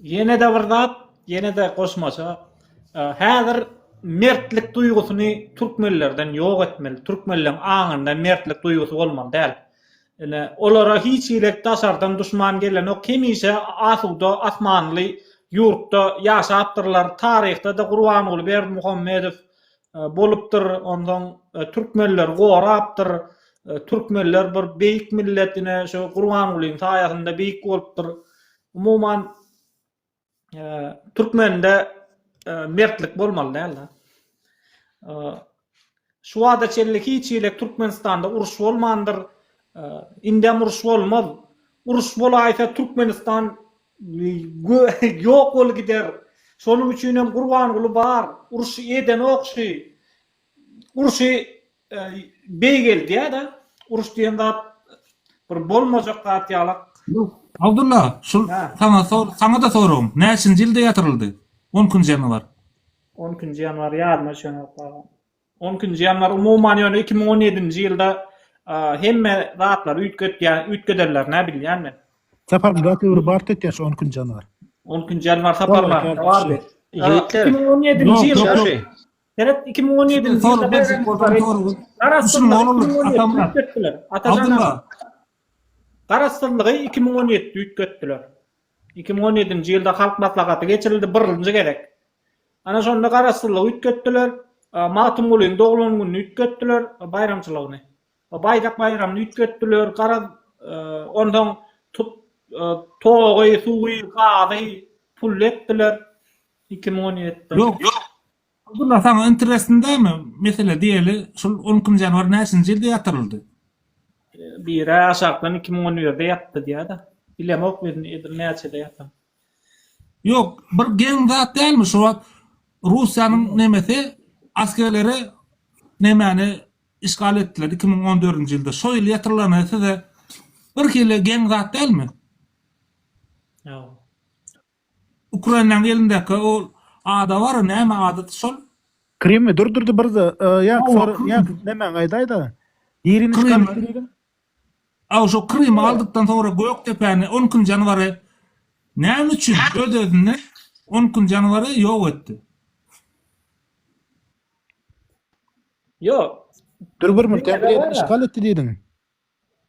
Ýene-de bir zat, ýene-de goşmaça. Häzir mertlik duýgusyny türkmenlerden ýok etmeli. Türkmenleň aňynda mertlik duýgusy bolmaly däl. Ine, olara hiç hili daşardan duşman gelenok, hemişe asuda asmanly ýurtda ýaşapdyrlar. Taryhda-da Gurbanguly Berdimuhamedow bolupdyr, onsoň türkmenleri gorapdyr. Türkmenler bir beýik millet, ine, şu Gurbangulyň saýasynda beýik bolupdyr. Umuman, Türkmende mertlik bolmaly däl-de. Şu wagta çenli hiç hili Türkmenistanda uruş bolmandyr. Indem uruş bolmaz. Uruş bolaýsa Türkmenistan ýok bolup gider. Şonuň üçinem Gurbanguly bar. Uruşy edenok şu. Urşy beýgeldýär-de. Uruş diýen zat bir bolmajak zat ýalak. Ýok, Abdylla, şul saňa sor, saňa-da soragym. Näçinji ýylda ýatyryldy? On ikinji ýanwar. On ikinji ýanwar ýadyma düşenok agam. On ikinji ýanwar umuman ýöne 2017-nji ýylda hemme zatlary üýtgetýän, üýtgedenlerini-ä bilýän men. Saparmyrat öwri bart etýär şu on ikinji ýanwar. On ikinji ýanwar Saparmyratda bardy. Ýigitler. 2017-nji ýylda Seret 2017-nji ýylda Garaşsyzlygy 2017-de üýtgetdiler. Atajan aga. Garaşsyzlygy 2017-de üýtgetdiler. 2017-nji ýylda Halk Maslahaty geçirildi birinji gezek. Ana şonda Garaşsyzlygy üýtgetdiler. Magtymgulyň doglan gününi üýtgetdiler, baýramçylygyny. Baýdak baýramyny üýtgetdiler. Garaz, onsoň togy, suwy, gazy pully etdiler. 2017-de. Ýok. Abdylla saňa interesny dälmi mesele diýeli şul on ikinji ýanwar näçinji ýylda ýatyryldy? Biri aşakdan 2011-de ýatdy diýýär-de. Bilemok men edil näçede ýatan. Ýok, bir geň zat dälmi şu wagt Russiýanyň nemesi askerleri nemäni işgal etdiler 2014-nji ýylda. Şo ýyl ýatyrylany size bir hili geň zat dälmi? Ýok. Ukrainanyň elindäki ol ada bar näme adasy şol? Krymmy dur durdy birde ýa sor ýa nämäňi aýdaýda. Birini çykaryp diýdim. Aw şo Krymy aldykdan soňra Gökdepäni on ikinji ýanwary näme üçin öz özünden on ikinji ýanwary ýok etdi? Ýok. Dur bir minut ýa bir ýerini işgal etdi diýdiň.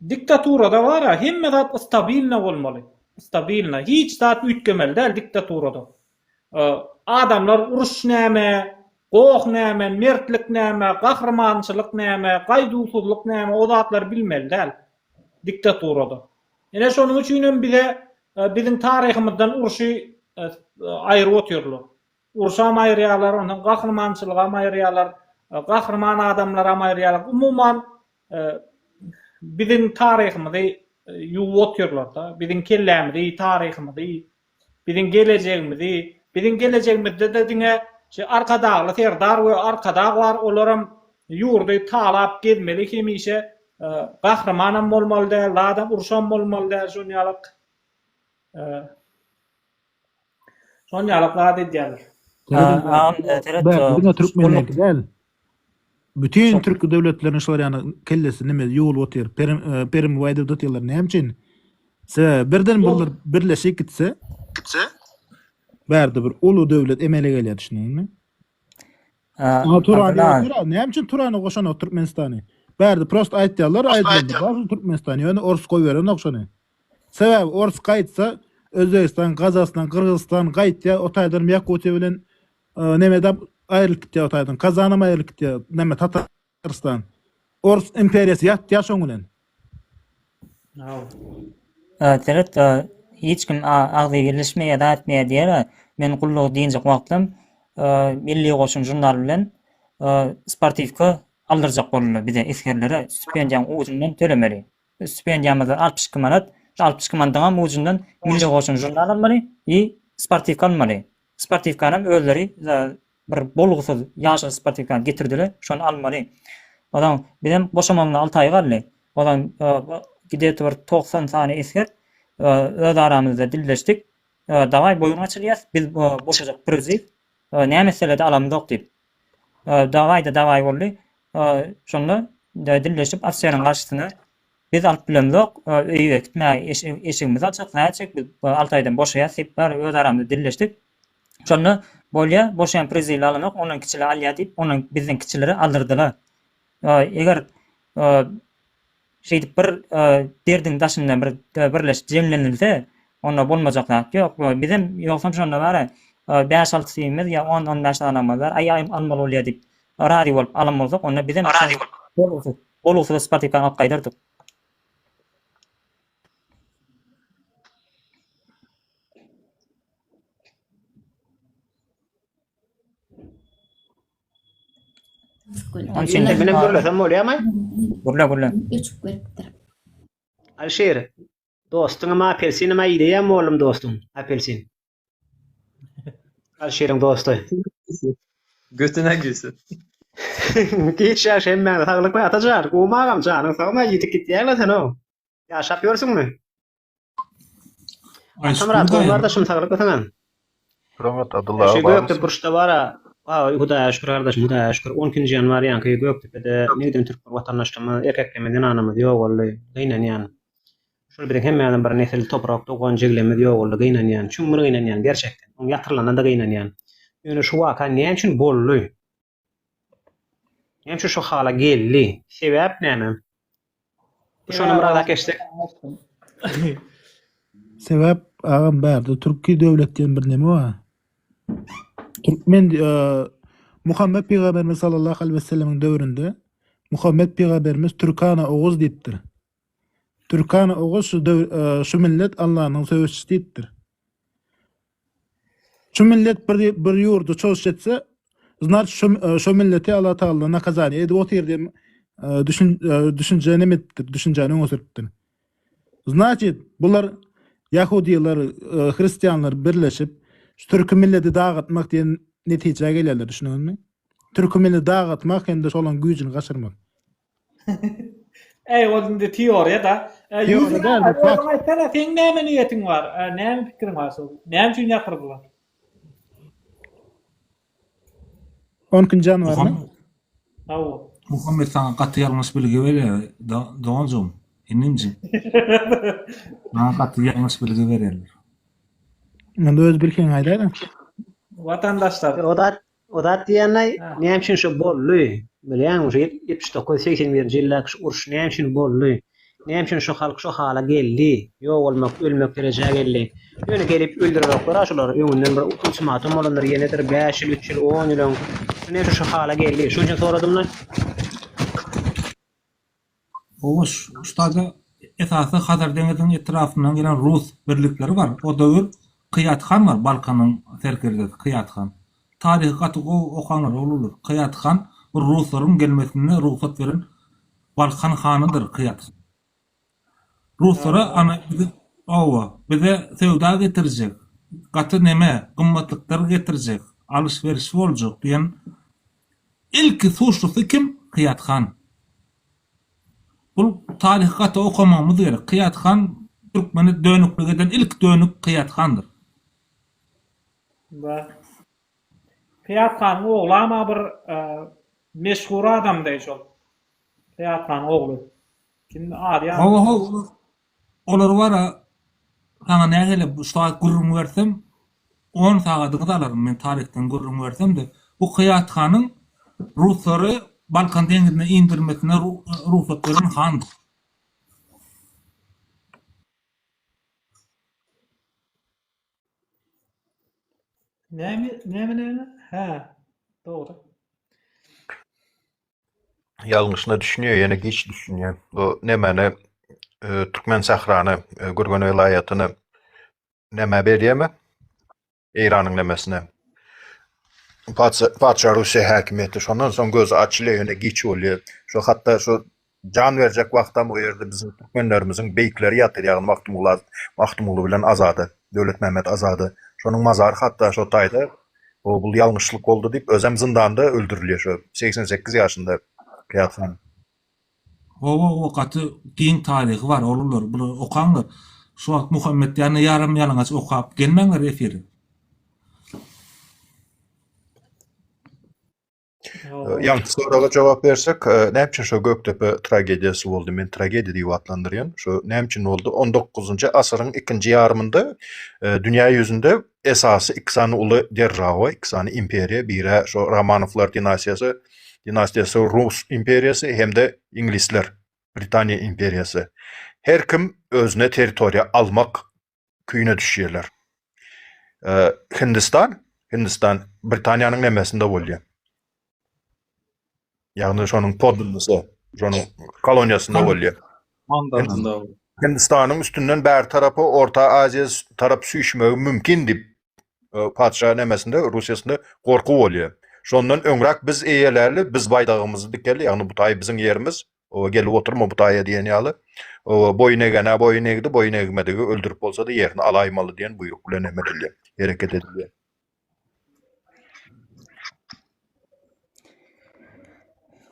Diktaturada bara hemme zat stabilno bolmaly. Stabilno. Hiç zat üýtgemeli däl diktaturada. Adamlar uruş näme, goh näme, mertlik näme, gahrymançylyk näme, gaýduwsyzlyk näme o zatlary bilmeli däl diktaturada. Ine şonuň üçin hem bize biziň taryhymyzdan urşy aýryp otyrlar. Urşam aýyrýarlar, onsoň gahrymançylygam aýyrýarlar, gahryman adamlaram aýyrýarlar. Umuman biziň taryhymyzy ýuwup otyrlar-da, biziň kellämizi, taryhymyzy, biziň gelejegimizi, biziň gelejegimizde-de diňe şu Arkadagly Serdar we Arkadag bar, olaram ýurdy talap gezmeli hemişe, gahrymanam bolmaly däl, zadam urşam bolmaly däl, şon ýalak. Şon ýalak zat edýärler. Bärde diňe türkmenleriňki däl. Bütin türki döwletleriniň şular ýaly kellesi neme ýuwulyp otyr. Perim perim aýdyp otyrlar. Näme üçin? Sebäbi birden bular birleşip gitse. Bärde bir uly döwlet emele gelýär düşündiňmi? Aha Turan diýip otyr, näme üçin Turana goşanok Türkmenistany? Bärde prosta aýtýarlar, aýdylanda bar Türkmenistan, ýöne ors goýberenok şony. Sebäbi ors gaýtsa, Özbegistan, Gazagystan, Gyrgyzystan gaýtýar, o taýdan Ýakutiýa bilen nemedem aýrylyp gitýär o taýdan. Kazanam aýrylyp gitýär, neme Tatarystan. Ors imperiýasy ýatýar şoň bilen. Seret, hiç kim agzy birleşmeýär, zat etmeýär diýer. Men gullugy dynjak wagtym Milli goşun žurnaly bilen sportiwka aldyrjak boldular bize, esgerlere stipendiýaň ujundan tölemeli. Stipendiýamyz 62 manat. Şu 62 manadyňam ujundan Milli goşun žurnal almaly i sportiwka almaly. Sportiwkanam özleri bir bolgusyz ýaşyl sportiwkany getirdiler, şony almaly. Onsoň bizem boşamamyza alty aý galdy. Onsoň gide-to bir 90 sany esger öz aramyzda dilleşdik. Dawaý boýun gaçyrýas, biz boşajak priziw, näme etseler-de alamzok diýip. Dawaý-da dawaý boldy. Şonda dilleşip ofiseriň garşysyna biz alyp bilemzok, öýe gitmäge eşigimizi alçak, nätjek biz alty aýdan boşaýas diýip bary öz aramyzda dilleşdik. Şonda bolýa, boşaýan priziwli alanok, ondan kiçiler alýar diýip, ondan bizden kiçilere aldyrdylar. Eger şeýdip bir derdiň daşynda bir birleşip jemlenilse, onda bolmajak zat ýok. Bizem ýogsam şonda bar-a, bäş-altysymyz ýa on-on bäş sanamyz bar, aý almaly bolýar diýip, razy bolup alan bolsak, onda bizem bolgusyz, bolgusyz sportiwkany alyp gaýdardyk. Onuň üçin Menem gürlesem bolýarmy? Gürle, gürle. Öçüp beripdir. Alişir, dostuňam apelsinem iýleýän boldum dostuň, apelsin. Alişiriň dosty. Götüne girsin. Giç ýaş hemmäňize saglykmy Atajan, Gum agam janyň sagmy ýitip gitýäňle sen-ow. Ýaşap ýörsüňmi? Atamyrat gowy gardaşym saglykmy saňa? Rahat Abdylla Şu aga barmysyň? Gökdepe burçda bara Waý Hudaýa şükür gardaşym Hudaýa şükür 12-nji ýanwar ýaňky Gökdepede nirden türk bir watandaşlarymyz erkeklerimiz zenanlarymyz ýogaldy gynanýan şol biziň hemmämiziň bir nesil toprak dogan jiglerimiz ýogaldy gynanýan çuňňur gynanýan gerçekden oň ýatyrylanyna-da gynanýan ýöne şu waka näme üçin boldy Näme üçin şu hala geldi? Sebäp näme? Bu şondan biraz geçsek. Sebäp agam bärde türki döwlet diýen bir neme bar. Türkmen e, Muhammet pygamberimiz sallallahu aleyhi ve sellemiň döwründe Muhammet pygamberimiz Türkana Oguz diýipdir. Türkana Oguz şu döw, e, şu millet Allanyň söweşçisi diýipdir. Şu millet bir bir ýurda çozuş etse, znaç şu şo milleti Allah Taala nakazaniýe edip otyr diýen e, düşün e, düşünje neme edipdir, düşünjäni öňe sürüpdir. Znaçit bular ýahudylar, e, hristianlar birleşip şu türki milleti dagatmak diýen netijä gelýärler, düşündiňizmi? Türki milleti dagatmak hem-de şolaryň güýjüni gaçyrmak. Eý, ol indi teoriýa da. Teoriýa Ýüzüň däl, bu fakt. Özüň aýtsana, seň näme niýetiň bar? Näme pikiriň bar şol? Näme üçin ýatyrdylar? 12-nji ýanwarmy? Hawa. Muhammet saňa gaty ýalňyş bilgi berýär, doganjygym, inimjim. Saňa gaty ýalňyş bilgi berýärler. Onda öz bilgiňi aýdaýda. Watandaşlar. O zat O zat diýýänlaý, näme üçin şo boldy? Bilýäňmi, şu 79, 81-nji ýyldaky şu uruş näme üçin boldy? Näme üçin şo halk şo hala geldi? Ýok bolmak, ölmek derejä geldi. Ýöne gelip öldürenoklar-a şolary, öňünden bir ultimatum bolandyr, ýenedir bäş ýyl, üç ýyl, on ýyl öň. Şu näme üçin şo hala geldi? Şonuň üçin soradym-la. Hawa, şu taýda esasy Hazar deňiziniň etrapyndan gelen rus birlikleri bar. O döwür Kyýat han bar, Balkanyň serkerdesi Kyýat han. Taryhy gaty gowy okanlar ol biler. Kyýat han bir ruslaryň gelmesine rugsat beren Balkan hanydyr Kyýat han. Ruslara ana bize hawa, bize söwda getirjek, gaty neme, gymmatlyklar getirjek, alyş-beriş boljak diýen Ilki suşlusy kim? Kyýat han. Bul taryhy gaty okamagymyz gerek. Kyýat han türkmeni dönüklik eden ilki dönük Kyýat handyr. Ba. Kyýat hanyň oglam-a bir meşhur adamdy şol. Kyýat hanyň ogly. Kimdi ady ýadymda. Hawa hawa olar bara saňa nähili şu wagt gürrüň bersem. On sagadyňyzy alaryn men taryhdan gürrüň bersem-de, bu Kyýat hanyň ruslary Balkan deňzine indirmesine rugsat beren handyr. Näme, näme, näme? Hä, dogry. Ýalňyşyna düşünýär, ýene giç düşünýär. Bu nemäni e, Türkmen sährany, e, Gürgen welaýatyny nämä berýärmi? Eýranyň nemesine. Patyşa, patyşa Russiýa häkimiýeti şondan soň gözi açylýar, ýöne giç bolýar. Şo hatda şo jan berjek wagtam o ýerde biziň türkmenlerimiziň beýikleri ýatyr, ýagny Magtymguly Magtymguly bilen Azady, Döwletmämmet Azady. Şonuň mazary hatda şo taýda o bul ýalňyşlyk boldy diýip, özem zyndanda öldürilýär şo 88 ýaşynda Kyýat han. Hawa hawa gaty giň taryhy bar oglanlar buny okaňlar şu wagt Muhammet ýany ýarym ýalaňaç okap gelmäňler efire. Ýaňky soraga jogap bersek, näme üçin şo Gökdepe tragediýasy boldy? Men tragediýa diýip atlandyrýan. Şo näme üçin boldy? 19-njy asyryň ikinji ýarymynda dünýä ýüzünde esasy iki sany uly deržawa, iki sany imperiýa, biri şo Romanowlar dinastiýasy, dinastiýasy Rus imperiýasy hem-de iňlisler, Britaniýa imperiýasy. Her kim özüne territoriýa almak küýüne düşýärler. Hindistan, Hindistan Britaniýanyň nemesinde bolýar. Ýagny şonuň poddannysy, şonuň koloniýasynda bolýar. Mandatynda. Hindistanyň üstünden bäri tarapa Orta Aziýa tarap süýşmegi mümkin diýip patyşa nemesinde Russiýasynda gorky bolýar. Şondan öňräk biz eýeläli, biz baýdagymyzy dikeli, ýagny bu taý biziň ýerimiz, oba gelip oturma bu taýa diýen ýaly. Oba boýun egene boýun egdi, boýun egmedigi öldürip bolsa-da ýerini alaýmaly diýen buýruk bilen neme edilýär, hereket edilýär.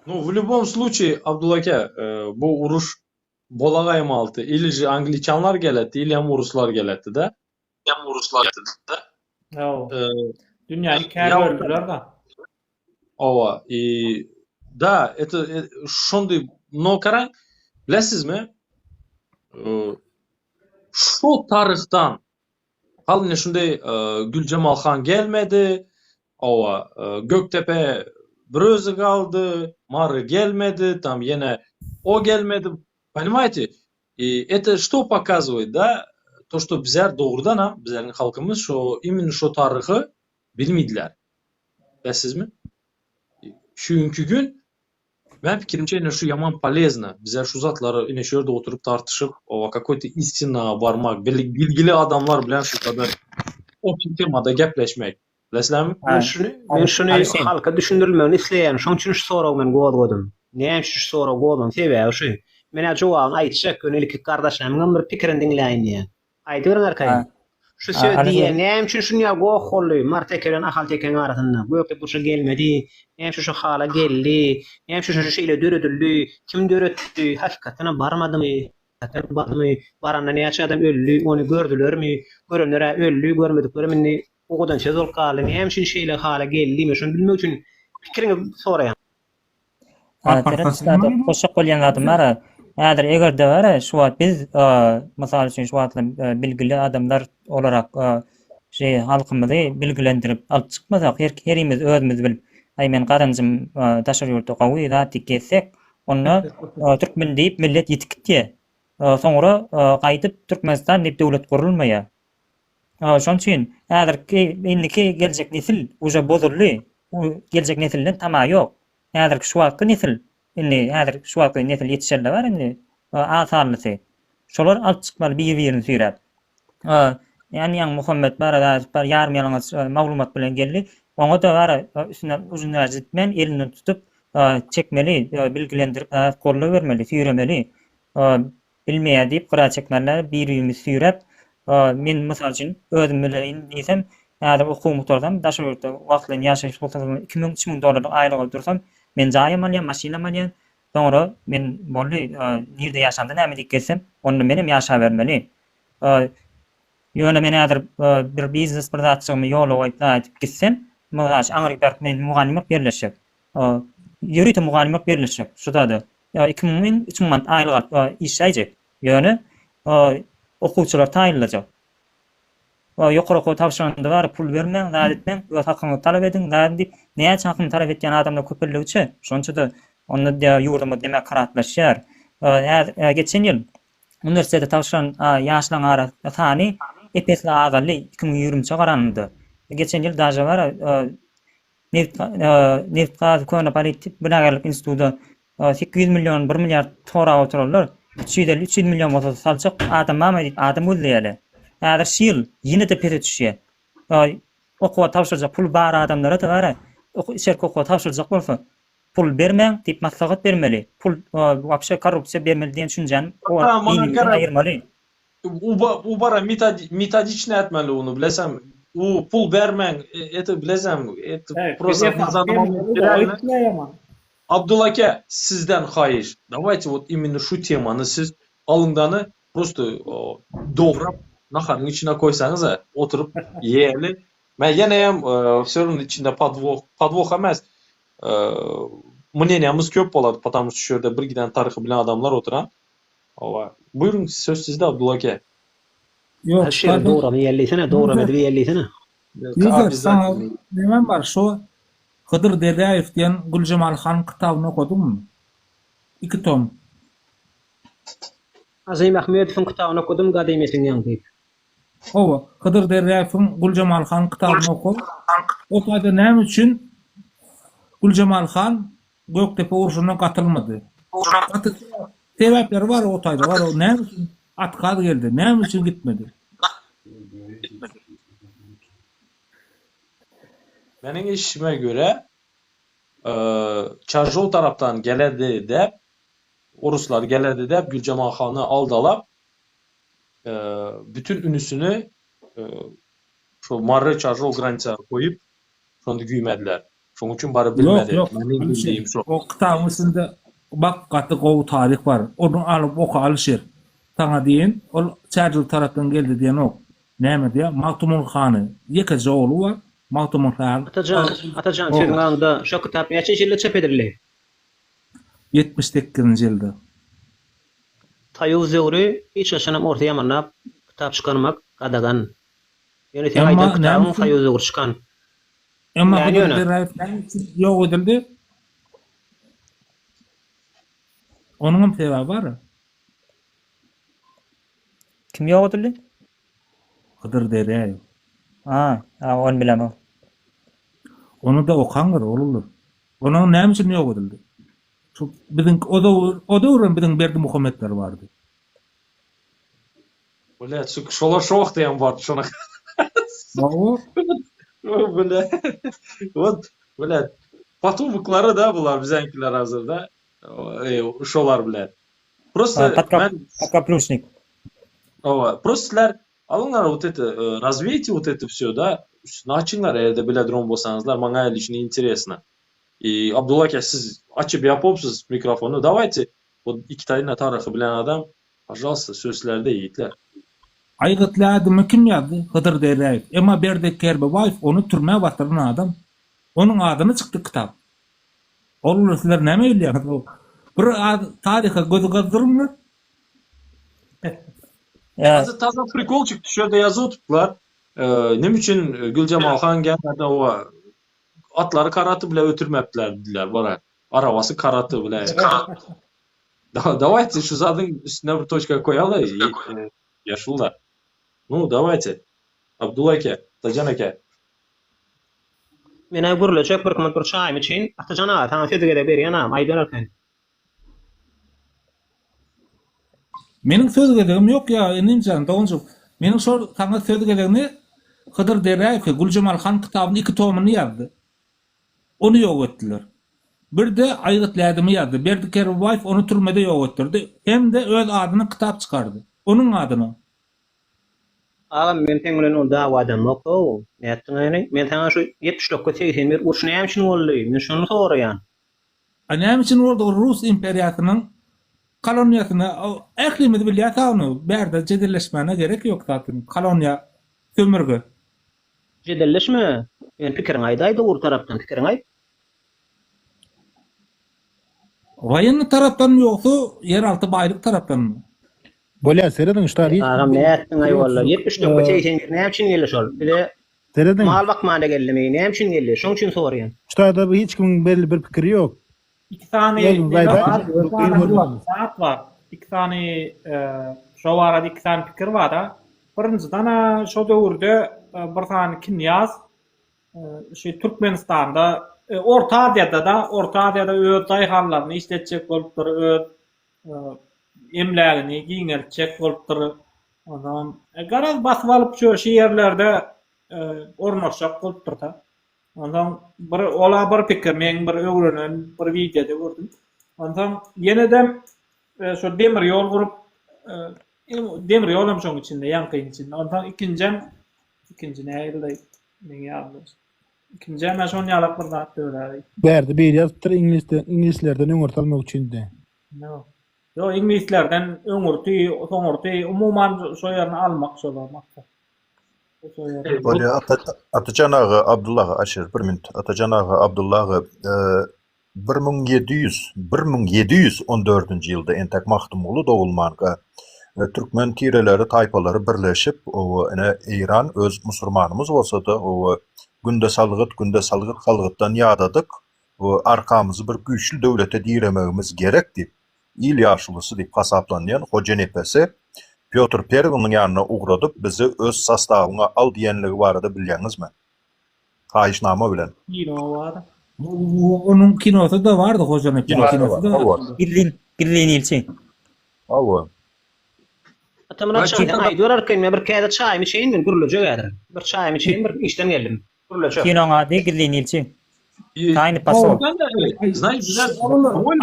Ну, в любом случае, Abdulla aka, bu uruş bolagaýmalydy. Ili же angliçanlar geletdi, ili hem ruslar geletdi-de. Hem ruslar geletdi-de. Hawa. Dünýäni ikä böldüler-de. Hawa, i da, это şondy, no garaň, bilesizmi? Şu taryhdan Hal ine şunday Güljemal han gelmedi, hawa, Gökdepe bir özi galdy, Mary gelmedi, tam ýene o gelmedi, ponimaýte, это что pokazywait, da, to što bizler dogrudanam, bizleriň halkymyz şo imенно şo taryhy bilmeýdiler. Bilesizmi? Şu günki gün Men pikirimçe ine şu ýaman polezno. Bizler şu zatlary ine şu ýerde oturyp tartyşyp, oba kakoý-to istina barmak, bilgili adamlar bilen şu kadar общий temada gepleşmek. Bilesizlermi? Men şuny, men şuny halka düşündirilmegini isleýän. Şoň üçin şu soragy men gozgadym. Näme üçin şu soragy gozgamyň sebäbi şu. Men-ä jogabyny aýtjak, ýöne ilki gardaşlarymyňam bir pikirini diňläýin diýýän. Aýdyberiň arkaýyn. Şu söz diýýän, näme üçin şunýa goh boldy Mary teke bilen Ahal tekeň arasynda? Gökdepe urşa gelmedi, näme üçin şu hala geldi, näme üçin şu şeýle döredildi, kim döretdi, hakykatdanam barmadymy, hakykatdanam bardymy, baranda näçe adam öldi, ony gördülermi, görenler-ä öldi, görmediklerem indi owadan söz bolup galdy, näme üçin şeýle hala geldi, men şony bilmek üçin pikiriňizi soraýan. Seret üstad goşjak bolýan zadym bar. Häzir eger-de bar şu wagt biz mysal üçin şu wagtlar bilgili adamlar olarak şeý halkymyzy bilgilendirip alyp çykmasak her herimiz özümiz bilip aý men gazanjym daşary ýurtda gowy zat diýip gezsek onda türkmen diýip millet ýitip gitýär. Soňra gaýdyp Türkmenistan diýip döwlet gurulmaýar. Şonuň üçin häzirki indiki geljek nesil uje bozuldy. Geljek nesilden tama ýok. Häzirki şu wagtky nesil indi häzir şu wagtky nesil ýetişenler bar indi az sanlysy. Şolar alyp çykmaly bir-birini süýräp. Ýani ýaňy Muhammet bar bar ýarym ýalaňaç maglumat bilen geldi. Oňa-da bar üstünden ujundan gitmän elinden tutup çekmeli, bilgilendirip goldaw bermeli, süýremeli. Bilmeýär diýip gyra çekmänler bir-birimizi süýräp, men mysal üçin özüm bileýin diýsem, häzir okuwymy gutarsam, daşary ýurtda wagtlaýyn ýaşaýyş rugsatym 2000, 3000 dollarlyk aýlyga dursam, men jaýam alýan, maşynam alýan, soňra men boldy, nirde ýaşamda näme diýip gezsem, onda menem ýaşabermeli. Ýöne men häzir bir biznes bir zatjygymy ýola goýup zat edip gitsem, mysal üçin aňryk baryp men mugallym bolup ýerleşjek. Ýörite mugallym bolup ýerleşjek şu zada. 2000, 3000 manat aýlyk alyp işläýjek. Ýöne okuwçylar taýynlajak. Ýokary okuwa tabşyranda bar pul bermäň, zat etmäň, öz hakyňyzy talap ediň, zat diýip, näçe hakyny talap etýän adamlar köpeldigiçe, şonça-da onda ýurdumyz demokratlaşýar. Häzir geçen ýyl uniwersitete tabşyran ýaşlaryň arasynda sany ep-esli azaldy, 2023-e garanyňda. Geçen ýyl daže bar nebit nebit-gaz köne politik binagärlik instituta 800 million, 1 milliard sorap oturanlar, 350, 300 million bolsa saljak adam barmy diýip adam gözleýärler. Häzir şu ýyl ýene-de pese düşýär. Okuwa tabşyrjak puly bar adamlara-da bar, içerki okuwa tabşyrjak bolsa, pul bermäň diýip maslahat bermeli. Pul wapşe korrupsiýa bermeli diýen düşünjäni beýnimizden aýyrmaly. U bara metodiçny etmeli ony bilesem. U pul bermäň, это bilesem, это просто Abdul aka sizden haýyş dawayte wot imенно şu temany siz alyňdany prosto dograp naharyň içine koýsaňyza oturyp iýeli men ýeneýem wse rawno içinde podwoh podwoh emes mneniýamyz köp bolady potamu şu ýerde bir giden taryhy bilen adamlar oturan hawa buýruň söz sizde Abdul aka. Ýok, Şeýle dogramy iýeli diýsene, dogramy edip iýeli diýsene. Lider, saňa nemem bar, şo Hydyr Derýaýew diýen Güljemal hanyň kitabyny okadyňmy? Iki tom. Azym Ahmedowyň kitabyny okadym Gadymyýetiň ýaňy diýip. Hawa, Hydyr Derýaýewiň Güljemal han kitabyny oka. O taýda näme üçin Güljemal han Gökdepe urşuna gatylmady? Gaty sebäpleri bar o taýda bar. Näme üçin otkaz geldi? Näme üçin gitmedi? Meniň eşişime görä, Çarjow tarapdan geledi däp, oruslar geledi däp Güljemal hany aldalap, bütin ünüsini şo Mary-Çarjow granitsaga goýup, şonda güýmediler. Şoň üçin baryp Ýok, bilmedi. ýok, Meniň Alyşir, bildiğim şo. o kitabyň içinde bak gaty gowy taryh bar. Ony alyp oka Alyşir. Saňa diýen, ol Çärjew tarapdan geldi diýenok. Näme diýýär? Magtymguly hany ýekeje ogly bar. Magtymguly han Atajan, Atajan sözüň aňda şo kitap näçenji ýylda çap edildi? 78-nji ýylda. Soýuz döwri hiç haçanam orsy ýamanlap kitap çykarmak gadagan. Ýöne seň Emma aýdan näme kitabyň üçin soýuz döwri çykan. Emma Näme Hydyr ýöne? Derýaýew näme üçin ýok edildi? Onuňam sebäbi bar. Kim ýok edildi? Hydyr Derýaýew. A, a ony bilemok. Ony-da okaňyz, oglanlar. Onuň näme üçin ýok edildi? Şu biziň o döwür, o döwürem biziň Berdimuhametler bardy. Blä, şu şolar şo wagtda hem bardy şona. Hawa. Blä. Wot, blä. Potomoklary da bular biziňkiler hazirde. Şolar bilen. Prosto men Podkapluşnik. Hawa, prosto sizler alyňlar вот это развейте вот это все да. Üstüni açyňlar eger-de biledron bolsaňyzlar maňa lично interesno. И Abdulla aka siz açyp ýapypsyz mikrofony dawayte вот iki taýyna taryhy bilen adam Pažalsta söz sizlerde ýigitler. Aýgytly ädimi kim ýazdy? Hydyr Derýaýew. Emma Berdi Kerbabaýew ony türmä basyran adam. Onuň adyna çykdy kitap. Oglanlar sizler näme bilýäňiz bu bir az taryha göz gezdiриňler. Taze taze prikol çykdy şu ýerde ýazyp oturdylar. Neme üçin Güljemal han gelmedi owa atlary karaty bile ötürmepdiler diýdiler bara arabasy karaty bile. Dawayte şu zadyň üstüne bir toçka koýaly ýaşulular. Nu dawayte. Abdulla eke, Atajan eke. Menä gürlejek bir minut bir çaýym içeýin. Atajan aga saňa sözi gezek berýän agam aýdyber arkaýyn. Meniň söz gezegim ýok ýa inimjan doganjyk. Meniň şol saňa söz gezegini Hydyr Derýaýew Güljemal han kitabyny iki tomyny ýazdy. Ony ýok etdiler. Bir-de Aýgyt Lädimi ýazdy. Berdi Kerbabaýew ony türmede ýok etdirdi. Hem-de öz adyna kitap çykardy. Onuň adyna. Agam men seň bilen ol dawa edemok how nätdiň ýöne men saňa şu 79 81 uruş näme üçin boldy men şony soraýan. A näme üçin boldy ol rus imperiýasynyň koloniýasyna ählimiz bilýäs a ony bärde jedelleşmäne gerek ýok zatyn koloniýa sömürge. Jedelleşme ýöne pikiriňi aýdaý dogry tarapdan pikiriňi aýt. Woýennyý tarapdanmy ýogsa ýeralty baýlyk tarapdanmy? Bolýar serediň şu taýda hiç Agam kimiň nätdiňaý walla 79 81 näme üçin geldi şol bize Serediň. mal bakmana geldimi näme üçin geldi şoň üçin soraýan. Şu taýda hiç kimiň belli bir pikiri ýok. Iki sany Özüňiz neme aýdaýyň, bar, iki kyn sany görmeseňiz. zat bar. Iki sany şo barada iki sany pikir bar-da. Birinjiden-ä şo döwürde bir sany knýaz şu Türkmenistanda, Orta Aziýada-da, Orta Aziýada öz daýhanlaryny işletjek bolupdyr, öz emlägini giňeltjek bolupdyr. Onsoňam garaz basyp alyp şu şu ýerlerde ornaşjak bolupdyr-da. Onsoň bir ola bir pikir meň bir öwrenen bir wideoda gördüm. Onsoň ýenedem şo demir ýol gurup demir ýol hem şoň içinde ýaňkyň içinde. Onsoň ikinjem ikinji nähili meň ýadymda. Ikinjem şon ýalak bir zat dörädi. Bärde biri ýazypdyr iňlisden iňlislerden öňürti almak üçindi. Ýok. Ýok iňlislerden öňürti soňurty umuman şo ýerini almak şolar maksat. Bolýar Atajan aga Abdylla aga Aşyr bir minut Atajan aga Abdylla aga 1700 1714-nji ýylda entek Magtymguly dogulmanka türkmen tireleri taýpalary birleşip oba ine Eýran öz musurmanymyz bolsada oba günde salgyt günde salgyt salgytdan ýadadyk we arkamyzy bir güýçli döwlete diremegimiz gerek diýip il ýaşulusy diýip hasaplanýan Hojanepesi Pýotr Perwiniň ýanyna ugradyp, bizi öz sostawyňa al diýenligi barada bilýäňizmi? Haýyşnama bilen. Kino bar. Onuň kinosy-da bardy Hojanepesiň kinosy-da bardy. Gizlin, gizlin ilçi. Hawa. Atamyrat çaý sen aýdyber arkaýyn men bir käse çaýymy içeýin men gürlejek häzir. Bir çaýymy içeýin bir işden geldim. Gürlejek. Kinoň ady Gizlin ilçi. Taýny posol.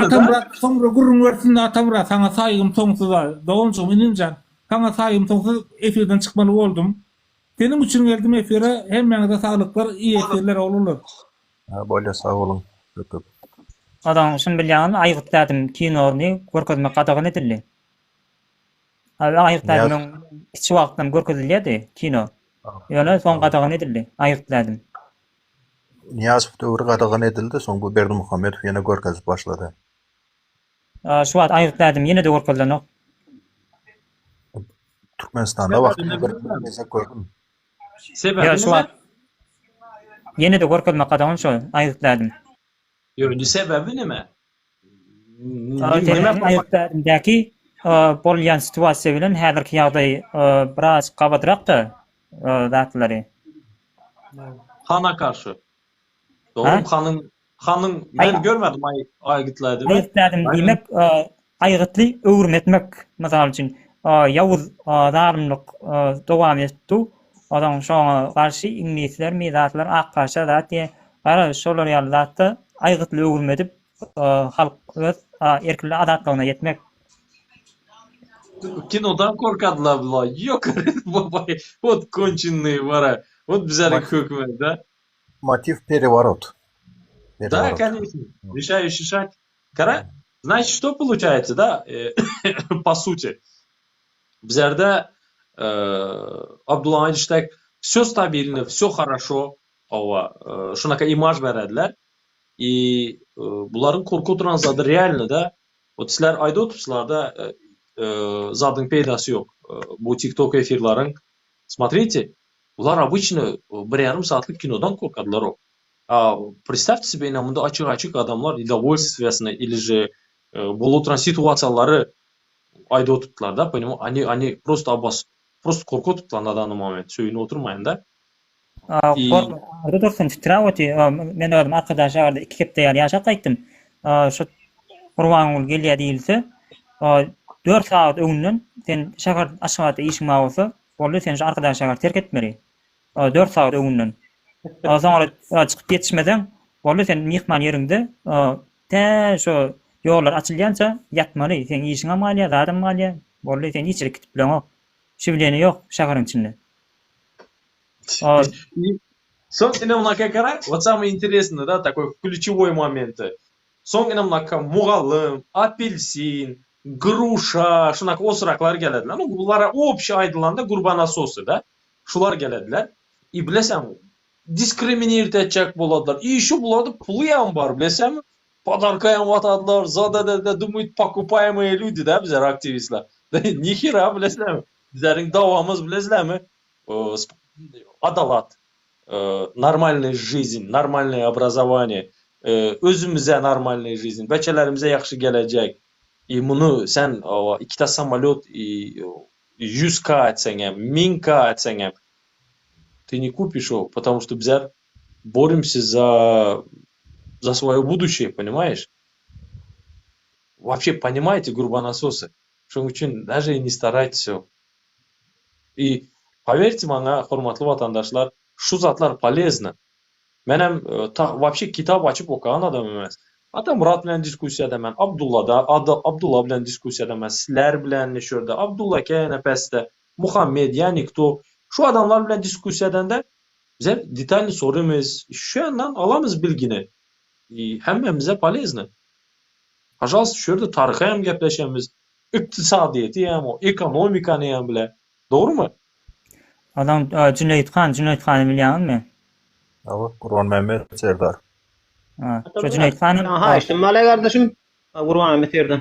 Atamyrat soňra gürrüň bersin Atamyrat saňa saýgym soňsuz-a doganjygym inimjan saňa saýgym soňsuz efirden çykmaly boldum seniň üçin geldim efire hemmäňize saglyklar iyi efirler oglanlar. Ha bolýa sag boluň köp köp. Ozan şuny bilýäňizmi aýgytly ädim kinony görkezmek gadagan edildi. Aýgytly ädim öň kiçi wagtdan görkezilýärdi kino. Ýöne soň gadagan edildi aýgytly ädim. Nyýazow döwri gadagan edildi, soň bu Berdimuhamedow ýene görkezip başlady. Şu wagt aýgytly ädim ýene-de görkezilenok. Türkmenistanda wagtynda bir gezek gördüm. Sebäbi Ýa şu nime? wagt ýene-de görkezmek gadagan şo aýgytly ädim. Ýok, indi sebäbi nime? Sebäbi aýgytly ädimdäki bolýan situasiýa bilen häzirki ýagdaý biraz gabadrakda zatlary. Hana garşy. Dogry hanyň hanyň men görmedim aýgytly ädimi. Aýgytly ädim diýmek aýgytly öwrüm etmek mysal üçin ýowuz zalymlyk dowam edip dur. Ozaň şoňa garşy iňlislermi zatlar ak paşa zat diýe garaz şolar ýaly zatda aýgytly öwrüm edip halk öz erkli azatlygyna ýetmek. Kinodan korkadylar bular ýok babaý wot konçennyý bara wot bizeriň hökümet da. Motiv pereworot. Da конечно решающий шаг Gara значит что получается da по сути bizerde Abdulla aýdyşdek все stabilno все хорошо hawa şunaka imaj berediler i bularyň korkup oturan zady realno da Ot sizler aýdyp oturupsyzlarda zadyň peýdasy ýok. Bu TikTok efirleriň смотрите, bular obyçny bir ýarym saatlyk kinodan korkadylar-ow. A представьте себе ine munda açyk-açyk adamlar nedowolstwiýasyny ili же bolup oturan situasiýalary aýdyp oturupdylar da, ponim oni oni prosto obos prosto korkup oturupdylar na danny moment söýünip oturmaýyn da. Gorky dursun titräp otyr. Men özüm Arkadag şäherde iki hepde ýaly ýaşap gaýtdym. Şu Gurbanguly gelýär diýilse, dört sagat öňünden sen şäher Aşgabatda işiň bar bolsa, boldy sen şu Arkadag şäheri terk etmeli. Dört sagat öňünden. Soňra çykyp ýetişmeseň, boldy sen myhman ýeriňde tä şo ýollar açylýança ýatmaly. Seň işiňem galýar, zadam galýar. Boldy sen hiç ýere gidip bileňok. Şiwleniýe ýok şäheriň içinde. Soň ine munaka gara, вот самое интересное, да, такой ключевой momenty. Soň ine munaka mugallym, apelsin, gruşa, şunaka osuraklar gelediler. Nu, bulara общий aýdylanda gurbanasosy, da. Şular gelediler. I bileseňmi, diskriminird etjek boladylar. I şu bularda pulyam bar, bileseňmi? Podarkayam atadylar, zat edediler, думают, покупаемые люди, да, bizler aktiwistler. Nihera bilesizlermi? Bizleriň dawamyz bilesizlermi? Adalat, normalnyý жизнь, normalnyý obrazovaniye, özümize normalnyý жизнь, beçelerimize ýagşy gelejek. I muny sen ikita samolyot i 100 k etseňem, 1000 k etseňem ты не купишь его, потому что bizler боремся за за свое будущее, понимаешь? Вообще понимаете, гурбанасосы? Şonuň üçin даже и не старайтесь. И поверьте maňa, hormatly watandaşlar, şu zatlar polezno. Menem вообще kitap açyp okagan adam emes. Atamyrat bilen diskussiýada men, Abdullada, Abdulla bilen diskussiýada men, sizler bilen şu ýerde, Abdulla eke ýene pesde, Muhammed, ýa nikto. Şu adamlar bilen diskussiýa edende bize detalny sorymyz, şu ýandan alamyz bilgini. I hemmämize polezno. Pažalsta şu ýerde taryhy hem gepleşemiz, ykdysadyýeti hem, ekonomikany hem bile. Dogrymy? Adam Jüneýit han, Jüneýit hany bilýäňizmi? Hawa, Gurbanmämmet serdar. Ha, şo Jüneýit han Aha, haýyşdym malay gardaşym. Gurbanmämmet serdar.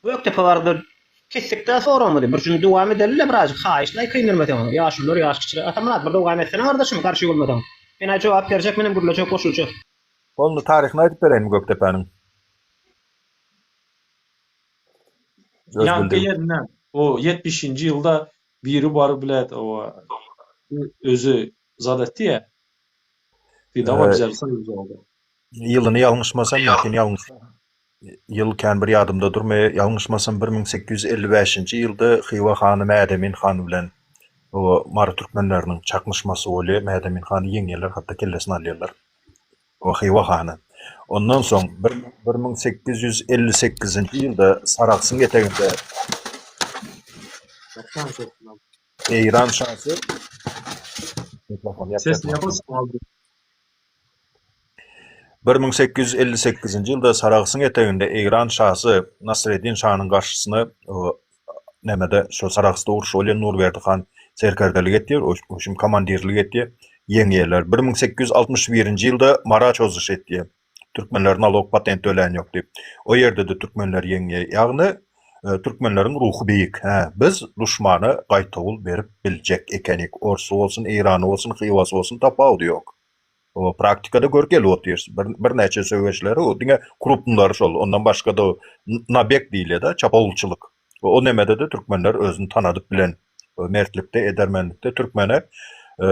Gökdepe barada kesdik-dä soragymyzy. Bir şuny dowam edeli-le birazjyk haýyşlaý kynyrmasaň. Ýaşulular, ýaş kiçiler. Atamyrat bir dowam etsene gardaşym, garşy bolmasaň. Men-ä jogap berjek, menem gürlejek, goşuljak. Boldy, taryhyny aýdyp bereýinmi Gökdepäniň? Öz Ýaňky bildigim. ýerinden o ýetmişinji ýylda biri baryp bilet o özi zat etdi ýa. Ty dawa bize soýuz oldy. Ýylyny ýalňyşmasam, mümkin ýalňyş ýyl kän bir ýadymda durmaýar. Ýalňyşmasam 1855-nji ýylda Hywa hany Mädemin han bilen o Mary türkmenleriniň çaknyşmasy bolýar. Mädemin hany ýeňýärler, hatda kellesini alýarlar. O Hywa hany. Ondan soň 1858-nji ýylda Sarahsyň eteginde Eýran şasy 1858-nji ýylda Sarahsyň eteginde Eýran şasy Nasreddin şanyň garşysyna nämede şo Sarahsda uruş bolýar, Nurberdi han serkerdelik etýär, oşum komandirlik etýär, ýeňýärler. 1861-nji ýylda Mara çozuş etýär. Türkmenler nalog patent tölän ýok diýip. O ýerde-de türkmenler ýeňýär. Ýagny türkmenleriň ruhy beýik. Hä, biz duşmana gaýtawul berip biljek ekenik. Orsy bolsun, Eýrany bolsun, Hywasy bolsun tapawudy ýok. O praktikada görüp gelip otyrys. Bir birnäçe söweşleri o diňe krupnylary şol. Ondan başga-da nabeg diýilýär-de, çapawulçylyk. O nemede-de türkmenler özüni tanadyp bilen mertlikde, edermenlikde türkmene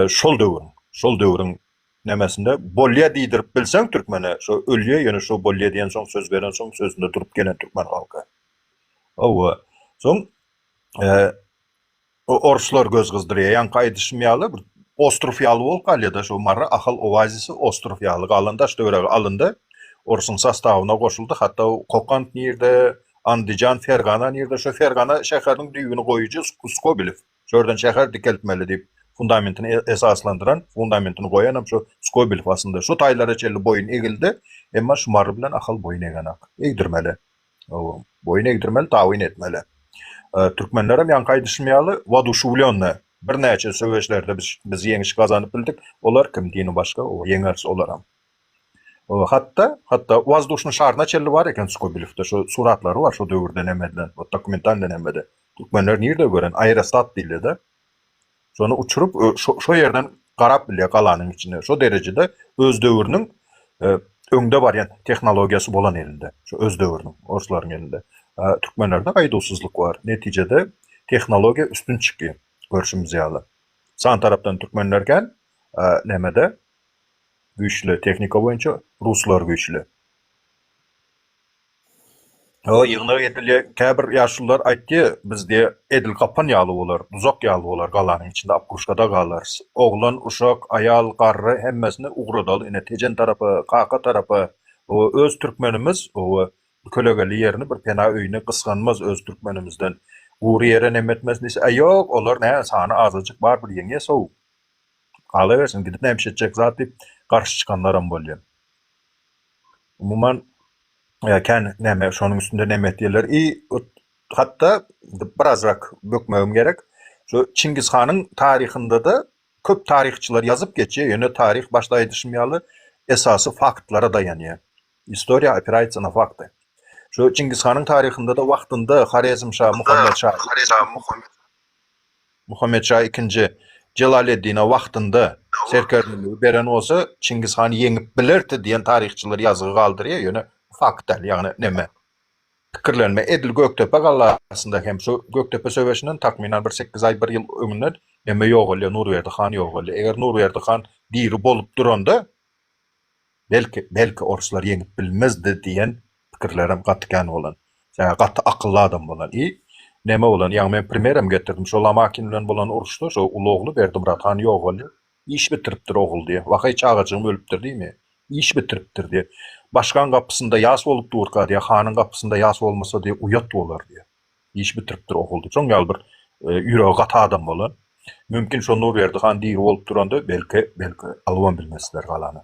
şol döwrüň, şol döwrüň nemesinde bolýa diýdirip bilseň türkmene, şo ölýä, ýöne şo bolýa diýensoň, söz berensoň sözünde durup gelen türkmen halky. Hawa. Soň Orslar göz gyzdyrýar. Ýaňky aýdyşym ýaly bir ostrow ýaly bolup galýar-da şo Mary, Ahal oazisi ostrow ýaly galan daş-töweregi alyndy. Orsuň sostawyna goşuldy. Hatda Kokant nirde, Andijan, Fergana nirde, şo Fergana şäheriniň düýbüni goýujy Skobelew. Şo ýerden şäher dikeltmeli diýip fundamentini esaslandyran, fundamentini goýanam şo Skobelew aslynda. Şo taýlara çenli boýun egildi. Emma şu Mary bilen Ahal boýun egenak. Egdirmeli. Boýun egdirmeli, tabyn etmeli. Türkmenlerem ýaňky aýdyşym ýaly wodušewlýonny birnäçe söweşlerde biz biz ýeňiş gazanyp bildik. Olar kim dini başga, o ýeňeris olaram. Hatda, hatda wazduşnyý şaryna çenli bar eken Skobelewde şo suratlary bar şo döwürde neme edilen, dokumentalnyý nemede. Türkmenler nirde gören, aerostat diýilýär-de. Şony uçuryp, şo ýerden garap bilýär galanyň içine. Şo derejede öz döwrüniň öňde barýan tehnologiýasy bolan elinde. Şo öz döwrüniň, orslaryň elinde. Türkmenlerde gaýduwsyzlyk bar. Netijede tehnologiýa üstün çykýar, görşümiz ýaly. San tarapdan türkmenler kän, nämede güýçli, tehnika boýunça ruslar güýçli. O ýygnak edilýär. Käbir ýaşulular aýtdy, biz diýe edil gapan ýaly bolar, duzak ýaly bolar galanyň içinde obkruşkada galarys. Oglan, uşak, aýal, garry hemmesini ugradaly ine Tejen tarapa, Kaka tarapa. O öz türkmenimiz o kölegeli ýerini bir pena öýüni gysganmaz öz türkmenimizden. Gury ýere neme etmez diýse, äý ýok, olar nä sany azajyk bar bir ýeňýäs-ow. Galawersin, gidip näme iş etjek zat diýip garşy çykanlaram bolýar. Umuman kän näme şonuň üstünde näme etýärler i hatda birazrak bökmegim gerek. Şu Çingiz hanyň taryhynda-da köp taryhçylar ýazyp geçýär, ýöne taryh başda aýdyşym ýaly esasy faktlara daýanýar. Istoriýa opiraýtsa na fakty. Şu Çingiz hanyň taryhynda-da wagtynda Horezm şa Muhammet şa Muhammet şa ikinji Jelaleddine wagtynda serkerdeligi beren bolsa, Çingiz han ýeňip bilerdi diýen taryhçylar ýazgy galdyrýar, ýöne fakt däl, ýagny neme pikirlenme edil Gökdepe galasynda hem şu Gökdepe söweşinden takmynan bir sekiz aý bir ýyl öňünden neme ýogalýar Nurberdi han ýogalýar. Eger Nurberdi han diri bolup duranda Belki, belki orslar ýeňip bilmezdi diýen pikirlerem gaty kän bolan. Sebäbi gaty akylly adam bolan. I neme bolan, ýaňy men primerem getirdim, şo Lomakin bilen bolan uruşda şo uly ogly Berdimyrat han ýogalýar. Iş bitiripdir ogul diýýär. Wah-eý çagajygym ölüpdir diýmeýär. Iş bitiripdir diýýär. Başgaň gapysynda ýas bolup durka diýýär, hanyň gapysynda ýas bolmasa diýýär, uýat bolar diýýär. Iş bitiripdir ogul diýip. Şoň ýaly bir ýüregi gaty adam bolan. Mümkin şo Nurberdi han diri bolup duranda belki, belki alybam bilmezdiler galany.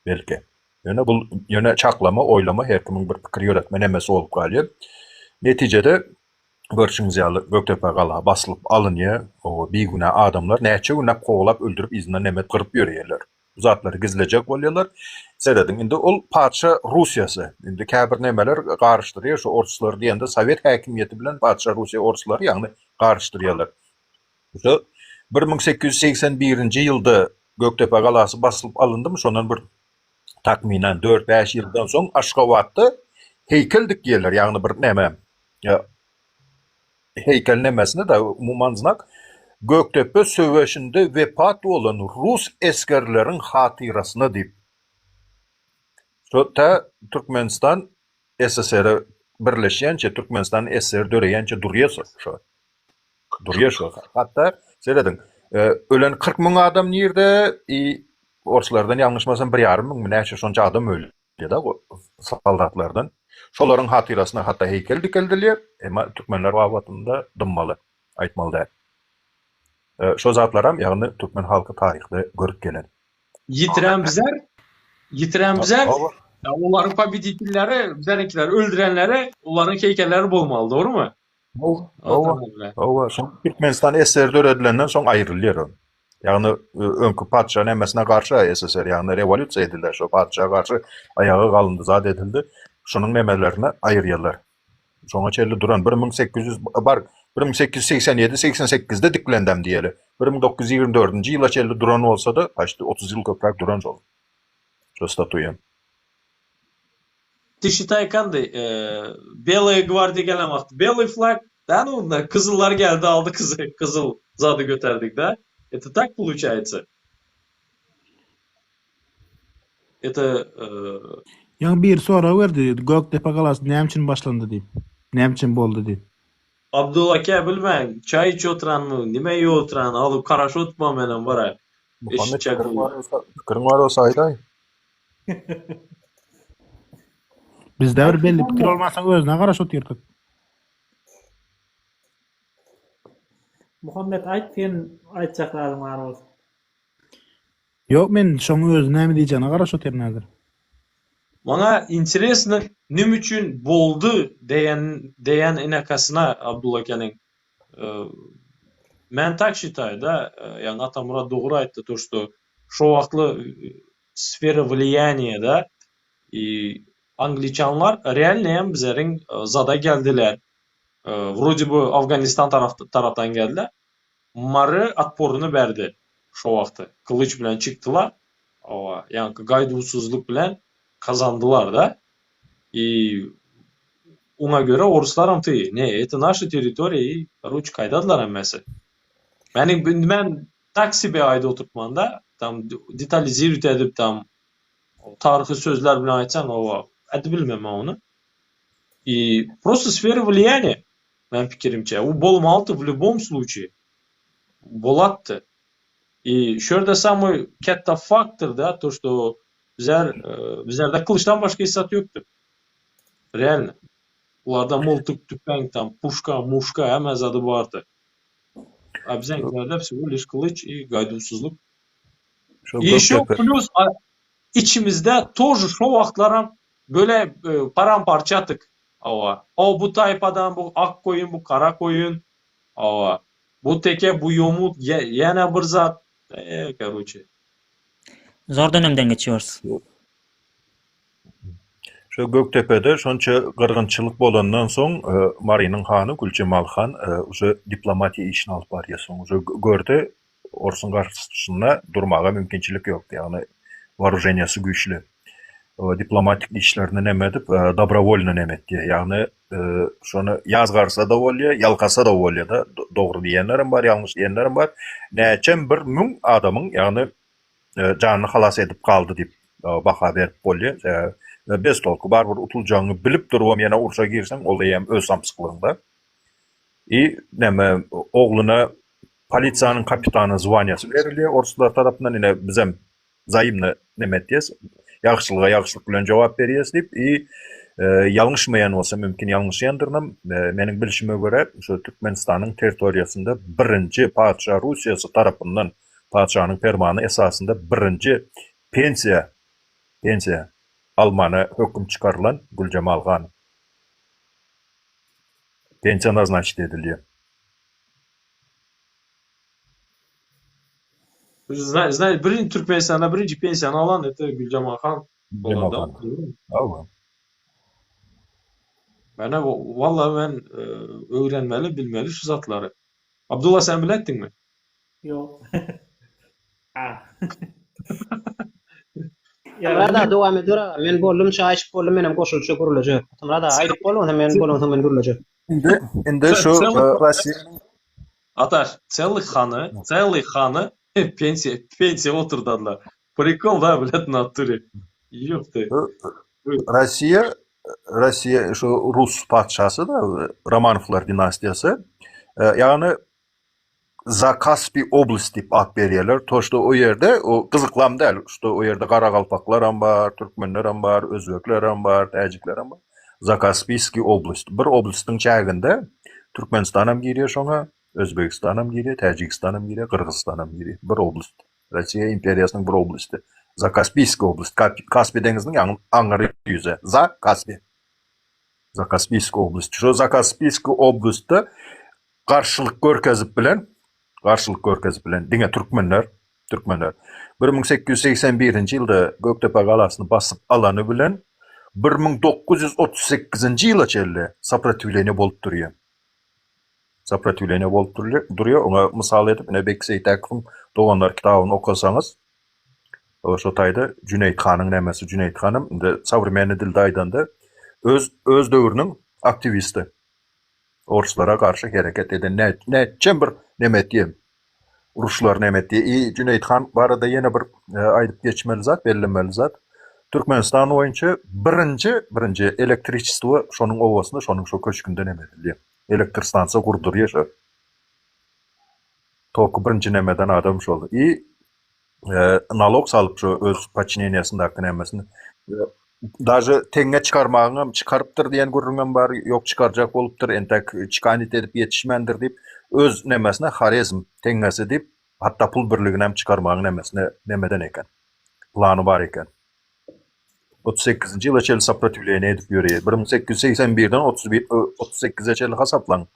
Belki. Ýöne bul ýöne çaklama, oýlama her kimiň bir pikir ýöretme nemesi bolup galýar. Netijede görşüňiz ýaly Gökdepe gala basylyp alynýar. O bigünä adamlar näçe günläp kowalap öldürip yzyndan neme gyryp ýörýärler. Bu zatlary gizlejek bolýarlar. Serediň, indi ol patyşa Russiýasy. Indi käbir nemeler garyşdyrýar, şu orslar diýende sowet häkimiýeti bilen patyşa Russiýa orslary ýagny garyşdyrýarlar. Şu 1881-nji ýylda Gökdepe galasy basylyp alyndymy, şondan bir takmynan dört-bäş ýyldan soň Aşgabatda heýkel dikýärler, ýagny bir neme, heýkel nemesine-de umuman znak Gökdepe söweşinde wepat bolan rus esgerleriň hatyrasyna diýip. Şo tä Türkmenistan SSR-e birleşýänçe, Türkmenistan SSR döreýänçe durýar şo. Durýar şo. Hatda serediň, ölen 40 müň adam nirde, i orslardan ýalňyşmasam bir ýarym müňmi näçe şonça adam öldi. Ýa-da soldatlardan. Şolaryň hatyrasyna hatda heýkel dikeldilýär, emma türkmenler babatynda dymmaly, aýtmaly däl. Şo zatlaram, ýagny türkmen halky taryhda görüp gelen. Ýitiren bizler, ýitiren bizler, olaryň pobeditelleri, bizleriňkileri öldürenleri, olaryň heýkelleri bolmaly, dogrumy? Hawa, hawa, şoň Türkmenistan SSR döredilenden soň aýrylýar ol. Ýagny öňki patyşa nämesine garşy SSR, ýagny rewolýusiýa edildi, şo patyşa garşy aýaga galyndy, zat edildi. Şonuň nemelerini aýyrýarlar. Şoňa çenli duran 1800 bar 1887 88-de diklendem diýeli. 1924-nji ýyla çenli duran bolsa-da, paçti 30 ýyl köpräk duran şol. Şo statuýa. Ты считай kandy, Belaya gwardiýa gelen wagty belый flag, da nu kyzyllar geldi aldy kyzyl zady göterdik da. Это так получается? Это Ýaňy biri sorag berdi, Gökdepe galasy näme üçin başlandy diýip. Näme üçin boldy diýip. Abdylla aka bilmän, çaý içip oturanmy, nime iýip oturan, alyp garaşyp oturman menem bara. Muhammet pikiriň bar bolsa, pikiriň bar bolsa aýdaý. Bizde bir belli pikir bolmansoň özüne garaşyp otyrdyk. Muhammet aýt sen aýtjak zadyň bar bolsa. Ýok men şoň özi näme diýjegine garaşyp otyryn häzir. Maňa interesno nime üçin boldy diýen diýen inakasyna Abdulla akanyň men tak şitaýu da ýagny Atamyrat dogry aýtdy to şto şo wagtly sfera wliýaniýa da i angliçanlar realno hem bizleriň zada geldiler wrode by Afganistan tarapdan geldiler Mary otporyny berdi şo wagty gylyç bilen çykdylar owa ýaňky gaýduwsyzlyk bilen kazandylar da i oňa görä oruslaram ty ne eto naşa territoriýa i karoçe gaýdadylar hemmesi meniň indi men tak sebe aýdyp oturtman-da, tam detalizirowat edip tam taryhy sözler bilen aýtsaň owa ädibilmem men ony. I prosto sfera wliýaniýa meniň pikirimçe. U bolmalydy w lýubom sluçaýe. Bolatdy. I şu ýerde samyý kätde faktor da to şto bizler bizlerde gylyçdan başga hiç zat ýokdy. Realno. Ularda myltyk, tüpeň tam, puşka, muşka hemme zady bardy. A biziňkilerde всего лишь gylyç i gaýduwsyzlyk. Şo I ýeşo Gökdepe. plus içimizde тоже şo wagtlaram böyle paramparçadyk. Hawa. O bu taýpadan, bu ak goýun, bu gara goýun. Hawa. Bu teke, bu ýomut, ýene bir zat. Eee, karoçe. Zor dönemden geçiyoruz. Şu Gökdepede şonça gyrgynçylyk bolandan soň Marynyň hany Güljemal han uje diplomatiýa işini alyp barýar. Soň uje gördi, orsuň garşysynda durmaga mümkinçilik ýok. Ýagny woorujeniýasy güýçli. Diplomatik işlerini neme edip, dobrowolno neme etdi. Ýagny şony ýazgarsa-da bolýar, ýalkasa-da bolýar-da. Dogry diýenlerem bar, ýalňyş diýenlerem bar. Näçem bir müň adamyň, ýagny janyny halas edip galdy diýip baha berip bolýar. Sebäbi bez tolky barybir utuljagyňy bilip durubam ýene urşa girseň ol eýýäm öz samsyklygyňda. I näme ogluna polisiýanyň kapitany zwaniýasy berilýär orslar tarapyndan ine bizem wzaýymny neme etýäs ýagşylyga ýagşylyk bilen jogap berýäs diýip i ýalňyşmaýan bolsa mümkin ýalňyşýandyrynam meniň bilşime görä şu Türkmenistanyň territoriýasynda birinji patyşa Russiýasy tarapyndan Patyşanyň permany esasynda birinji pensiýa, pensiýa, almana höküm çykarylan Güljemal han pensiýa naznaçit edilýär. Znaýt, birinji Türkmenistanda birinji pensiýany alan это Güljemal han Güljemal han. Hawa. Mena walla men öwrenmeli, bilmeli şu zatlary. Abdulla sen biletdiňmi? Ýok. Atamyrat aga dowam ediber aga. Men boldum çaý içip boldum menem goşulyşa gürlejek. Atamyrat aga aýdyp bol onsoň men bolansoň men gürlejek. Indi indi şu Russiýanyň Ataş, celый hany, celый hany pensiýa pensiýa oturdadylar. Prikol da blät nature. Ýokdy. Russiýa Russiýa şu rus patyşasy da Romanowlar dinastiýasy. Ýagny Zakaspi oblast diýip at berýärler. To şto o ýerde o gyzyklam däl. Şto o ýerde garagalpaklar hem bar, türkmenler hem bar, özbekler hem bar, täjikler hem bar. Zakaspiýskiý oblast. Bir oblastyň çäginde Türkmenistan hem girýär şoňa, Özbegistan hem girýär, Täjigistan hem girýär, Gyrgyzystan hem girýär. Bir oblast. Russiýa imperiýasynyň bir oblasty. Zakaspiýskiý oblast. Kaspi deňziniň ýagny aňry ýüzi. Za Kaspi. Zakaspiýskiý oblast. Şo Zakaspiýskiý oblastda garşylyk görkezip bilen, garşylyk görkezip bilen diňe türkmenler, türkmenler 1881-nji ýylda Gökdepe galasyny basyp alany bilen 1938-nji ýyla çenli soprotiwleniýe bolup durýar. Soprotiwleniýe bolup durýar. Oňa mysal edip, ine Beki Seýtäkowyň Doganlar kitabyny okasaňyz, şo taýda Jüneýit hanyň nämesi, Jüneýit hanam indi sowremennyý dilde aýdanda öz öz döwrüniň aktiwisti. Orslara garşy hereket eden näçe bir neme etdi, uruşlar neme etdi. I Jüneýit han barada ýene bir aýdyp geçmeli zat, bellemeli zat. Türkmenistan boýunça birinji, birinji elektriçestvo şonuň obasynda, şonuň şo köşgünde neme edildi. Elektr stansiýa gurdurýar şo. Toky birinji nemeden adam şol. I nalog salyp şu öz podçineniýasyndaky nämesini daže teňňe çykarmagyňam çykarypdyr diýen gürrüňem bar, ýok çykarjak bolupdyr, entek çikanit edip ýetişmändir diýip, öz nemesine Horezm teňňesi diýip, hatda pul birliginem çykarmagyň nemesine nemeden eken. Plany bar eken. 38-nji ýyla çenli soprotiwleniýe edip ýörýär. 1881-den 31 38-e çenli hasaplaň.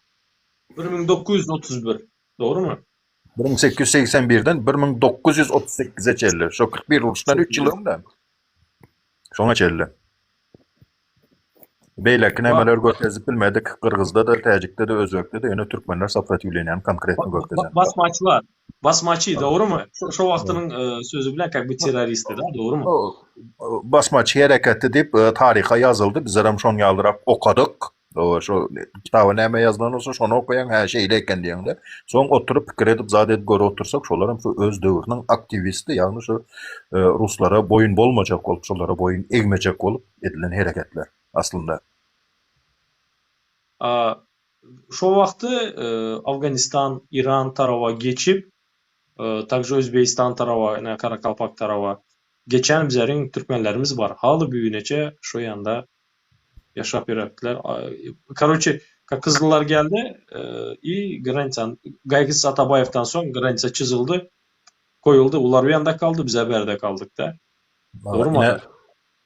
1931, dogrumy? 1881-den 1938-e çenli, şo 41 uruşdan 3 ýyl öňde. Şoňa çenli. Beýleki nämeler görkezip bilmedik. Gyrgyzda-da, täjikde-de, özbekde-de ýöne türkmenler soprotiwlenýäni konkretno görkezen. Basmaçylar. Basmaçy, dogrumy? Şo şo wagtynyň e, sözi bilen как бы terroristy da, dogrumy? Basmaçy hereketi diýip e, taryha ýazyldy. Bizlerem şoň ýalyrak okadyk. Hawa, şo kitaba näme ýazylan bolsa şony okaýaň, hä şeýle eken diýeňde. Soň oturyp pikir edip zat edip görüp otursak, şolaram şu öz döwrüniň aktiwisti, ýagny şu e, ruslara boýun bolmajak bolup, şolara boýun egmejek bolup edilen hereketler aslynda. A, şo wagty e, Afganistan, Iran tarawa geçip, e, также Özbegistan tarawa, ine Karakalpak tarawa geçen bizleriň türkmenlerimiz bar. Haly bügüneçe şo ýanda Ýaşap ýörepdiler. Karoçe, gyzyllar geldi i granica Gaýgysyz Atabaýewden soň granica çyzyldy, goýuldy. Ular bu ýanda kaldy, biz bärde kaldyk-da. Dogrumy Ata?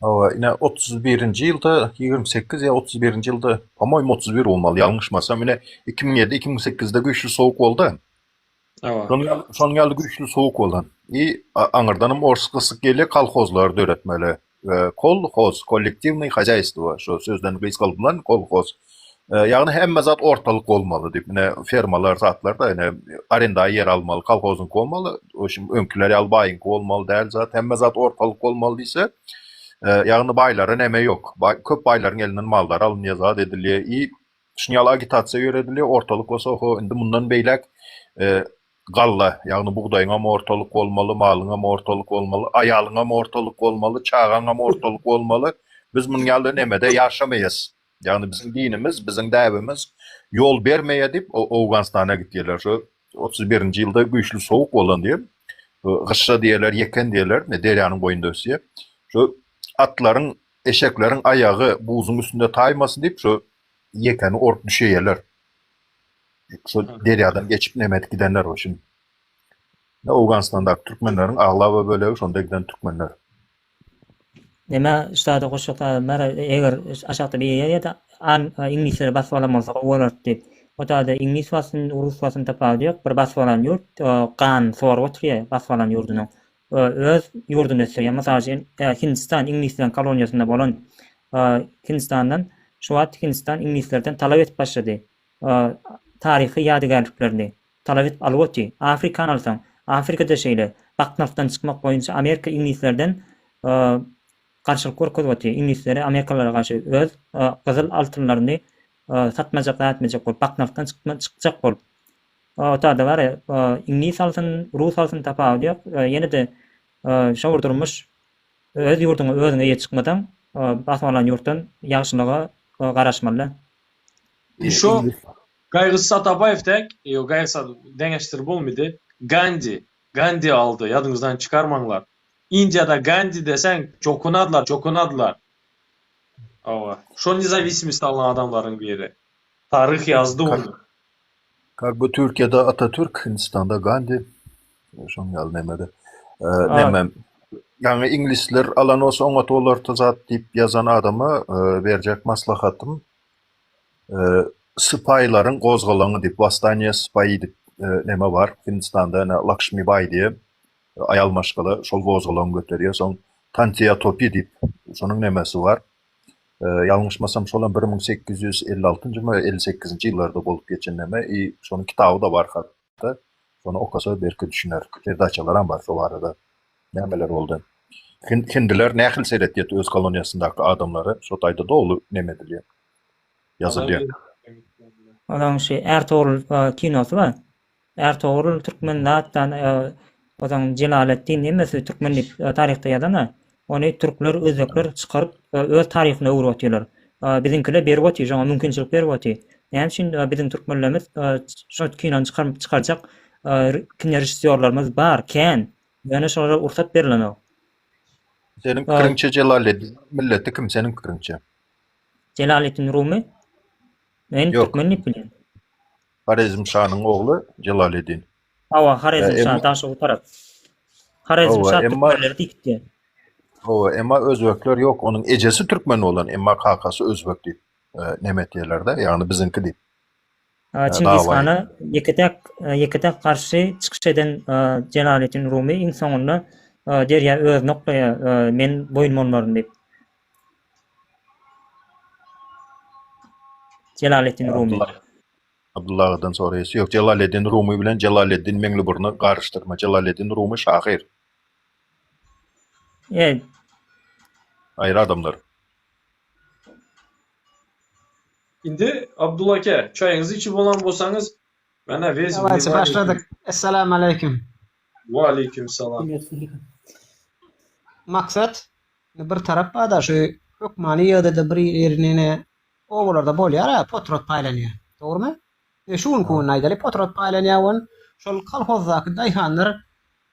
Hawa, ine 31-nji ýylda, 28 ýa 31-nji ýylda, po-moýmu 31 bolmaly, ýalňyşmasam, ine 2007, 2008-de güýçli sowuk boldy. Hawa. Şonuň ýaly güýçli sowuk bolan. I aňyrdanam ors gysyk gelýär, kolhozlary döretmeli. Kolhoz, kollektiwnyý hozýaýstwo, şo sözden gysgaldylan kolhoz. Ýagny hemme zat ortalyk bolmaly diýip, ine fermalar zatlar da ine arenda ýer almaly, kolhozyňky bolmaly, oşum öňküler ýaly baýyňky bolmaly däl zat, hemme zat ortalyk bolmaly diýse, ýagny baýlara neme ýok. Baý, köp baýlaryň elinden mallar alynýar, zat edilýär i şuny ýaly agitasiýa ýöredilýär, ortalyk bolsa ho indi mundan beýläk galla, ýagny bugdaýyňam ortalyk bolmaly, malyňam ortalyk bolmaly, aýalyňam ortalyk bolmaly, çagaňam ortalyk bolmaly. Biz munuň ýaly nemede ýaşamaýas. Ýagny biziň dinimiz, biziň däbimiz ýol bermeýär diýip, Owganystana gitýärler. Şu 31-nji ýylda güýçli sowuk bolan diýip, gyşda diýerler, ýeken diýerler, derýanyň boýunda ösýär. Şu atlaryň, eşekleriň aýagy buzuň üstünde taýmasyn diýip, şu ýekeni orup düşeýärler. Şu derýadan geçip neme edip gidenler o şimdi. Owganystandaky türkmenleriň aglaba bölegi şonda giden türkmenler. Neme ştada goşjak zadym bar, eger aşakda bir ýerde an iňlisleri basyp alan bolsa gowy bolardy diýip. O taýda iňlis bassyn, rus bassyn tapawudy ýok. Bir basyp alan ýurt gan sorup oturýar basyp alan ýurdunyň. Öz ýurduny ösdürýär. Mysal üçin, Hindistan iňlisleriň koloniýasynda bolan Hindistandan şu wagt Hindistan iňlislerden talap edip başlady. Taryhy ýadygärliklerini talap edip alyp otyr. Afrikany alsaň, Afrikada şeýle. Baknalykdan çykmak boýunça Amerika iňlislerden garşylyk görkezip otyr. Iňlisleri amerikalylara garşy öz gyzyl altynlaryny satmajak zat etmejek bolup, baknalykdan çykjak bolup. Otada bar, iňlis alsyn, rus alsyn tapawudy ýok. Ýene-de şo bir durmuş öz ýurduňa özüň eýe çykmasaň, basyp alan ýurtdan ýagşylyga garaşmaly. Şo Gaýgysyz Atabaýew dek, ýok Gaýgysyz deňeşdirip bolmydy. Gandi, Gandi aldy, ýadyňyzdan çykarmaňlar. Indiýada Gandi deseň çokunadylar, çokunadylar. Hawa, şo nezawisimost alan adamlaryň biri. Taryh ýazdy ony. Kak bu Türkiýede Atatürk, Hindistanda Gandi. Şoň ýaly nemede. Neme ýaňy iňlisler alan bolsa oňat bolardy zat diýip ýazan adama berjek maslahatym Sypaýylaryň gozgalaňy diýip, Wostaniýe Sipaýi diýip neme bar, Hindistanda ene Lakşmi Baý diýe aýal maşgala şol gozgalaňy göterýär. Soň Tantiýa Topi diýip şonuň nemesi bar. Ýalňyşmasam şolam 1856-njymy, 58-nji ýyllarda bolup geçen neme i şonuň kitaby-da bar hatda. Şony okasa belki düşüner. Perdaçalaram bar şo barada. Nämeler boldy? Hindiler nähili seretýär öz koloniýasyndaky adamlara? Şo taýda doly neme edilýär. Ýazylýar. Onuň şu Ärtogrul kinosy bar. Ärtogrul türkmen zatdan ozaň Jelaletdin hemmesi türkmen diýip taryhda ýazan-a. Ony türkler, özbekler çykaryp öz taryhyna öwrüp otyrlar. Biziňkiler berip otyr, şoňa mümkinçilik berip otyr. Näme üçin biziň türkmenlerimiz şo kinony çykarjak kinorežissýorlarymyz bar, kän. Ýöne şolara ursat berilenok. Seniň pikiriňçe Jelaleddin milleti kim seniň pikiriňçe? Jelaleddin Rumy? Men Ýok. türkmen diýip bilýän. Horezm şanyň ogly Jelaleddin. Hawa, Horezm şa Emma Daşoguz tarap. Horezm Hawa, şa emma türkmenleri diýipdi. Hawa, emma özbekler ýok, onuň ejesi türkmen bolan, emma kakasy özbek diýip, neme etýärler-de, ýagny biziňki diýip. Çingiz hana ýeke-täk ýeke-täk garşy çykyş eden Jelaleddin Rumy iň soňunda derýa özüni oklaýar, men boýun bolmaryn diýip. Jelaleddin Rumy. Abdylla agadan soraýasy ýok. Jelaleddin Rumy bilen Jelaleddin Meňliburny garyşdyrma. Jelaleddin Rumy şahyr. E. Aýry adamlar. Indi Abdulla aka, çaýyňyzy içip bolan bolsaňyz, mana wez Dawaýçy başladyk. Essalamu aleýkum. Wa aleýkum salam. Maksat bir tarap barda şu hökmany ýagdaýda bir ýerine obalarda bolýar-a potrat paýlanýar. Dogrymy? Ine şu günki günde aýdaly potrat paýlanýar on şol kolhozdaky daýhanlar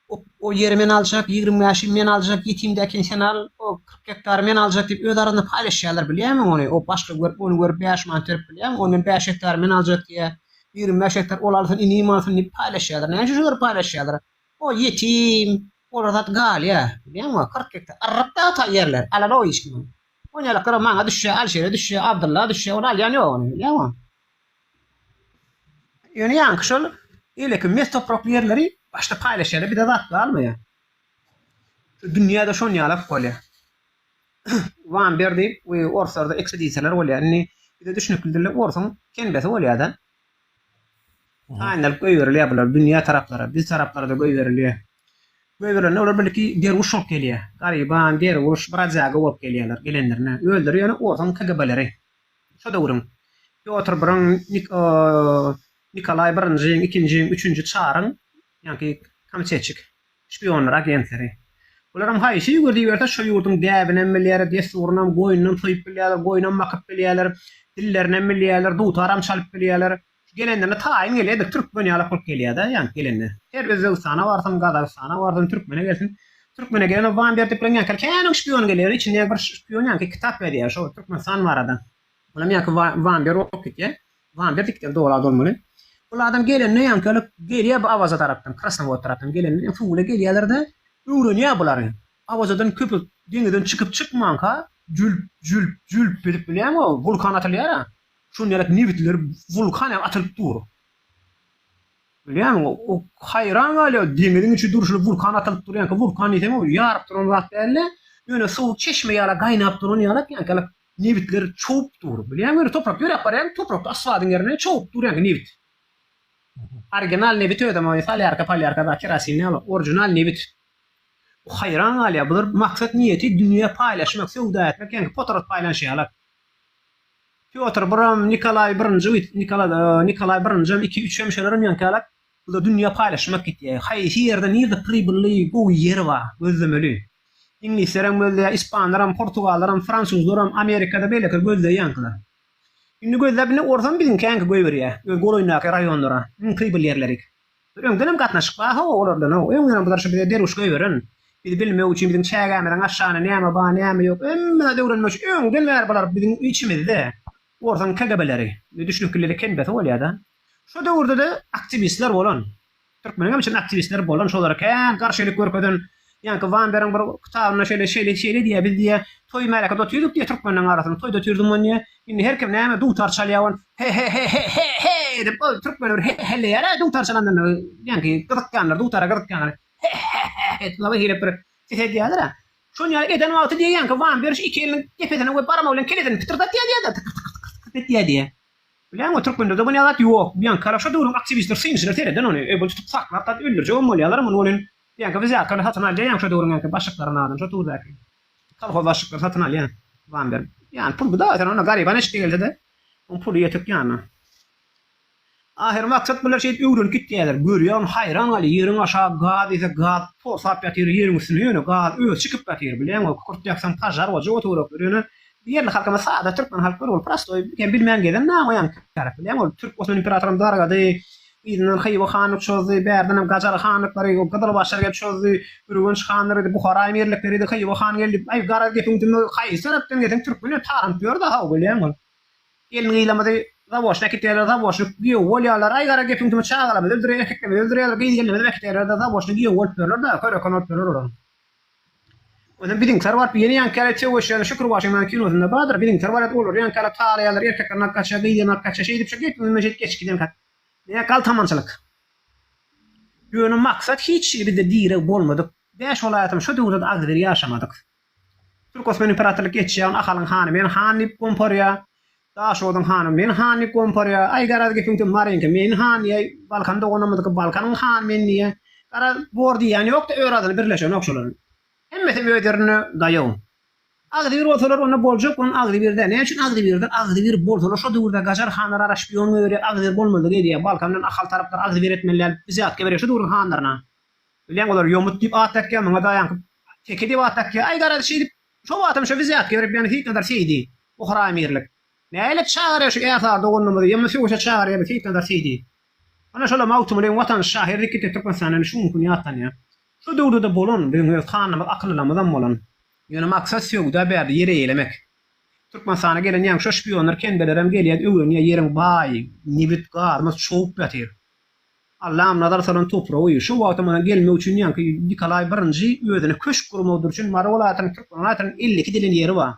O, o ýeri men aljak, 25-i men aljak, ýetimdäkini sen al, o 40 gektary men aljak diýip öz arasynda paýlaşýarlar, bilýärmiň ony? O başga görüp, ony görüp 5 manat berip bilýärmiň? Ondan 5 gektary men aljak diýýär. 25 gektar ol alsyn, inim alsyn diýip paýlaşýarlar. Näme üçin şolary paýlaşýarlar? O ýetim, olar zat galýar, bilýäňmi? 40 gektar arryk dagy ýerler, alanok hiç kim ony. Onýalyklar maňa düşýär, Alşere düşýär, Abdylla düşýär, ony alýan ýok ony, bilýäňmi? Ýöne ýaňky şol beýleki mes toprakly ýerleri başda paýlaşýarlar, bize zat galmaýar. Şu dünýäde şon ýalak bolýar. Wamber diýip we orslarda ekspedisiýalar bolýar. Indi bize düşnükli dilde orsuň kenbesi bolýar-da. Taýynlanyp goýberilýär bular dünýä taraplara, biz taraplara-da goýberilýär. Goýberilende olar birki derwüş bolup gelýär. Garyban, derwüş, brodýaga bolup gelýärler gelenlerine. Özleri ýöne orsuň KGB-leri. Şo döwrüň Pýotr biriň, Nikolaý birinjiň, ikinjiň, üçünji çaryň ýaňky komitetçik. Şpionlar, agentleri. Bularam haýsy ýurda iberse şo ýurduň däbinem bilýärler, dessurynam, goýnunam soýup bilýärler, goýnam bakyp bilýärler, dillerinem bilýärler, dutaram çalyp bilýärler. Şu gelenlerine taýyn gelýär, edil türkmen ýalak bolup gelýär-de, ýaňky gelende. Her Özbegistana barsyn, Gazagystana barsyn, türkmene gelsin. Türkmene gelende Wamberdi bilen ýaňky kän şpion gelýär, içinde bir şpion ýaňky kitap ýazýar şo Türkmenistan barada. Olam ýaňky Wamber bolup gitýär. Wamber dikden doly ady bolmaly. Bul adam gelende ýaňky ýaly gelýär bu Awaza tarapdan, Krasnowod tarapdan gelende suw bile gelýärler-de, öwrenýär bulary. Awazadan köpük deňizden çykyp çykmanka jülp, jülp, jülp edip bilýäňmi o wulkan atylýar-a. Şonda ýaly nebitler wulkan ýaly atylyp dur. Bilýäňmi o haýran galýar deňiziň içi durşuna wulkan atylyp dur ýaňky wulkan diýseň o ýaryp duran zat däl-de, ýöne suw çeşme ýaly gaýnap duran ýaly ýaňky ýaly Nebitler çowup dur. Bilýäňmi ýöne toprak ýöräp barýaň, toprakda asfaltyň ýerine çowup dur ýaňky nebit. Original nebit özem o solýarka polýarka zat kerosin däl o. Original nebit. Bu haýran galýar. Bular maksat niýeti dünýä paýlaşmak, söwda etmek ýaňky potrat paýlanşýarlar. Pýotr biram, Nikolaý birinji, Nikolaý birinjem, iki, üçem şolarem ýaňky ýalak. Bular dünýä paýlaşmak gitýär. Haýsy ýerde nirde pribylly gowy ýer bar gözlemeli. Iňlislerem gözleýär, ispanlaram, portugallaram, fransuzlaram, Amerikada beýlekiler gözleýär ýaňkylar. Indi gözläp indi orsam biziňkäňki goýberýär öz golaýyndaky raýonlara iň pribylly ýerlerik. Öňdenem gatnaşyk bar hawa olar bilen hawa öňdenem bular şu bize derwüş goýberen. Bizi bilmek üçin biziň çägämiziň aşagynda näme bar näme ýok hemme zady öwrenmek üçin öňden bäri bular biziň içimizde orsuň KGB-leri düşnükliligi kenbesi bolýada. Şo döwürde-de aktiwistler bolan, türkmeniňem içinde aktiwistler bolan, şolara kän garşylyk görkezen, ýaňky Wamberiň bir kitabynda şeýle, şeýle, şeýle diýýär, biz diýýär, toý-märekede otyrdyk diýýär, türkmenleň arasynda toýda otyrdym men diýýär, indi her kim näme dutar çalýar, ol he-he-he-he-he-he edip, ol türkmen bir he-heleýär-ä dutar çalanda, ýaňky gyzykýanlar, dutara gyzykýanlar he-he-he-he edip, bir hili bir ses edýärler-ä. Şony ýaly eden wagty diýýär, ýaňky Wamber şu iki eliniň depesine goýup barmagy bilen kellesini pytyrdatýar diýýär-de, tykyr-tykyr-tykyr-tykyr etýär diýýär. Bilýäňmi, türkmenlerde bu zat ýok. Bianka şo döwrüň aktiwistleri, synçylar sereden ony. E, bu tutup saklap zat öldürjegem bolýarlar muny welin. Bianka wzýatkany satyn alýar ýaňky şo döwrüň ýaňky başlyklaryň adyny şo döwürdäki. Kolhoz başlyklary satyn alýar. Wan berip. Ýany pul bu da sen onda garyban eşikde gelse-de, oň puly ýetik ýanyna. Ahyry maksat bular şeýdip öwrenip gitýärler. Görýär ony haýran galýar. Ýeriň aşagy gaz diýse gaz porsap ýatyr, ýeriň üstünde ýöne gaz özi çykyp ýatyr. Bilýäňmi, kükürt ýaksaň pažar boljak o töwerekler. Ýöne ýerli halkymyz sada türkmen halky ol prostoý hem bilmän gezen naňa ýaňky tarap. Bilýäňmi ol türk Osman imperatoram dargady. Yzyndan Hywa hanlyk çozdy, bärdenem Gajar hanlyklary, gyzylbaşlar gelip çozdy, Ürgenç hanlary, Buhara emirlikleri, Hywa han geldi. Aý garaz gepiň tümü haýsy tarapdan gelseň türkmen ýöne talanyp ýör-de haw bilýäňmi ol. Gelin-gyzlarymyzy zawoçna äkitýärler, zawoçny giýew bolýarlar. Aý gara gepiň tümi çagalarymyzy öldürýär, erkeklerimizi öldürýärler, gyz-gelinlerimizi äkitýärler-de zawoçny giýew bolup ýörler-de, köreken bolup ýörler olar. Onsoň biziňkiler baryp ýene ýaňky ýaly söweşýärler, Şükür bagşyň maňa kinosynda bardyr, biziňkiler barýar olary ýaňky ýaly talaýarlar, erkeklerini alyp gaçýar, gyzlaryny alyp gaçýar, şeýdip şu gepiň tümi şeýdip geçip giden Nä galtamançylyk. Ýöne maksat hiç hili bizde direg bolmadyk, bäş welaýatym şo döwürde-de agzybir ýaşamadyk. Türk Osman imperatorlyk geçýär, ony Ahalyň hany men han diýip gomparýar. Daşoguzyň hany men han diýip gomparýar. Aý garaz gepiň tüm Maryňky men han diýýär, Balkan doganymyzyňky Balkanyň hany men diýýär. Garaz bor diýýän ýok-da öz adyny birleşenok şolaryň. Hemmesem öz ýerinde daýaw. Agzybir bolsalar onda boljak ony agzybir däl. Näme üçin agzybirdir? Agzybir bolsalar şo döwürde gajar hanlar ara şpion goýberýär, agzybir bolmazlyk edýär. Balkan bilen Ahal taraplar agzybir etmeli däl, wzýatka berýär şo döwrüň hanlaryna. Bilýäň olar ýomut diýip at dakýar, muňa daýanky teke diýip at dakýar. Aý garaz şeýdip şo wagtam şo wzýatka berip ýany Seýitnazar Seýdi, Buhara emirlik. Nähili çagyrýar şu ärsary doganymyzy, ýa muny söweşe çagyrýarmy Seýitnazar Seýdi. Ana şola Magtymgulyň Watançy şahyr diýip gitdi Türkmenistanda indi şu günki gün ýatlanýar. Şo döwürde-de bolan biziň öz hanymyz akyllylarymyzam bolan. Ýöne maksat söwda bärde ýer eýelemek. Türkmenistana gelen ýaňy şo şpionlar kenbelerem gelýär öwrenýär ýeriň baý, nebit gazymyz çowup ýatyr. Allam nazar salan topragy, şo wagtam onuň gelmegi üçin ýaňky Nikolaý birinji özüne köşk gurmagydyr üçin Mary welaýatynyň Türkmen welaýatynyň 52 diýlen ýeri bar.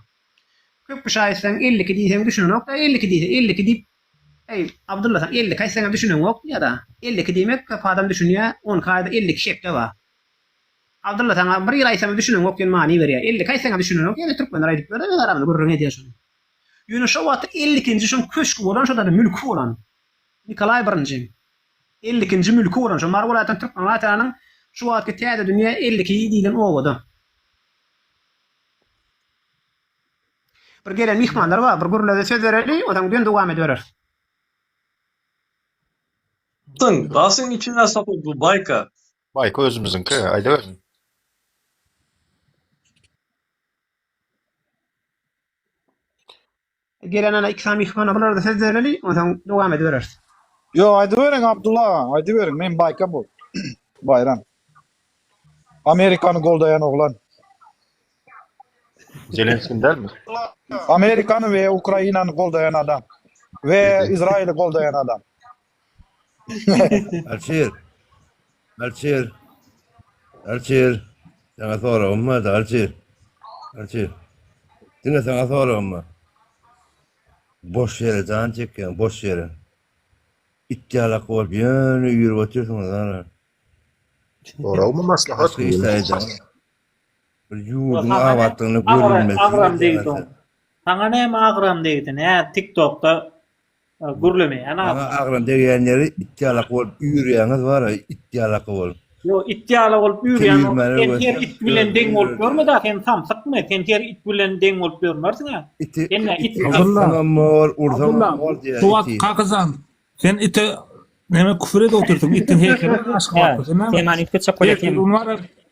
Köp kişi aýtsaň 52 diýseň düşünenok-da 52 diýse 52 diýip Eý, Abdylla sen 52 aýtsaňam düşüneňok diýýär-da. 52 diýmek köp adam düşünýär, onki aýda 52 hepde bar. Abdylla saňa bir ýyl aýtsam düşüneňok diýen many berýär. 52 aýtsaňam düşünenok ýöne türkmenler aýdyp ýör-de öz aramyzda gürrüň edýär şony. Ýöne şo wagtda 52-nji şoň köşgi bolan şo zada mülki bolan. Nikolaý birinji. 52-nji mülki bolan şo Mary welaýatynyň Türkmen welaýatynyň şu wagtky Täze dünýä 52 diýlen obada. Bir gelen myhmanlar bar, bir gürlede söz bereli, onsoň dön dowam edibereris. Dasyň, dasyň içine sapyp bu baýka. Baýka özümiziňki, aýdaweriň. Gelen ana iki sany myhmana bulara-da söz bereli, onsoň dowam edibereris. Ýok, aýdyberiň Abdulla aga, aýdyberiň, men baýka bu. Baýram. Amerikany goldaýan oglan. Zelenskini dälmi? Amerikany we Ukrainany goldaýan adam. We Izraili goldaýan adam. Alşir. Alşir. Alşir. Saňa soragym bardy, Alşir. Alşir. Diňe saňa soragym bar. Boş ýere jan çekýäň, boş ýere. It ýalak bolup ýöne üýrüp otyrsyňyz ana. Soragmy maslahat Başga iş aýdaň. Bir ýurduň abatlygyny görülmesi Agram degdi oň. Saňa näme agram degdi? Nä TikTokda gürlemeýän adam. Maňa agram degýän ýeri it ýalak bolup üýrýäňiz bar-a, it ýalak bolup. Ýok, it ýaly bolup üýrýän sen her it bilen deň bolup ýörme-dä, sen samsykmy? Sen her it bilen deň bolup ýörmersiň-ä. Iti Sen nä it atsaňam bor, ursaňam bor diýýär Şu wagt iti. Kakajan, sen ite Näme küfür edip otyrsyň? Itiň heýkeli bar Aşgabatda. Sen näme? Temany üýtgetjek bolýar. Ertir gün bar.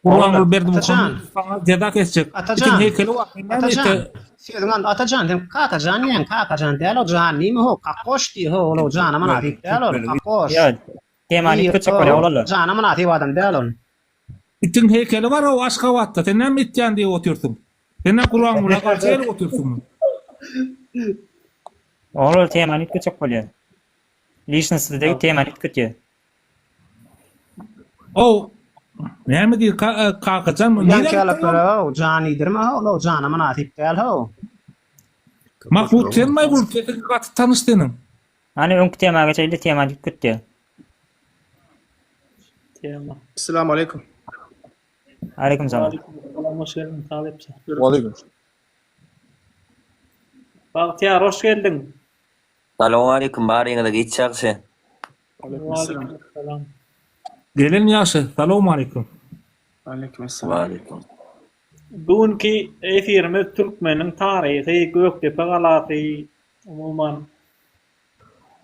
Gurbanguly Berdimuhamedow saňa jeza kesjek. Itiň heýkeli bar. Sen näme Atajan. ite Sözüň aldy Atajan sen Kakajan diýýäň. Kakajan däl o jan diýme ho. Kakgoş diý ho. Ol jana mynasyp däl ol. Kakgoş. Ýa temany üýtgetjek bolýar oglanlar. Jana mynasyp adam däl ol. Itiň heýkeli bar o Aşgabatda. Sen näme it jan diýip otyrsyň? Sen näme Gurbangulyga garşy gelip otyrsyňmy? Oglanlar temany üýtgetjek bolýar. Lişnisi degip temany üýtgetýär. Ow näme diýir Kakajan bu nirä gitdiň Ýaňky jan iýdirme how ol jana mynasyp däl how. Mahmut sen maý bul sesiň gaty tanyş seniň. Hany öňki tema geçeýli temany üýtgetýär. Tema. Esselamu aleýkum. Aleýkum salam. Salam hoş geldiň talypça. Waleýkum. Bagtyýar hoş geldiň. Salowmaleýkim baryňyza giç ýagşy. Waleýkim Gelen ýagşy salowmaleýkim. Waleýkim. Bu günki efirimiz türkmeniň taryhy, Gökdepe galasy, umuman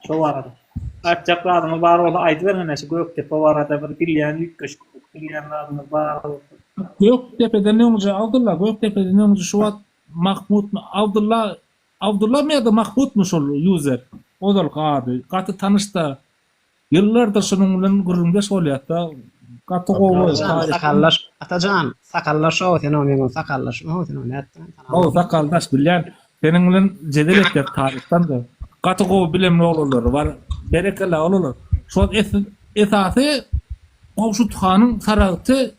şo barada. Aýtjak zadyňyz bar bolsa aýdyberiň ine şu Gökdepe barada bir bilýän üýtgeşik bilýän zadyňyz bar bolsa. Gökdepeden öňje Abdylla Gökdepeden öňje şu wagt Mahmutmy Abdylla Abdyllamy ýa-da Mahmutmy şol user? Ozalky ady. Gaty tanyş-da. Ýyllardyr şunuň bilen gürrüňdeş bolýas-da. Gaty gowy Atajan taryhdan. sakaldaş Atajan sakaldaş-ow sen-ow meň ol sakaldaşym-ow sen-ow nätdiň Hawa sakaldaş bilýän. Seniň bilen jedel etjek taryhdan-da. Gaty gowy bilemli oglanlary bar. Berekella oglanlar. Şol esasy Gowşut hanyň Saragty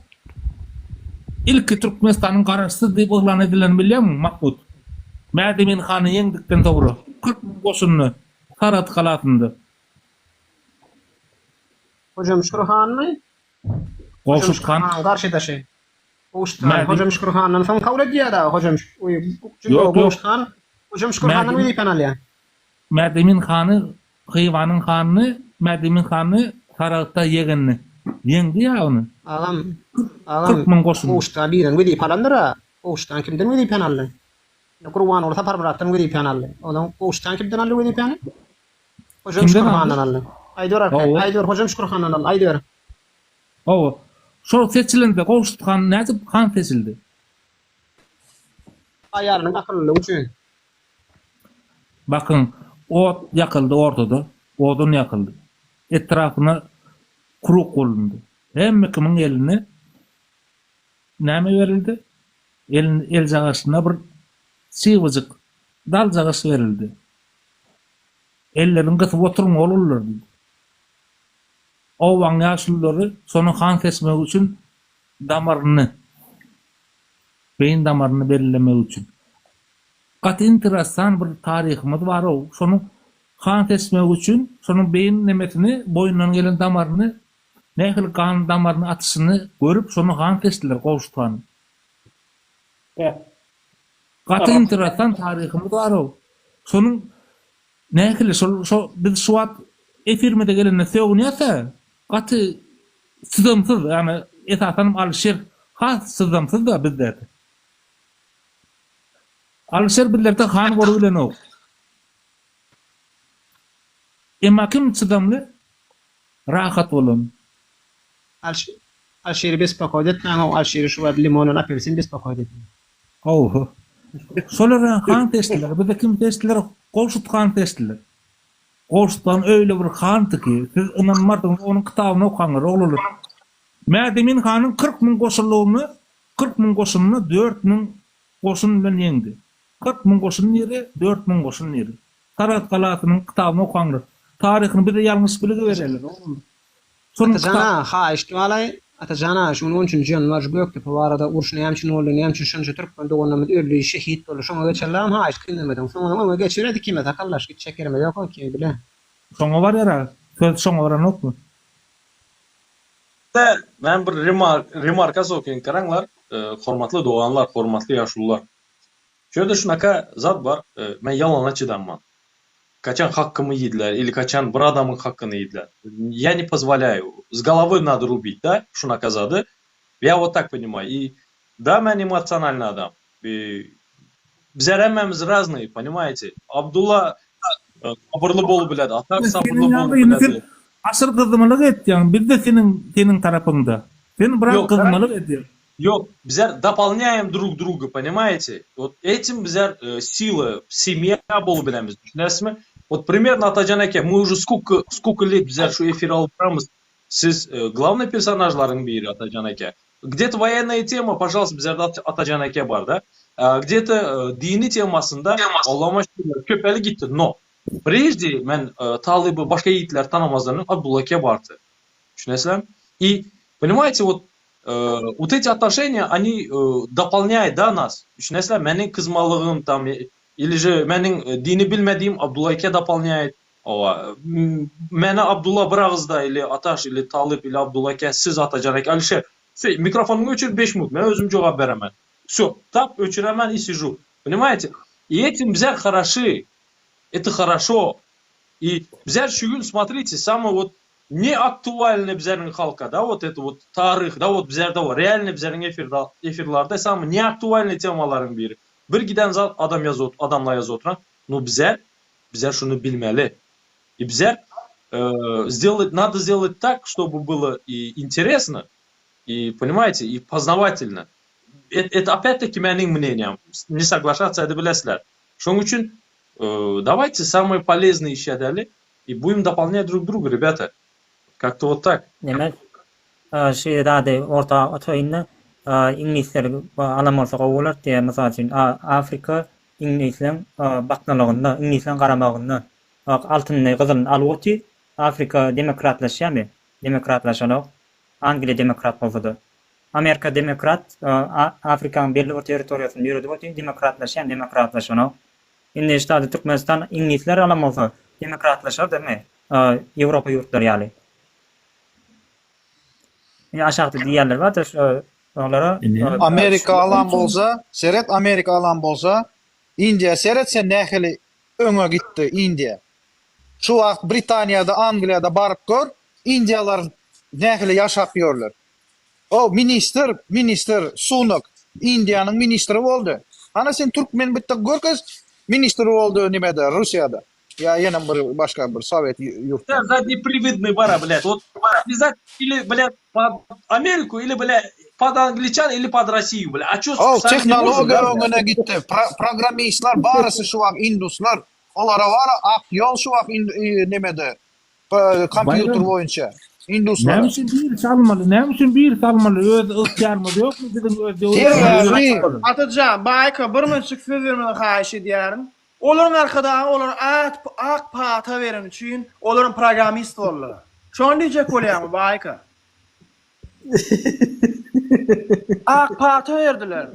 ilki Türkmenistanyň garaşsyz diýip yglan edilenini bilýäňmi, Mahmut? Mädemin hany ýeňdikden soňra, 40 müň goşunly Saragt galasynda. Hojamşükür hanmy? Gowşut han. Hojamşükür hanyň garşydaşy. Gowşut han Hojamşükür handan soň kabul edýär dagy Hojamşükür. Ýok, ýok. Gowşut han Hojamşükür handan wezipäni alýar. Mädemin hany Hywanyň hanyny Mädemin hany Saragtda ýegenini ýeňdi ýa ony. Agam, agam, 40 müň goşun. Gowşutdan birden wezipe alandyr-a. Gowşutdan kimden wezipäni aldy? Indi Gurbanguly Saparmyratdan wezipäni aldy. Onsoň Gowşutdan kimden aldy wezipäni? Hojam Kimden Şükür aldy? handan aldy. Aýdyber arkaýyn, Hawa. aýdyber, Hojam Şükür handan aldy, aýdyber. Hawa. Şol seçilende Gowşut han nädip han seçildi? Aýalynyň akyllylygy üçin. Bakyň, ot ýakyldy ortada, odun ýakyldy. Etrapyna krug bolundy. Hemme kimiň eline näme berildi? Elin eljagaşyna bir çybyjyk, daljagaş berildi. Elleriňi gysyp oturyň, oglanlar diýdi. Obaň ýaşululary şony han seçmek üçin damaryny, beýin damaryny bellemek üçin. Gaty interesan bir taryhymyz barow şonuň han seçmek üçin şonuň beýin nemesini boýundan gelen damaryny. Nähili gan damaryny atyşyny görüp şony han seçdiler Gowşut hany. Gaty interesant taryhymyz barow. Şonuň nähili şol şo biz şu wagt efirimize gelende sögünýäs-ä gaty çydamsyz ýagny esasanam Alyşir has çydamsyz-da bizlerde. Alyşir bizlerde han bolubilenok. Emma kim çydamly? Rahat bolan. Alşiri bespokoýt etmäň how Alşiri şu wagt limondan apelsin bespokoýt edýär. Haw. Şolar han seçdiler. Bize kim seçdiler? Gowşut han seçdiler. Gowşut han öýle bir handy ki, siz ynanmarsyňyz, onuň kitabyny okaňlar, oglanlar. Mädemin hanyň 40 müň goşunlygyny, 40 müň goşunyny 4000 goşun bilen ýeňdi. 40 müň goşun nire, 4000 goşun nire. Saragt galasynyň kitabyny okaňlar. Taryhyny bize ýalňyş bilgi berýärler, oglanlar. Şonuň Atajan kitap. aga, haýyşt balaý, Atajan aga, şu gün on üçünji ýanwar şu Gökdepe barada uruş näme üçin boldy, näme üçin şonça türkmen doganlarymyz öldi, şehit boldy, şoňa geçerlerem haýyşt kynlamadyň. Soňam öňe geçiberdi ikimiz hakallaşyp gitjek ýerimiz ýok okey bile. Şoňa barýar-a, söz şoňa baranokmy? Men bir remarka sokaýyn garaňlar, hormatly doganlar, hormatly ýaşulular. Şu ýerde şunaka zat bar, men ýalana çydanman. Kaçan hakkymy iýdiler ili kaçan bir adamyň hakkyny iýdiler. Ya ne pozwolyayu. Z golovy nado rubit da şunaka zady. Ya vot tak ponimаю. I da men emotsionalnyý adam. Bizler hemmämiz raznyý, ponimaýete. Abdulla sabyrly bolup biledi, Atak sabyrly bolup biledi. Sen aşyr gyzmalyk etýäň, bizde seniň seniň tarapyňda. Sen biraz gyzmalyk edýäň. Ýok, bizler dopolnýaem drug druga, ponimaýete? Wot etim bizler sila, semýa bolup bilemiz, düşünýäsizmi? Wot primerno Atajan eke, my uje skulko, skulko let bizler şu efiri alyp baramyz, siz glawnyý personažlaryň biri Atajan eke. Gde-to woýennaýa tema, pažalsta, bizlerde Atajan eke bar, da? Gde-to dini temasynda, Allama şükür, köpeli gitdi, no, prejde men Talyby, başga ýigitleri tanamazdan öň Abdulla eke bardy. Düşünýäsizlermi? I, ponimaýete, wot Вот эти отношения, они дополняют, да, нас. Düşünesizler, meniň kyzmalygym tam ili же meniň dini bilmedigim Abdulla eke doполняет. Owa, meni Abdulla bir agyzda ili Ataş, ili Talyp, ili Abdulla eke, siz Atajan eke, Alişer. Vse, mikrofonyňy öçür beş minut, men özüm jogap beremen. Vse, tap öçüremen i sижу. Понимаете? И этим bizler хороши. Это хорошо. И bizler şu gün, смотрите, самый вот Ne aktualny bizleriň halka da wot eto wot taryh da wot bizlerde bar realny bizleriň efirde efirlerde samy ne aktualny temalaryň biri bir giden zat adam ýazyp adamlar ýazyp oturan no bizler bizler şuny bilmeli i bizler сделать nado сделать tak ştoby bylo i interesno i ponimaýte i poznawatelno et opýat taki meniň mneniýam ne soglaşatsa edebilesizler şoň üçin dawayte samyý poleznyý iş edeli I budem dopolnýat drug druga, rebýata. Kak-to wot tak. Neme şu zady orta ataýynda iňlisler alan bolsa gowy bolardy diýýär. Mysal üçin Afrika iňlisleň baknalygynda, iňlisleň garamagynda. Altynyny, gyzylyny alyp otyr. Afrika demokratlaşýarmy? Demokratlaşanok. Angliýa demokrat bolsa-da. Amerika demokrat, Afrikanyň belli bir territoriýasyny ýöredip otyr. Demokratlaşýarmy? Demokratlaşanok. Indi ştada Türkmenistan iňlisler alan bolsa demokratlaşar demi Ýewropa ýurtlary ýaly. Indi aşakda diýýänler barda şo olara Amerika alan bolsa seret Amerika alan bolsa Indiýa seret sen nähili öňe gitdi Indiýa. Şu wagt Britaniýada Angliýada baryp gör Indiýalar nähili ýaşap ýörler. O ministr ministr Sunak Indiýanyň ministri boldy. Hana sen türkmen bitta görkez ministri boldy nimede Russiýada ýa ýene bir başga bir sowet ýurtda. Sen zadnepривидный bara blät wot обязательно ili blät pod Ameriku ili blät pod angliçan ili pod Rossiýu blät a ço Ow sami ne možem tehnologiýa da blät. öňüne gitdi programmistler barysy şu wagt induslar olara bara ak ýol şu wagt nimede Kompýuter boýunça. Induslara. Näme üçin birisi almaly? Näme üçin birisi almaly? Öz ygtyýarymyz ýokmy biziň öz döwletimiz? Atajan, Baýka bir minutjyk söz bermegi haýyş edýärin. Olaryň arkadagy olara at, ak pata bereni üçin olaram programmist boldular. Şony diýjek bolýaňmy Baýka? Ak pata berdiler.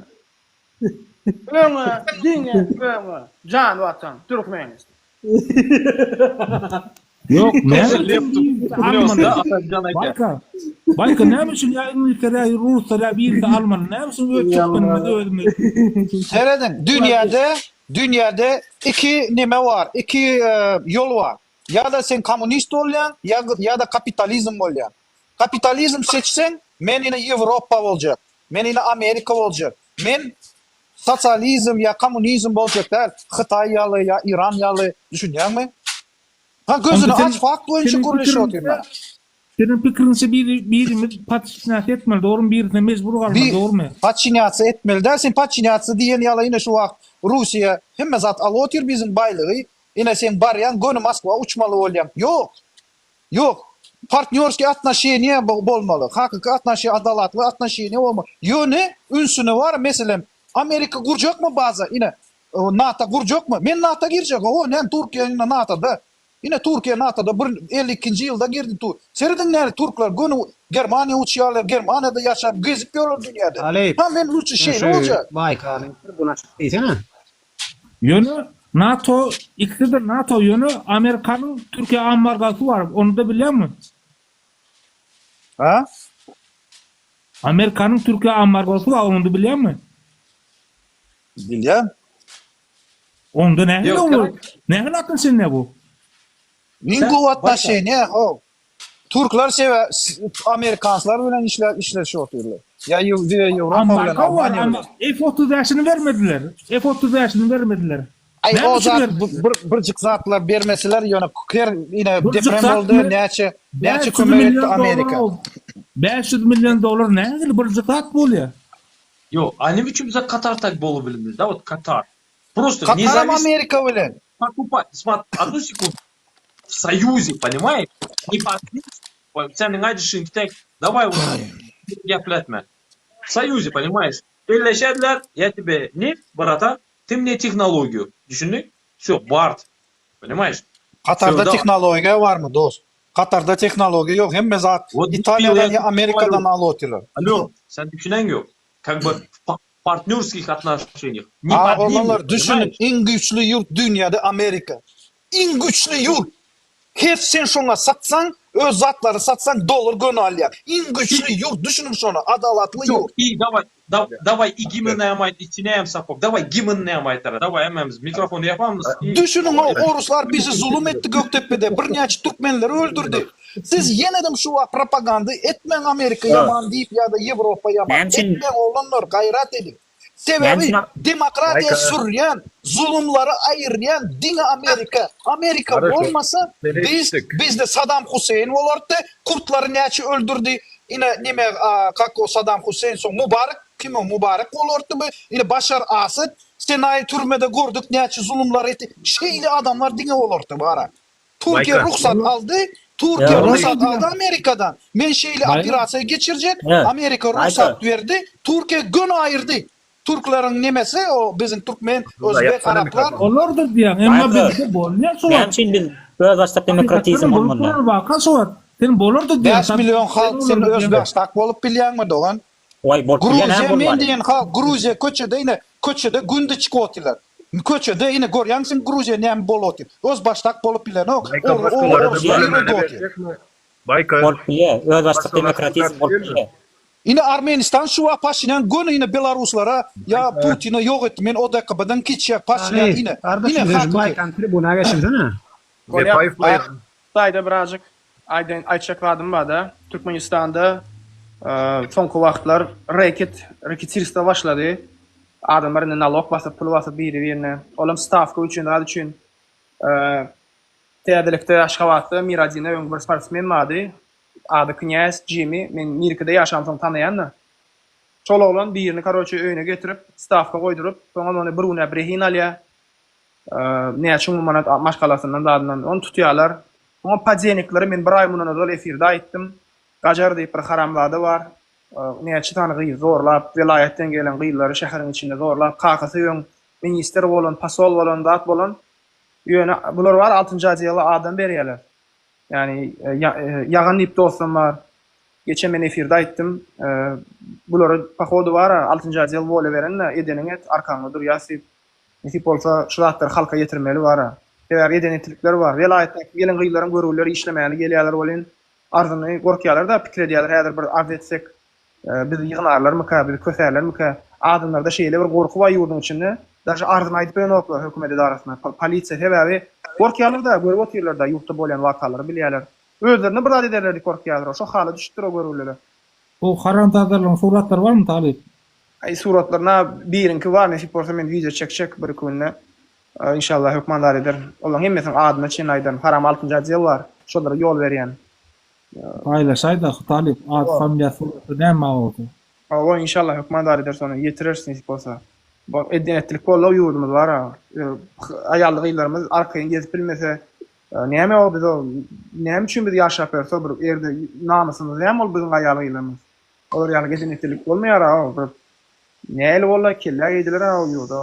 Öňe, diňe öňe. Jan Watan, Türkmenistan. Ýok, näme üçin almaly? Baýka, Baýka näme üçin ýa iňlisler ýa ruslar ýa birisi almaly? Näme üçin öz türkmenimizi özümiz? Serediň, dünýäde, dünýäde iki neme bar, iki ýol bar. Ýa-da sen kommunist bolýaň, ýa-da kapitalizm bolýaň. Kapitalizm seçseň, men ine Ýewropa boljak, men ine Amerika boljak, men sosializm ýa kommunizm boljak däl, Hytaý ýaly ýa Iran ýaly, düşünýäňmi? Ha gözüni aç fakt boýunça gürleşip otyrlar. Seniň pikiriňçe biri birimiz podçinýatsiýa etmeli dogrymy birisine mejbur galmaly dogrymy? Podçinýatsiýa etmeli däl sen podçinýatsiýa diýen ýaly ine şu wagt Russiýa hemme zat alyp otyr biziň baýlygy ine sen barýaň göni Moskwa uçmaly bolýaň ýok ýok partnýorskiý atnoşeniýa bolmaly hakyky atnoşeniýa adalatly atnoşeniýa bolmaly ýöne ünsüni bar meselem Amerika gurjakmy baza ine NATO gurjakmy? Men NATO girjek hawa näme Türkiýe indi NATO-da. Ine Türkiýe NATO-da bir 52-nji ýylda girdi tu. Serediň näle türkler göni Germaniýa uçýarlar, Germaniýada ýaşap gezip ýörler dünýäde. Halyp, Ha men lutçy sen şeýle şu boljak. Baýkalyň tribuna çyk diýsene. Ýöne NATO ikisi-de NATO ýöne Amerikanyň Türkiýä ambargasy bar ony-da bilýäňmi? Ha? Amerikanyň Türkiýä ambargosy bar ony-da bilýäňmi? Bilýän. Onda nähili ol? Nähili atnoşeniýa bu? Iň gowy atnoşeniýa how. Türkler sebe amerikanslar bilen işle işleşip otyrlar. Ýa Ýewropa bilen Almaniýa bilen. F 35-ini bermediler. F 35-ini bermediler. Aý o zat bir birjik zatlar bermeseler ýöne her ine deprem boldy näçe näçe kömek etdi Amerika. 500 million dollar nähili birjik zat bolýar? Ýok, a neme üçin bize Katar tak bolubilmez da wot Katar. Prosto Kataram nezavis Amerika bilen. Покупать, смотри, одну секунду. В союзе, понимаешь? Не по seniň aýdyşyň tek daway вот gepletme. В союзе, понимаешь? Elleşediler, я тебе neft, bratan, ты мне tehnologiýu. Düşündiň? Всё, bart. Понимаешь? Katarda Söwda. tehnologiýa barmy dost? Katarda tehnologiýa ýok, hemme zat Вот Italiýadan я ýa Amerikadan alyp otyrlar. Alo, sen düşünen ýok. Как бы в partnýorskih atnoşeniýah. Ne A pod nimi, oglanlar düşüniň poнимаешь? iň güýçli ýurt dünýäde Amerika. Iň güýçli ýurt. Her sen şoňa satsaň, öz zatlary satsaň dollar göni alýar. Iň güýçli ýurt düşüniň şona, adalatly Ýok, ýurt. i daway, da, daway i gimn aýt, içine hem sapok. Daway gimn hem aýtara. Daway hemmämiz mikrofony ýapamyz. I Düşüniň o oruslar bizi zulum etdi Gökdepede, birnäçe türkmenleri öldürdi. Siz ýenedem şu wagt propaganda etmäň Amerika ýaman diýip ýa-da Ýewropa ýaman. Näme üçin? Etmäň oglanlar gaýrat ediň. Näme Sebäbi üçin demokratiýa sürýän, zulumlary aýyrýan diňe Amerika. Amerika bolmasa biz bizde Sadam Huseýn bolardy, kurtlary näçe öldürdi, ine neme kak o Sadam Huseýn soň Mubarek kim o Mubarek bolardy bu, ine Başar Asad Senaýy türmede gördük näçe zulumlar etdi. Şeýle adamlar diňe bolardy bara. Türkiýe rugsat aldy, Türkiýe rugsat aldy Amerikadan. Men şeýle operasiýa geçirjek, Amerika rugsat berdi, Türkiýe göni aýyrdy. Türkleriň nemesi o biziň türkmen, özbek, araplar. Olardyr diýýäň, emma bizde bolýar şu wagt. Näme üçin biz özbaşdak demokratizm bolmaly däl? Waka şu wagt. Sen bolardyr diýýäň. 5 million halk sen özbaşdak bolup bilýäňmi dogan? Waý bolup bilýän Gruziýa men bolmaly. diýen halk Gruziýa köçede ine köçede günde çykyp otyrlar. Köçede ine görýäň sen Gruziýa näme bolup otyr. Özbaşdak bolup bilenok. Baýka Or başgalara-da oruslar gürlemene ýerde otyr. berjekmi? Baýka Bolup bilýär. Özbaşdak başgalara demokratizm bolup bilýär. Ine Armenistan şu wagt Paşinýan göni ine belaruslara ýa Putine ýok etdi. Men ODKB-dan kiçjek Paşinýan Aly, ine. Ine gardaşym sen şu hakyky. Baýkany tribuna geçirsene. Bolýar. Wepaýew baýram. Daýda birazjyk Aýdaýyn, aýtjak zadym barda, Türkmenistanda soňky wagtlar reket, reketirstwo başlady. Adamlar indi nalog basyp, pul basyp biri-birine. Olam stawka üçin, zat üçin. Täzelikde Aşgabatda Miradine öň bir sportsmen bardy. Ady Knýaz Jimmy. Men Mirkide ýaşamsoň tanaýan-da. Şol oglan birini, karoçe, öýüne getirip, stawka goýduryp, soňam ony bir günläp rehin alýar. Näçe müň manat maşgalasyndan zadyndan ony tutýarlar. Oňa podzenikleri men bir aý mundan ozal efirde aýtdym. Gajar diýip bir haramzada bar. Näçe sany gyzy zorlap, welaýatdan gelen gyzlary şäheriň içinde zorlap, kakasy öň ministr bolan, posol bolan, zat bolan. Ýöne bular bar altynjy odela adam berýärler. Ýagny Ýagan diýip dostum bar. Geçen men efirde aýtdym. Bulara pohodu bar altynjy odel wolýa berende edeniňi et, arkaňda durýas diýip. Nesip bolsa şu zatlary halka ýetirmeli bara. Sebäbi eden-etdilikler bar. Welaýatdaky gelin-gyzlaryň görgülileri işlemäne gelýärler welin, arzyny gorkýarlar-da, pikir edýärler, häzir bir arz etsek, bizi ýygnarlarmyka, bizi kösärlermikä? Adamlarda şeýle bir gorky bar ýurduň içinde, daže arzyny aýdyp bilenoklar hökümet edarasyna, polisiýa. Sebäbi gorkýarlar-da, görüp otyrlar-da, ýurtda bolýan wakalary bilýärler. Özlerine bir zat ederler diýip gorkýarlar. Şo hala düşüpdir o görgüliler. Bu haramzadalaryň suratlary barmy talyp? Aý suratlaryna biriňki bar nesip bolsa men wideo çekjek bir iki günde inşallah hökman zat ederin. Olaryň hemmesiniň adyna çenli aýdaryn. Haram altynjy otdel bar. Şolara ýol berýän. Paýlaşaýda talyp ady familiýasy suraty näme bar bolsa. Hawa inşallah hökman zat ederis ony ýetireris nesip bolsa. Bu eden etdilik boldy ýurdumyz bar a. Aýally gyzlarymyz arkaýyn gezip bilmese näme o biz o näme üçin biz ýaşap ýörüs o bir ýerde namysymyz näme ol biziň aýal gyzlarymyz. Olar ýaly eden etdilik bolmaýar a o bir nähili boldy kellä geýdiler a o ýurda.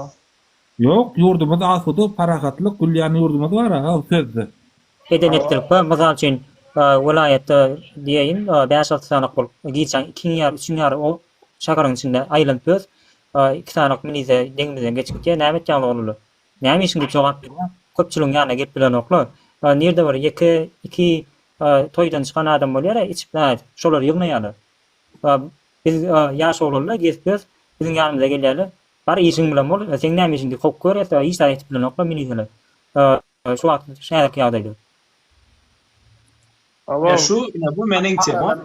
Ýok ýurdumyz asuda parahatlyk gülýän ýurdumyz bar a sözde. Eden etdilik bar mysal üçin welaýatda diýeýin bäş-alty sanak bolup gijäň ikiň ýary üçüň ýary o şäheriň içinde aýlanyp ýörüs iki sanak milize deňimizden geçip gitýär näme etýäňiz oglanlar näme işiň diýip jogap berýär köpçüligiň ýanyna gelip bilenoklar nirde bir ýeke iki toýdan çykan adam bolýar içip şolary ýygnaýarlar biz ýaş oglanlar gezip ýörüs biziň ýanymyza gelýärler Bar işiň bilen bol, seň näme işiň diýip kowup görýäs-de, hiç zat etip bilenoklar miliseler. Şu wagt häzirki ýagdaýda. Ýa şu, ine bu meniň temam.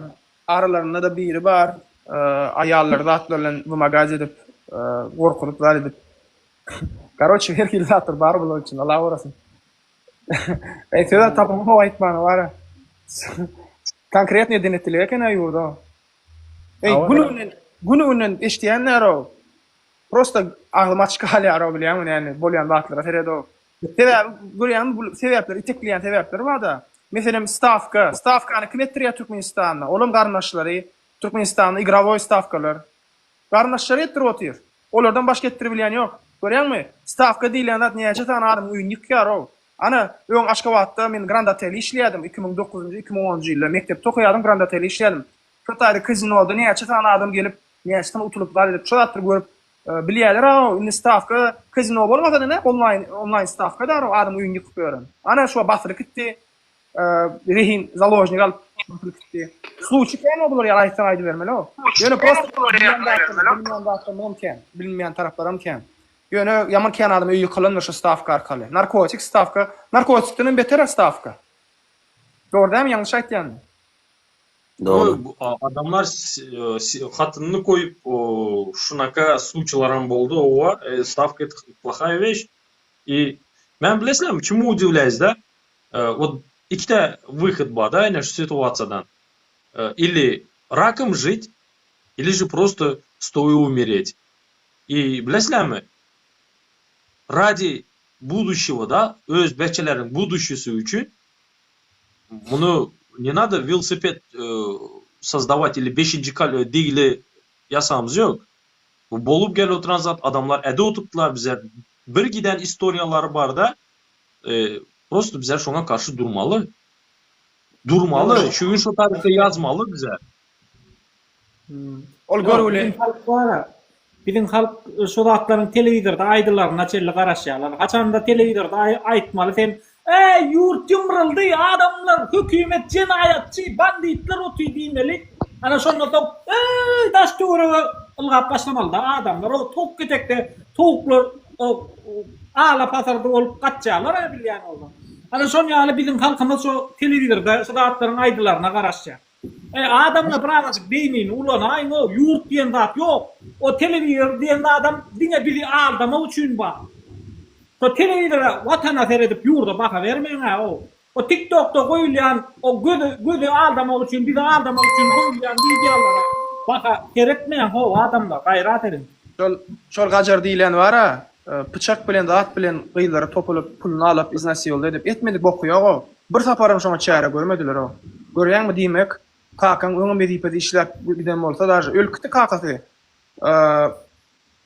Aralarynda-da biri bar, aýallary zatlar bilen wymagać edip, gorkuzyp zat edip. Karoçe her hili zatlar bar bularyň içinde, Allah gorasyn. Eý söz tapamok aýtmana bara. Konkretnyý eden-etdilik eken-ä ýurda. Eý güni-günden güni-günden eşidýänler-ow. Prosta agzym açyk galýar-ow bilýäňmi näme bolýan zatlara sered-ow. Sebäbi görýäňmi bu sebäpler itekleýän sebäpler bar-da. Meselem stawka, stawkany kim etdirýär Türkmenistanda? Olam garyndaşlary. Türkmenistanda igrowoý stawkalar. Garyndaşlary etdirip otyr. Olardan başga etdiribilýän ýok. Görýäňmi? Stawka diýilýän zat näçe sany adamyň öýüni ýykýar-ow. Ana, öň Aşgabatda men Grand Otelde işleýärdim, 2009-njy, 2010-njy ýylda mekdepde okaýardym, Grand Otelde işleýärdim. Şo taýda kazinoda näçe sany adam gelip, näçe sany utulyp zat edip, şo zatlary görüp bilýärler-ow, indi stawka kazino bolmasa-da ne, onlaýn, onlaýn stawka-da-ow, adamyň öýüni ýykyp ýören. Ana, şo basylyp gitdi, rehin, založnik alyp basylyp gitdi. Sluçy kän-ow bular ýaly aýtsaň aýdybermeli-ow. Ýöne prosta bilmeýän zatlarymyzam kän, bilinmeýän taraplaram kän. Ýöne ýaman kän adam öýi ýykylandyr şu stawka arkaly. Narkotik stawka, narkotikden hem beter stawka. Dogry dälmi ýalňyş aýtýanmy? Dogry. Adamlar hatynyny koýup şunaka suçalaram boldy owa stawka это плохая вещь и men bilesizlermi çemu udivlýaýs da вот ikide wyhod bar da ine şu situasiýadan ili rakom žit ili же просто stoýa umeret I bilesizlermi radi buduşego da öz beçeleriň buduşesi üçin muny ne nado welosiped sozdavat ili beşinji digli ýasamyz ýok. Bu bolup gelip oturan zat adamlar äde oturtdylar bizler bir giden istoriýalary barda prosto bizler şoňa garşy durmaly. Durmaly şu gün şu taryhda ýazmaly bizler. Ol görgüli. Biziň halk bar-a. Biziň halk şu zatlaryň telewizorda aýdylaryna çenli garaşýarlar. Haçanda telewizorda aýtmaly sen, Äý, ýurt ýumruldy, adamlar, hökümet jenaýatçy, banditler otyr diýmeli. Ana şondan soň, Äý, daş-töwerege ylgap başlamaly-da adamlar. O towuk ketekde towuklar ala-pasyrdy bolup gaçýarlar-a bilýän bolsaň. Ana şon ýaly biziň halkymyz şo telewizorda şu zatlaryň aýdylaryna garaşýar. Eý adamlar bir azajyk beýnini ulanaýyň-ow, ýurt diýen zat ýok. O telewizor diýen zadam diňe bizi aldamak üçin bar. Şo telewizora watana seredip ýurda baha bermäň-ä-ow. O tik-tokda goýulýan o gözi gözi aldamak üçin bizi aldamak üçin goýulýan wideolara baha seretmäň-how adamlar gaýrat ediň. Şol şol gajar diýileni bar-a, pyçak bilen zat bilen gyzlara topulyp puluny alyp iznasiýolda edip etmedik boky ýog-ow. Bir saparam şoňa çäre görmediler-ow. Görýäňmi diýmek, kakaň öňem wezipede işläp giden bolsa daže ölüpgitdi kakasy.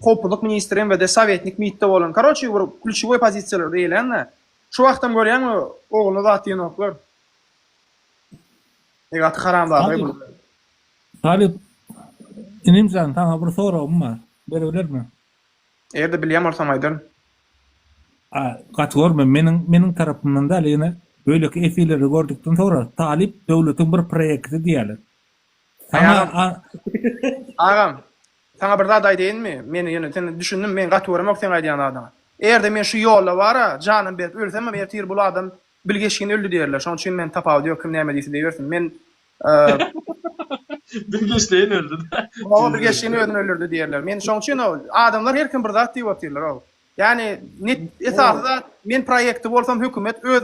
Howpsuzlyk ministri MWD sowetnik MIT-de bolan. Karoçi bir klýuçewoý pozisiýalarda eýelände. Şu wagtam görýäňmi ogluna zat diýenoklar. Eý gaty haramzada bular. Talyp inimjan saňa bir soragym bar. Berebilermi? Eger-de bilýän bolsam aýdaryn. A, gaty görme, meniň meniň tarapymdan däl, ýöne beýleki efirleri gördükden soňra Talyp döwletiň bir proýekti diýýärler. Saňa Agam, agam, saňa bir zat aýdaýynmy? Men ýöne sen düşündim, men gaty göremok seň aýdýan zadyňy. Eger-de men şu ýolda bar-a, janym berip ölsemem ertir bul adam bilgeşgin öldi diýerler. Şonuň üçin men tapawudy ýok, kim näme diýse diýibersin. Men Bilgeşleýin öldi. Hawa, bilgeşleýin özüni öldürdi diýerler. Men şonuň üçin adamlar her kim bir zat diýip otyrlar. Ýagny net esasy zat men proýekti bolsam hökümet öz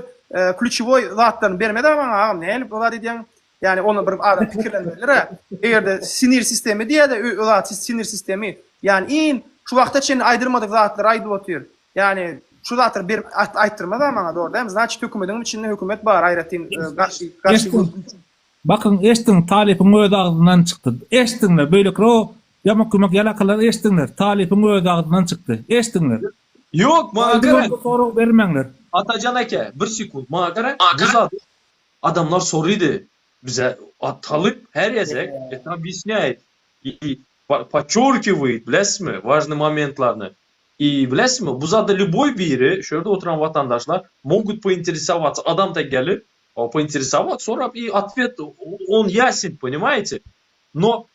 klýuçewoý zatlaryny bermez-ä maňa agam nähili bu zat edýäň? Ýagny ony bir adam pikirlenmelidir-ä. Eger-de sinir sistemi diýýä-de o zat sinir sistemi. Ýagny iň şu wagta çenli aýdylmadyk zatlary aýdyp otyr. Ýagny şu zatlary berip aýtdyrmaz-a maňa dogry dälmi? Znaçit hökümediň içinde hökümet bar aýratyn garşy garşy Bakyň eşdiň talypyň öz agzyndan çykdy. Eşdiňler beýlekiler o ýamak ýumak ýalakalar eşdiňler talypyň öz agzyndan çykdy. Eşdiňler. Ýok maňa gara. Sorag bermäňler. Atajan eke bir sekunt maňa gara bu zady adamlar sorydy bize talyp her gezek это obýasnýaýt i podçorkiwaýt bilesizmi wažnyý momentlaryny i bilesizmi bu zady lýuboý biri şu ýerde oturan watandaşlar mogut pointeresowatsa adam tek gelip pointeresowat sorap i otwet on ýasyn ponimaýete no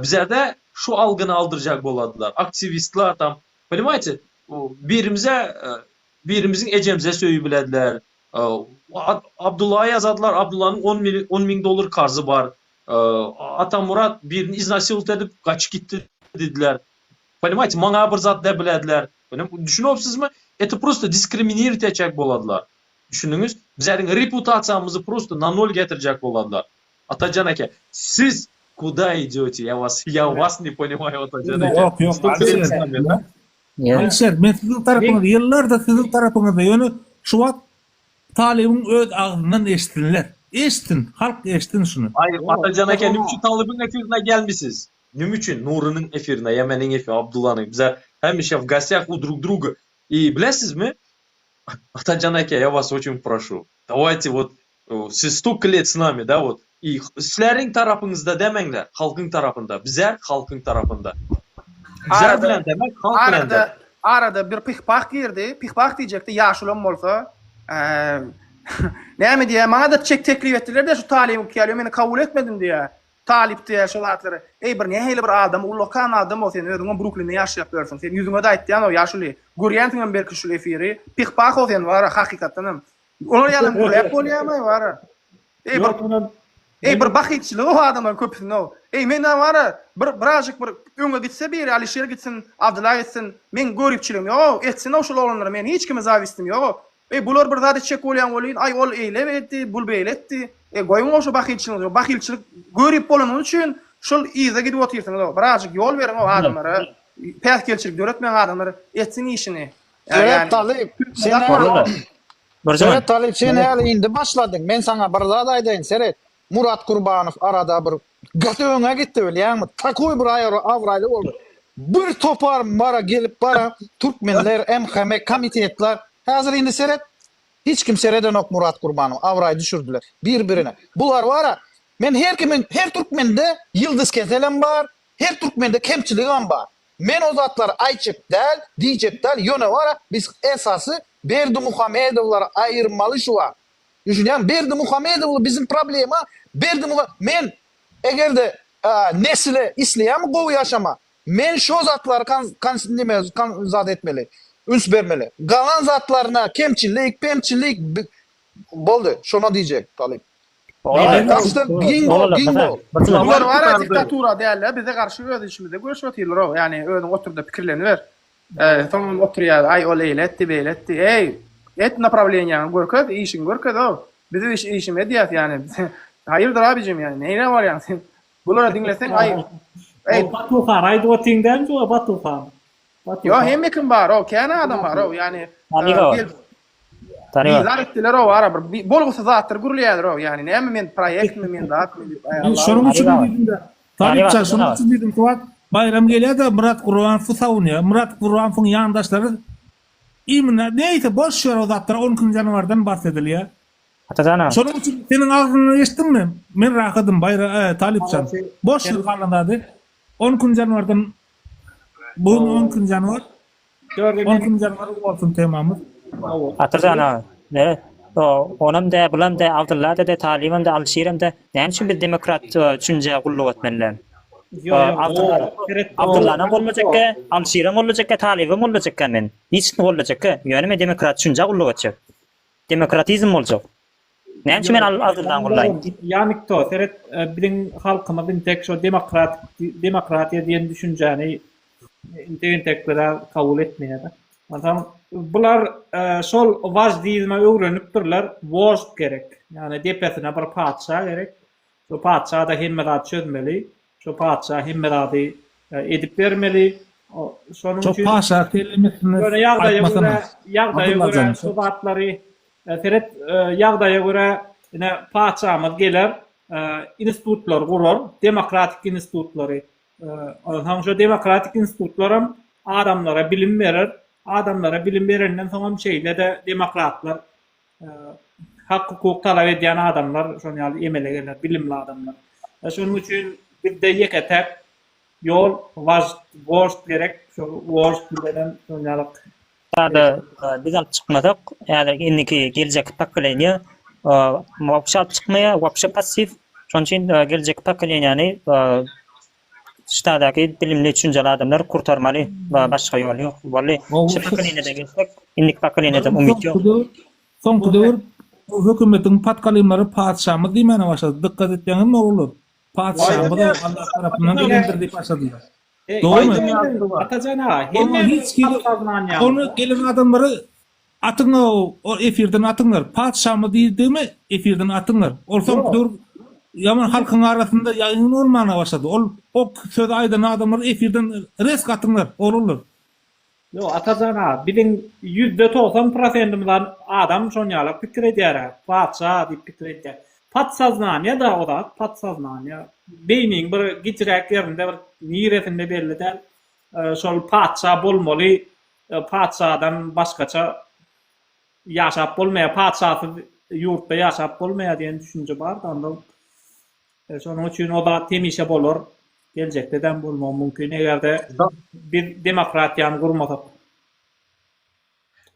bizede şu algyny aldyrjak boladylar aktiwistler tam ponimaýete birimize birimiziň ejemize söýübilediler Abdullaha ýazadylar Abdullanyň on on müň dollar karzy bar Atamurat birini iznasilat edip gaçyp gitdi diýdiler ponimaýete maňa bir zat däbilediler düşünipsizmi eto prosto diskriminirowat etjek boladylar Düşündiňiz? Bizleriň reputasiýamyzy prosto na nol getirjek boladylar. Atajan eke, siz kuda idýote, ýa was, ýa was ne ponimaýu Atajan eke. Ýok, ýok, Alişer. Alişer, men siziň tarapyňyzda, ýyllardyr siziň tarapyňyzda, ýöne şu wagt Talybyň öz agzyndan eşitsinler. Eşitsin, halk eşitsin şuny. Aý, Atajan eke, nime üçin Talybyň efirine gelmisiz? Nime üçin Nurynyň efirine, ýa meniň efir, Abdullanyň, bizler hemişe w gostýah u drug druga. I bilesizmi, Atajan aka, я вас очень прошу, давайте вот siz stolko let s nami, da вот i sizleriň tarapyňyzda demeňler, halkyň tarapynda, bizler halkyň tarapynda. Bizler bilen demek, halk bilen demek. Arada, arada bir pyh-pah girdi, pyh-pah diýjekdi, ýaşulam bolsa, näme diýýär, maňa-da çek teklip etdiler-de şu talybyňky ýaly, meni kabul etmediň diýýär. Talyp diýýär şo zatlary. Eý bir nähili bir adam ullakan adam o sen özüňem Bruklinde ýaşaýap ýörsüň. Sen ýüzüňe-de aýtýan o ýaşuly. Görýänsiňem belki şul efiri. Pyh-pah o sen wara hakykatdanam. Olar ýalam gürläp bolýamy wara. Eý bir Eý bir bahytçylyk o adamlaryň köpüsinde o. Eý men-ä wara bir birazjyk bir öňe gitse biri Alişer gitsin, Abdylla gitsin. Meň göripçiligim ýok-ow. Etsin-ow şul oglanlar men hiç kime zawistim ýok-ow. Eý bular bir zat etjek bolýan welin aý ol eýle etdi, bul beýle etdi. Eý goýuň-ow şu bahylçylygyňyzy. Bahylçylyk görip bolanyňyz üçin şul yza gidip otyrsyňyz-ow. Birazjyk ýol beriň-ow adamlara. Päsgelçilik döretmäň adamlar etsin işini. Seret Talyp, sen häli Seret Talyp sen häli indi başladyň. Men saňa bir zat aýdaýyn seret. Murat Kurbanow arada bir gaty öňe gitdi bilýäňmi? Takoý bir abraýly boldy. Bir topar bara gelip bara türkmenler, MHM komitetler. Häzir indi seret, hiç kim seredenok Murat Kurbanow, abraý düşürdiler bir birine. Bular bara men her kimiň her türkmende ýyldyz keselem bar, her türkmende kemçiligem bar. Men o zatlary aýtjak däl, diýjek däl, ýöne bara biz esasy Berdimuhamedowlary aýyrmaly şu wagt. Düşünýäňmi? Berdimuhamedowly biziň problema Berdimuha men egerde nesile isleýämi gowy ýaşama men şo zatlary kan kan neme kan zat etmeli üns bermeli galan zatlaryna kemçilik pemçilik boldy şona diýjek talyp. Daşdan giň bol giň bol. Bular bara diktatura dälde bize garşy öz işimizde göreşip otyrlar ýani özüň oturda pikirleniber. Soňam oturýar, aý ol eýle etdi, beýle etdi. Eý, et naprawleniýaňy görkez, işiňi görkez-ow. Biz iş işimi edýäs ýani. Haýyrdyr abijim ýani, neýle barýaň sen? Bulary diňleseň aý Eý, Batuhan aýdyp otyň dälmi şu Batuhan? Ýok, hemme kim bar-ow, kän adam bar-ow, ýani. Tanyba. Bizar etdiler-ow ara bir bolgusyz zatlar gürleýärler-ow, ýani näme men proýektmi men zatmy diýip aý Men şonuň üçin diýdim-de. Talypjan şonuň üçin diýdim şu wagt Baýram gelýär-de Myrat Gurbanowy sawunýar. Myrat Gurbanowyň ýandaşlary imенно neýse boş ýer o zatlar on ikinji ýanwardan bas edilýär. Atajan aga. Şonuň üçin seniň agzyňdan eşitdimmi? Men rahatym Baýra e, Talypjan. Boş ýer galan zady. On ikinji ýanwardan bu gün on ikinji ýanwar. On ikinji ýanwar bolsun temamyz. Atajan aga, ne? Onam dä, bulam dä, Abdylla da dä, Talybam da, Alyşirem dä. Näme üçin biz demokrat düşünjä gulluk etmeli däl? Abdyllanam gollajakka, Alyşirem gollajakka, Talybam gollajakka men. Hiç kimi gollajakka. Ýöne men demokrat düşünjä gulluk etjek. Demokratizm boljak. Näme üçin men Abdyllany gollaýyn? Ýa nikto, seret, biziň halkymyz intek şo demokrat demokratiýa diýen düşünjäni intek-intekler kabul etmeýär-de. Onsoň bular şol waždizme öwrenipdirler, wožd gerek. Ýagny depesine bir patyşa gerek. Şo patyşa-da hemme zady çözmeli. Şo patyşa hemme zady edip bermeli. Şonuň üçin Şo patyşa kellemesini Ýöne ýagdaýa aýtmasana. görä, ýagdaýa görä şo zatlary seret, ýagdaýa görä ine patyşamyz geler, institutlary gurar, demokratik institutlary. Onsoň şo demokratik institutlaram adamlara bilim berer. Adamlara bilim berenden soňam şeýle-de demokratlar hak-hukuk talap edýän adamlar şon ýaly emele geler, bilimli adamlar. Şonuň üçin bizde ýeke-täk ýol wažd, wožd gerek. Şol wožd bilenem şon ýaly Sada biz alyp çykmasak, häzir indiki geljekki pokoleniýa wapşe alyp çykmaýar, wapşe passiw. Şonuň üçin geljekki pokoleniýany ştadaky bilimli, düşünjeli adamlar kurtarmaly. Başga ýol ýok. Wally, şu pokoleniýadan geçsek, indiki pokoleniýadan umyt ýok. Soňky döwür bu hökümetiň patkalymlary patyşamyz diýmäne başlady. Dykgat etseňizmi ogullar? Patyşamyz Allah tarapyndan gelendir diýip başladylar. Dogrymy? Atajan aga, hemme hiç hili ony gelen adamlary atyň o efirden atyňlar. Patyşamyz diýdigimi efirden atyňlar. Ol soňky döwür ýaman halkyň arasynda ýaýgyn bolmana başlady. Ol o sözi aýdan adamlary efirden resk atyňlar, oglanlar. Ýok, Atajan aga, biziň 90% prosentimiz adam şon ýalak pikir edýär-ä, patyşa diýip pikir edýär. Podsoznaniýa-da o zat, podsoznaniýa. Beýniň bir gijiräk ýerinde bir niresinde belli däl, şol patyşa bolmaly, patyşadan başgaça ýaşap bolmaýar, patyşasyz ýurtda ýaşap bolmaýar diýen düşünje bar-da onda. Şonuň üçin o zat hemişe bolar, geljekdedem bolmagy mümkin, eger-de biz demokratiýany gurmasak.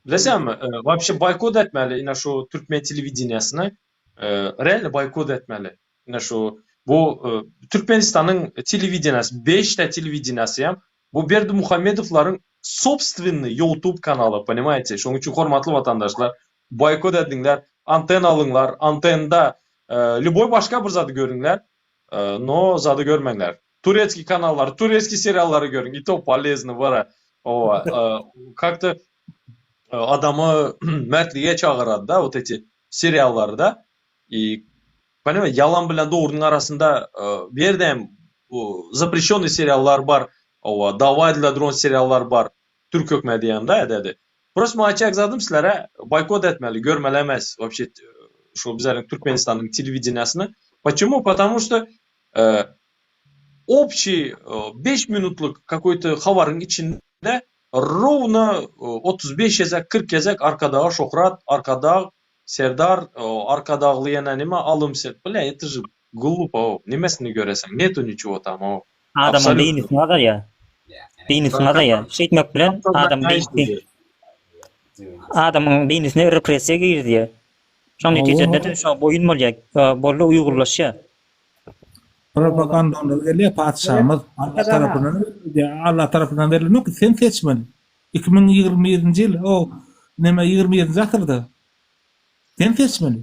Bileseňmi, wapşe boýkot etmeli ine şu türkmen telewideniýesini, realno boýkot etmeli. Ine şu bu Türkmenistanyň telewideniýesi, beşde telewideniýesi hem bu Berdimuhamedowlaryň sobstwennyý youtube kanaly, ponimaýete? Şonuň üçin hormatly watandaşlar, boýkot ediňler, antenna alyňlar, antenda lýuboý başga bir zady görüňler, no zady görmäňler. Turetskiý kanallary, turetskiý seriallary görüň, i to polezny bara. Owa, как-то adamy mertlige çagyrady da, wot eti seriallary da. I Понимаете, ýalan bilen dogrynyň arasynda bu ýerde hem zapreşennyý seriallar bar, owa, daway dla dron seriallar bar, türk hökmedi diýen da ededi. Prosto men aýtjak zadym sizlere boýkot etmeli, görmeli emes wapşe şu bizleriň Türkmenistanyň telewideniýasyny. Почему? Потому что общий beş minutlyk kakoý-to habaryň içinde rovno 35 gezek, 40 gezek Arkadaga şöhrat, Arkadag Serdar Arkadagly ýene nime alym ser blä это же glupo ow nimesini göreseň netu niçuwo tam ow Adamyň absolýutno. beýnisini gazarýar. Beýnisini gazarýar. Şeýtmek bilen adamyň beýnisi adamyň beýnisine repressiýa girizýär. Şoň netijesinde-de şo boýun bolýar, boldy uýgunlaşýar. Propaganda onda gelýär patyşamyz Allah tarapyndan berilýär. Allah tarapyndan berilmek sen seçmeli. 2021-nji ýyl o neme 21-nji asyrda Sen seçmeli.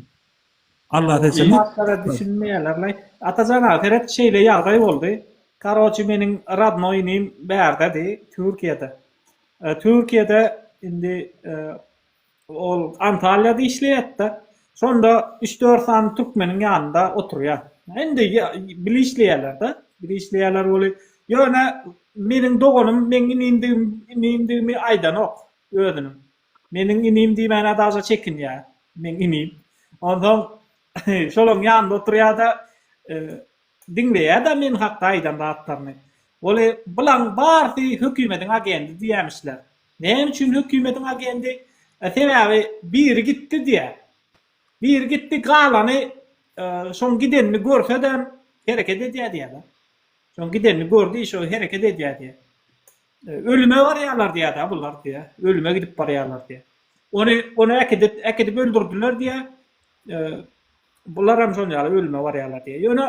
Allah seçenok. Zatlara düşünmeýärler. Atajan aga seret şeýle ýagdaý boldy. Karoçi meniň radnoý inim bärdedi, Türkiýede. Türkiýede indi ol Antalýada işleýärdi-de. Şonda üç-dört sany türkmeniň ýanynda oturýar. Indi bile işleýärler-de. Bile işleýärler weli. Ýöne meniň doganym meň inimdigim inimdigimi aýdanok özüniň. Meniň inim diýmäne daže çekinýär. Meň inim. Onsoň şolaryň ýanynda oturýar-da, diňleýär-de men hakda aýdan zatlaryny. Weli bulaň barysy hökümediň agendi diýýämişler. Näme üçin hökümediň agendi? Sebäbi biri gitdi diýýär. Biri gitdi, galany şoň gidenini görse-de hereket edýär diýýär-de. Şoň gidenini gördi, şo hereket edýär diýýär. Ölüme barýarlar diýýär-dä bular diýýär. Ölüme gidip barýarlar diýýär. Ony ony äkidip äkidip öldürdiler diýýär. Bular hem şon ýaly ölüme barýarlar diýýär. Ýöne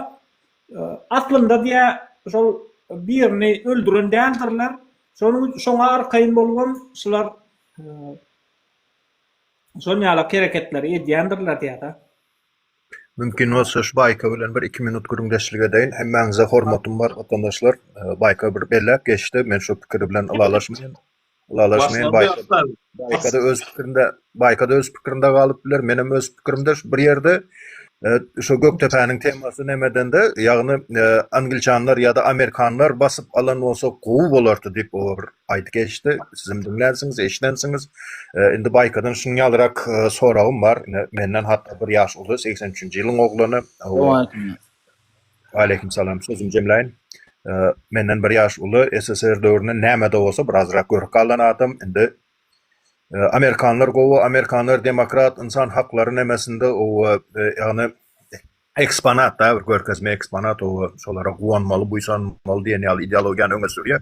aslynda diýýär şol birini öldüren däldirler. Şonuň şoňa arkaýyn bolubam şular şon ýaly hereketleri edýändirler diýýär-de. Mümkin bolsa şu Baýka bilen bir iki minut gürrüňdeşlik edeýin. Hemmäňize hormatym bar watandaşlar. Baýka bir belläp geçdi. Men şu pikiri bilen ylalaşmaýan. Ylalaşmaýan Baýka. Baýka-da öz pikirinde, Baýka-da öz pikirinde galyp biler. Menem öz pikirimde şu bir ýerde şu Gökdepäniň temasy nemedende, ýagny angliçanlar ýa-da amerikanlar basyp alan bolsa gowy bolardy diýip o bir aýdyp geçdi. Sizem diňlänsiňiz, eşidensiňiz. Indi Baýkadan şunuň ýalyrak soragym bar. Ine, menden hatda bir ýaş uly, 83-nji ýylyň oglany. Aleýkum salam. Sözümi jemläýin. Menden bir ýaş uly, SSR döwründe näme-de bolsa birazrak görüp galan adam. Indi amerikanlar gowy, amerikanlar demokrat, ynsan haklary nemesinde owa, ýagny eksponat da bir görkezme eksponat owa şolara guwanmaly buýsanmaly diýen ýaly ideologiýany öňe sürýär.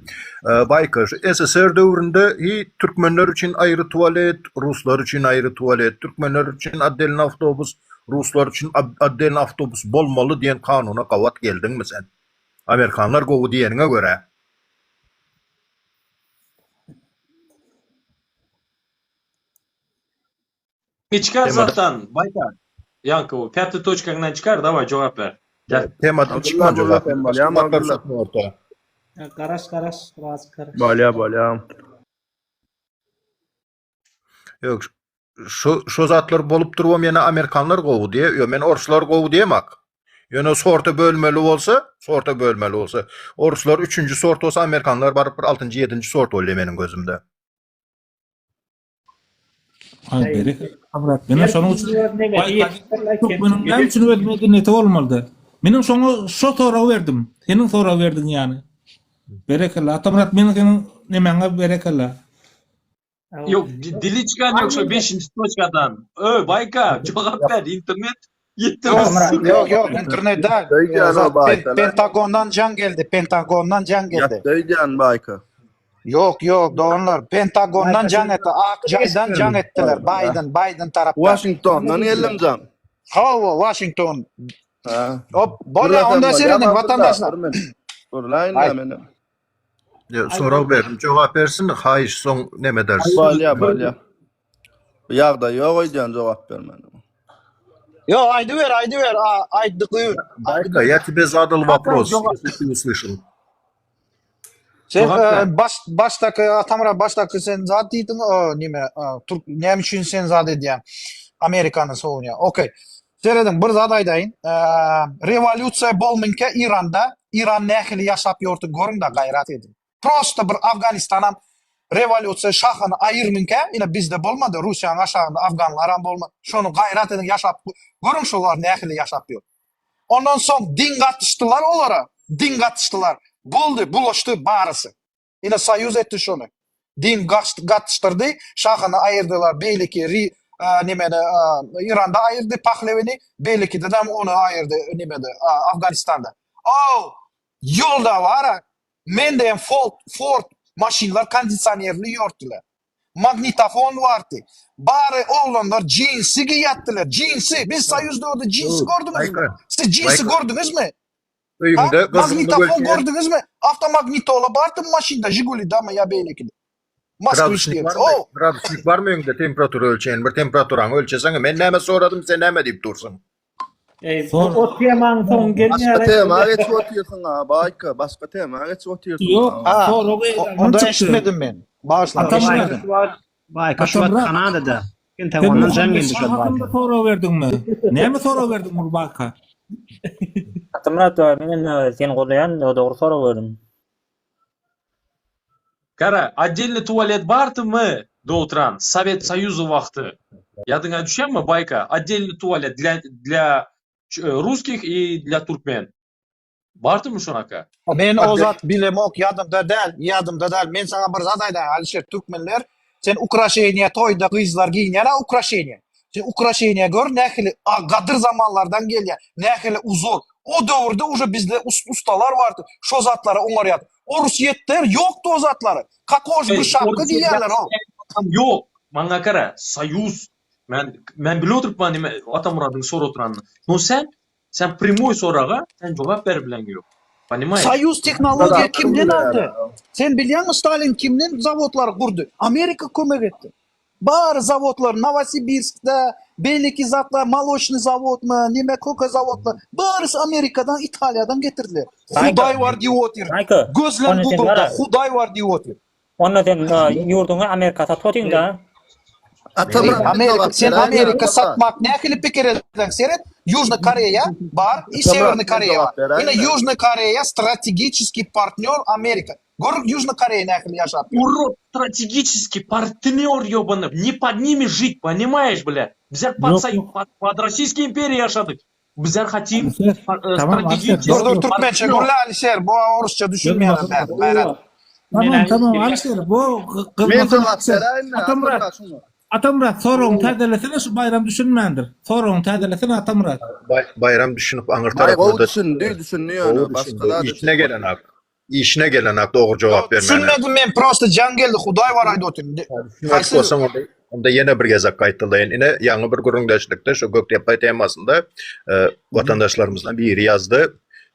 Baýka şu SSR döwründe hi türkmenler üçin aýry tualet, ruslar üçin aýry tualet, türkmenler üçin otdelny awtobus, ruslar üçin otdelny awtobus bolmaly diýen kanuna gabat geldiňmi sen? Amerikanlar gowy diýeniňe görä. Çykar zatdan, Baýka. Ýaňky o pýatyý toçkaňdan çykar, daway jogap ber. Gel. Temadan çykma jogap. Başga sokma orta. Garaş garaş birazjyk garaş. Bolýa bolýa. Ýok, şu şu zatlar bolup durubam ýene amerikanlar gowy diýe. Ýok, men orslar gowy diýemak. Ýöne sorta bölmeli bolsa, sorta bölmeli bolsa, orslar üçünji sort bolsa, amerikanlar baryp bir altynjy, ýedinji sort bolýar meniň gözümde. Ay bereket Abrat. Meniň şonuň üçin Türkmeniň näme üçin öz medeniýeti bolmalydy? Meniň şoňa şo soragy berdim. Seniň sorag berdiň ýaly. Berekella. Atamyrat meniň seniň nemäňe berekella. Ýok, dili çykan ýok şo 5-nji toçkadan. Öý, Baýka, jogap ber, internet ýitdi. Ýok, ýok, internet däl. Pentagondan jaň geldi, Pentagondan jaň geldi. Ýatda öýdýän Baýka. Ýok, ýok, doganlar, Pentagondan jaň etdi, Ak jaýdan jaň etdiler, Baýden, Baýden tarapdan. Waşingtondan geldim jaň. Hawa, Waşington. Ha. Hop, bolýa, onda serediň, watandaşlar. Gürläýin da menem. Ýa, Sorag berdim, jogap bersin, haýyş, soň neme edersiz. Bolýa, bolýa. Ýagdaý ýok öýdýän jogap bermäne. Ýok, aýdyber, aýdyber, aýtdy gyz. Baýka, я тебе задал вопрос, если ты услышал. Sen e, baş başdaky Atamyrat başdaky sen zat diýdiň, o nime, türk näme üçin sen zat edýäň? Amerikany sowunýa. Okey. Serediň, bir zat aýdaýyn. E, rewolýusiýa bolmynka Iranda, Iran nähili ýaşap ýordy görüň-de gaýrat ediň. Prosta bir Afganistanam rewolýusiýa şahyny aýyrmynka, ine bizde bolmady, Russiýanyň aşagynda afganlaram bolmady. Şony gaýrat ediň ýaşap görüň şolar nähili ýaşap ýör. Ondan soň din gatyşdylar olara, din gatyşdylar. Boldy, bulaşdy barysy. Ine soýuz etdi şony. Din gatyşdyrdy, şahyny aýyrdylar, beýleki ri nemede Iranda aýyrdy Pahlewini, beýlekidedem ony aýyrdy nemede Afganistanda. Ow, ýolda bara, mende hem Ford, Ford maşynlar kondisionerli ýörtdiler. Magnitofon bardy. Bary oglanlar jinsi geýätdiler. Jinsi. Biz soýuz döwürde jinsi gördüňizmi? Siz jinsi gördüňizmi? Öýüňde Magnitofon gördüňizmi? Awtomagnitola bardy maşynda, Žigulidami ýa beýlekide. Moskwiç diýip. O. Gradusnik barmy öýüňde temperatura ölçeýän? Bir temperaturany ölçeseňe. Men näme soradym, sen näme diýip dursuň? Ey, bu o temaň soňy gelmeýär. Başga tema geçip otyrsyň ha, Baýka, başga tema geçip otyrsyň. Ýok, soragy onda eşitmedim men. Bagyşlaň, eşitmedim. Baýka şu wagt Kanadada. Pentagondan jaň geldi şol Baýka. Sorag berdiňmi? Näme sorag berdiň ol Baýka? Atamyrat aga, men seni goldaýan, dogry sorag berdiň. Gara, otdelny tualet bardymy Dowtran, Sowet Soýuzy wagty? Ýadyňa düşýärmi, Baýka? Otdelny tualet dla dla russkih i dla turkmen. Bardymy şonaka? Men o zat bilemok, ýadymda däl, ýadymda däl. Men saňa bir zat aýdaýyn, Alişer, türkmenler sen ukraşeniýa toýda gyzlar geýinýär-ä ukraşeniýa. Sen ukraşeniýa gör nähili gadyr zamanlardan gelýär, nähili uzor. O döwürde uje bizde ustalar bardy, şo zatlary oňarýardy. Orsýetde ýokdy o zatlary. Kakož bir şapka diýýärler o. Ýok. Maňa gara, soýuz. Men men bilip oturypman nime Atamyradyň sorap oturanyny. No sen sen primoý soraga sen jogap berip bileň ýok. Ponimaýeş? Soýuz tehnologiýa kimden aldy? Sen bilýäňmi Stalin kimden zawodlary gurdy? Amerika kömek etdi. Bary zawodlar Nowosibirskde, beýleki zatlar moloçnyý zawodmy, neme köke zawodlar barysy Amerikadan, Italiýadan getirdiler. Hudaý bar diýip otyr. Gözlen Google-da Hudaý bar diýip otyr. Onda sen ýurduňy Amerika satyp otyň-da. Amerika, sen Amerika satmak nähili pikir edýäň? Seret, Ýužnyý Koreýa bar i Sewernyý Koreýa bar. Ine Ýužnyý Koreýa strategiçeskiý partnýor Amerika. Gör Ýužnyý Koreýa nähili ýaşap ýör. Urod strategiçeskiý partnýor ýobany, ne pod nimi žit, ponimaýeş blä. Bizler pod pod Rossiýskiý imperiýa ýaşadyk. Bizler hatim strategiçeskiý Dur dur türkmençe gürle Alişer bu orusça düşünmeýän bärde gaýrat. Tamam tamam Alişer bu Men jogap beräýinmi Atamyrat Atamyrat soragyňy täzelesene şu Baýram düşünmändir. Soragyňy täzelesene Atamyrat. Baýram düşünip aňyr Baý tarapyna gowy da düşündi düşündi ýöne gowy başga düşündi. zat Işine gelenak. Işine gelenak dogry jogap bermäne. Düşünmedim men prosta jaň geldi Hudaý bar aýdyp otyryn. Düşünmedik Haýsy bolsaň onda onda ýene bir gezek gaýtalaýyn. Ine ýaňy bir gürrüňdeşlikde şu Gökdepe temasynda e, watandaşlarymyzdan biri ýazdy.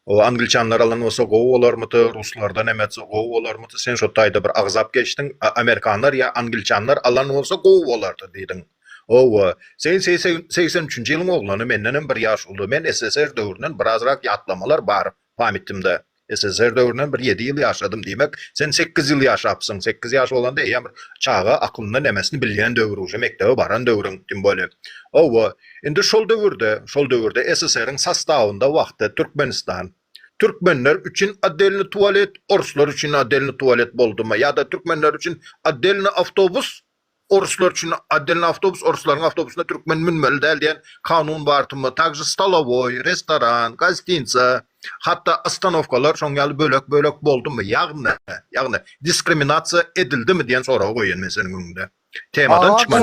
O angliçanlar alan bolsa gowy bolarmydy, ruslardan hem etse gowy bolarmydy? Sen şo taýda bir agzap geçdiň. Amerikanlar ýa angliçanlar alan bolsa gowy bolardy diýdiň. Hawa, sen 83-nji ýylyň oglany, mendenem bir ýaş uly. Men SSR döwründen birazrak ýatlamalar bar pamytymda. SSR döwründen bir ýedi ýyl ýaşadym diýmek, sen sekiz ýyl ýaşapsyň. Sekiz ýaş bolanda eýýäm bir çaga aklynda nemesini bilýän döwri, uje mekdebe baran döwrüň, tim bolýa. Hawa, indi şol döwürde, şol döwürde SSR-iň sostawynda wagty Türkmenistan, türkmenler üçin otdelny tualet, orslar üçin otdelny tualet boldumy ýa-da türkmenler üçin otdelny awtobus, Oruslar üçin otdelny awtobus, oruslaryň awtobusyna türkmen münmeli däl diýen kanun bardymy? Takže stolowoý, restoran, gostinsa, hatda ostanowkalar şoň ýaly bölek-bölek boldumy? Ýagny, ýagny diskriminasiýa edildimi diýen soragy goýýan men seniň öňüňde. Temadan çykman.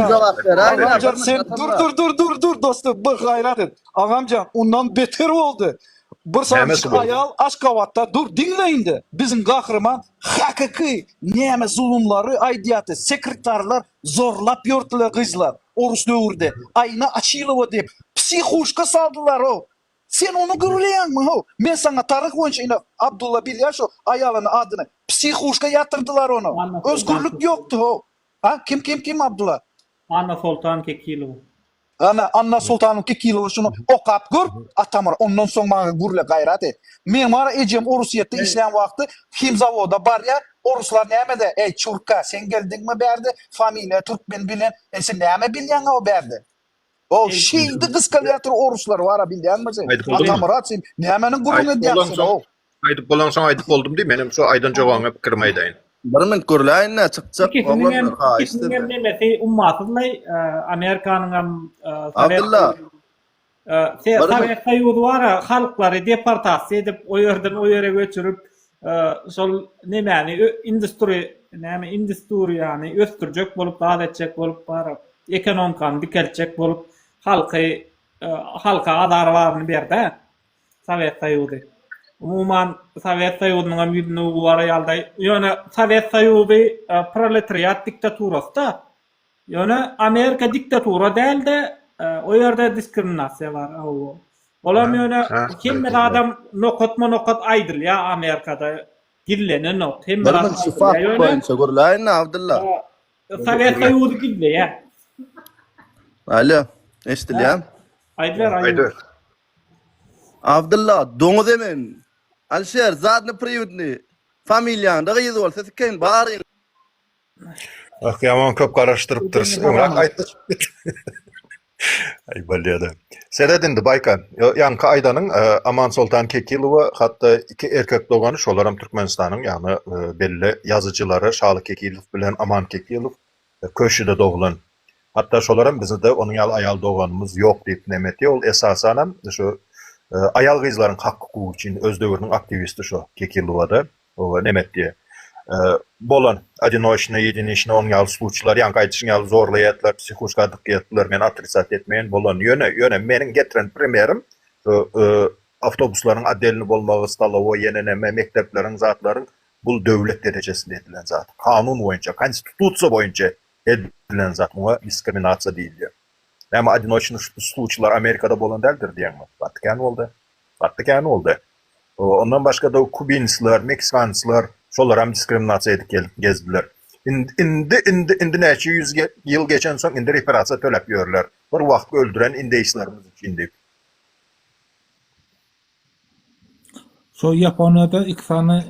Agamjan sen dur dur dur dur dur dostum bir gaýrat et. Agamjan ondan beter boldy. Bir Nämesi sanjyk boldy? aýal Aşgabatda dur diňle indi biziň gahryman Hakyky näme zulumlary aýdýardy sekretarlar zorlap ýörtüler gyzlar orus döwürde Aýna Açylowa diýip psihuşka saldylar how sen ony gürleýäňmi how men saňa taryh boýunça ine Abdulla bilýär şo aýalyny adyny psihuşka ýatyrdylar ony özgürlik ýokdy how ha kim kim kim Abdulla. Annasoltan Kekilowa. Ana, Annasoltanyň Kekilowa şuny okap gör, Atamyrat, ondan soň maňa gürle gaýrat et. Meň bar ejem Orusyýetde işlän wagty himzawoda barýar, oruslar nämede, eý, çurka, sen geldiňmi bärde, familiýa türkmen bilen, eý, sen näme bilýäň-ow bärde? Ow, şeýdi gysgalýatyr oruslar bar-a, bilýäňmi sen? Aýdyp bolduňmy? Atamyrat, sen nämeniň gürrüň Aýdyp edýäň sen, bolansoň, ow? aýdyp bolansoň aýdyp boldum diý, menem şu aýdan jogabyňa pikirimi aýdaýyn. Bir minut gürläýin-dä, çykjak Ikisiniň hem oglanlar haýyşt ikisiniň hem sizden. nemesi ummasyzlaý, Amerikanyň hem Sowet Abdylla, Soýuzynyň. bir Sowet minut. Soýuzy bar-a, halklary deportasiýa edip, o ýerden o ýere göçürip, şol nemäni, industri, näme, industuriýany ösdürjek bolup, zat etjek bolup bar-a, ekonomikany dikeltjek bolup, halky, halka azar baryny berdi-ä. Sowet Soýuzy. Umuman, Sowet Soýuzynyň hem ýüzüne guwara ýaldaý. Ýöne Sowet Soýuzy proletariat diktaturasy-da. Ýöne Amerika diktatura däl-de, o ýerde diskriminasiýa bar. Hawa. Olam ýöne hemme zadam nokatma-nokat aýdylýar Amerikada. Gizlenenok. Hemme Bir zat minut şu aýdylýar. fakt Ýöne boýunça gürläýin-dä, Abdylla. Sowet Soýuzy gizleýär. Alo, eşidilýärmi? Aýdyber, aýdyber. Abdylla doňuz emen. Alişer zadny priwodny familiýaňda gyz bolsa sikeýin baryny. Ah ýaman köp garaşdyrypdyrys. Öňräk aýtdy. Aý bolýada. Seret indi Baýka, ýaňky aýdanyň Amansoltan Kekilowa hatda iki erkek dogany şolaram Türkmenistanyň ýagny belli ýazyjylary Şaly Kekilow bilen Aman Kekilow Köşüde doglan. Hatda şolaram bizde onuň ýaly aýal doganymyz ýok diýip neme etýär. Ol esasanam şu aýal-gyzlaryň hak-hukugy üçin öz döwrüniň aktiwisti şo Kekilowada o neme etýär. Bolan odinoçnyý, ýediniçnyý onuň ýaly sluçlar, ýaňky aýdyşyň ýaly zorlaýardylar, psihuşka dykýardylar, men otritsat etmeýän bolan. Ýöne, ýöne meniň getiren primerim şu awtobuslaryň otdelny bolmagy, stolowoý ýene neme, mekdepleriň, zatlaryň bul döwlet derejesinde edilen zat. Kanun boýunça, konstitusiýa boýunça. Edilen zat muňa diskriminasiýa diýilýär. Näme odinoçny sluçylar Amerikada bolan däldir diýýäňmi? Gaty kän boldy. Gaty kän boldy. Ondan başga-da kubinsler, meksikanslar şolaram diskriminasiýa edip gelip gezdiler. Indi indi indi indi näçe ýüz ýyl geçensoň indi reparasiýa töläp ýörler. Bir wagtky öldüren indeýslerimiz üçin diýip. Şo Ýaponiýada iki sany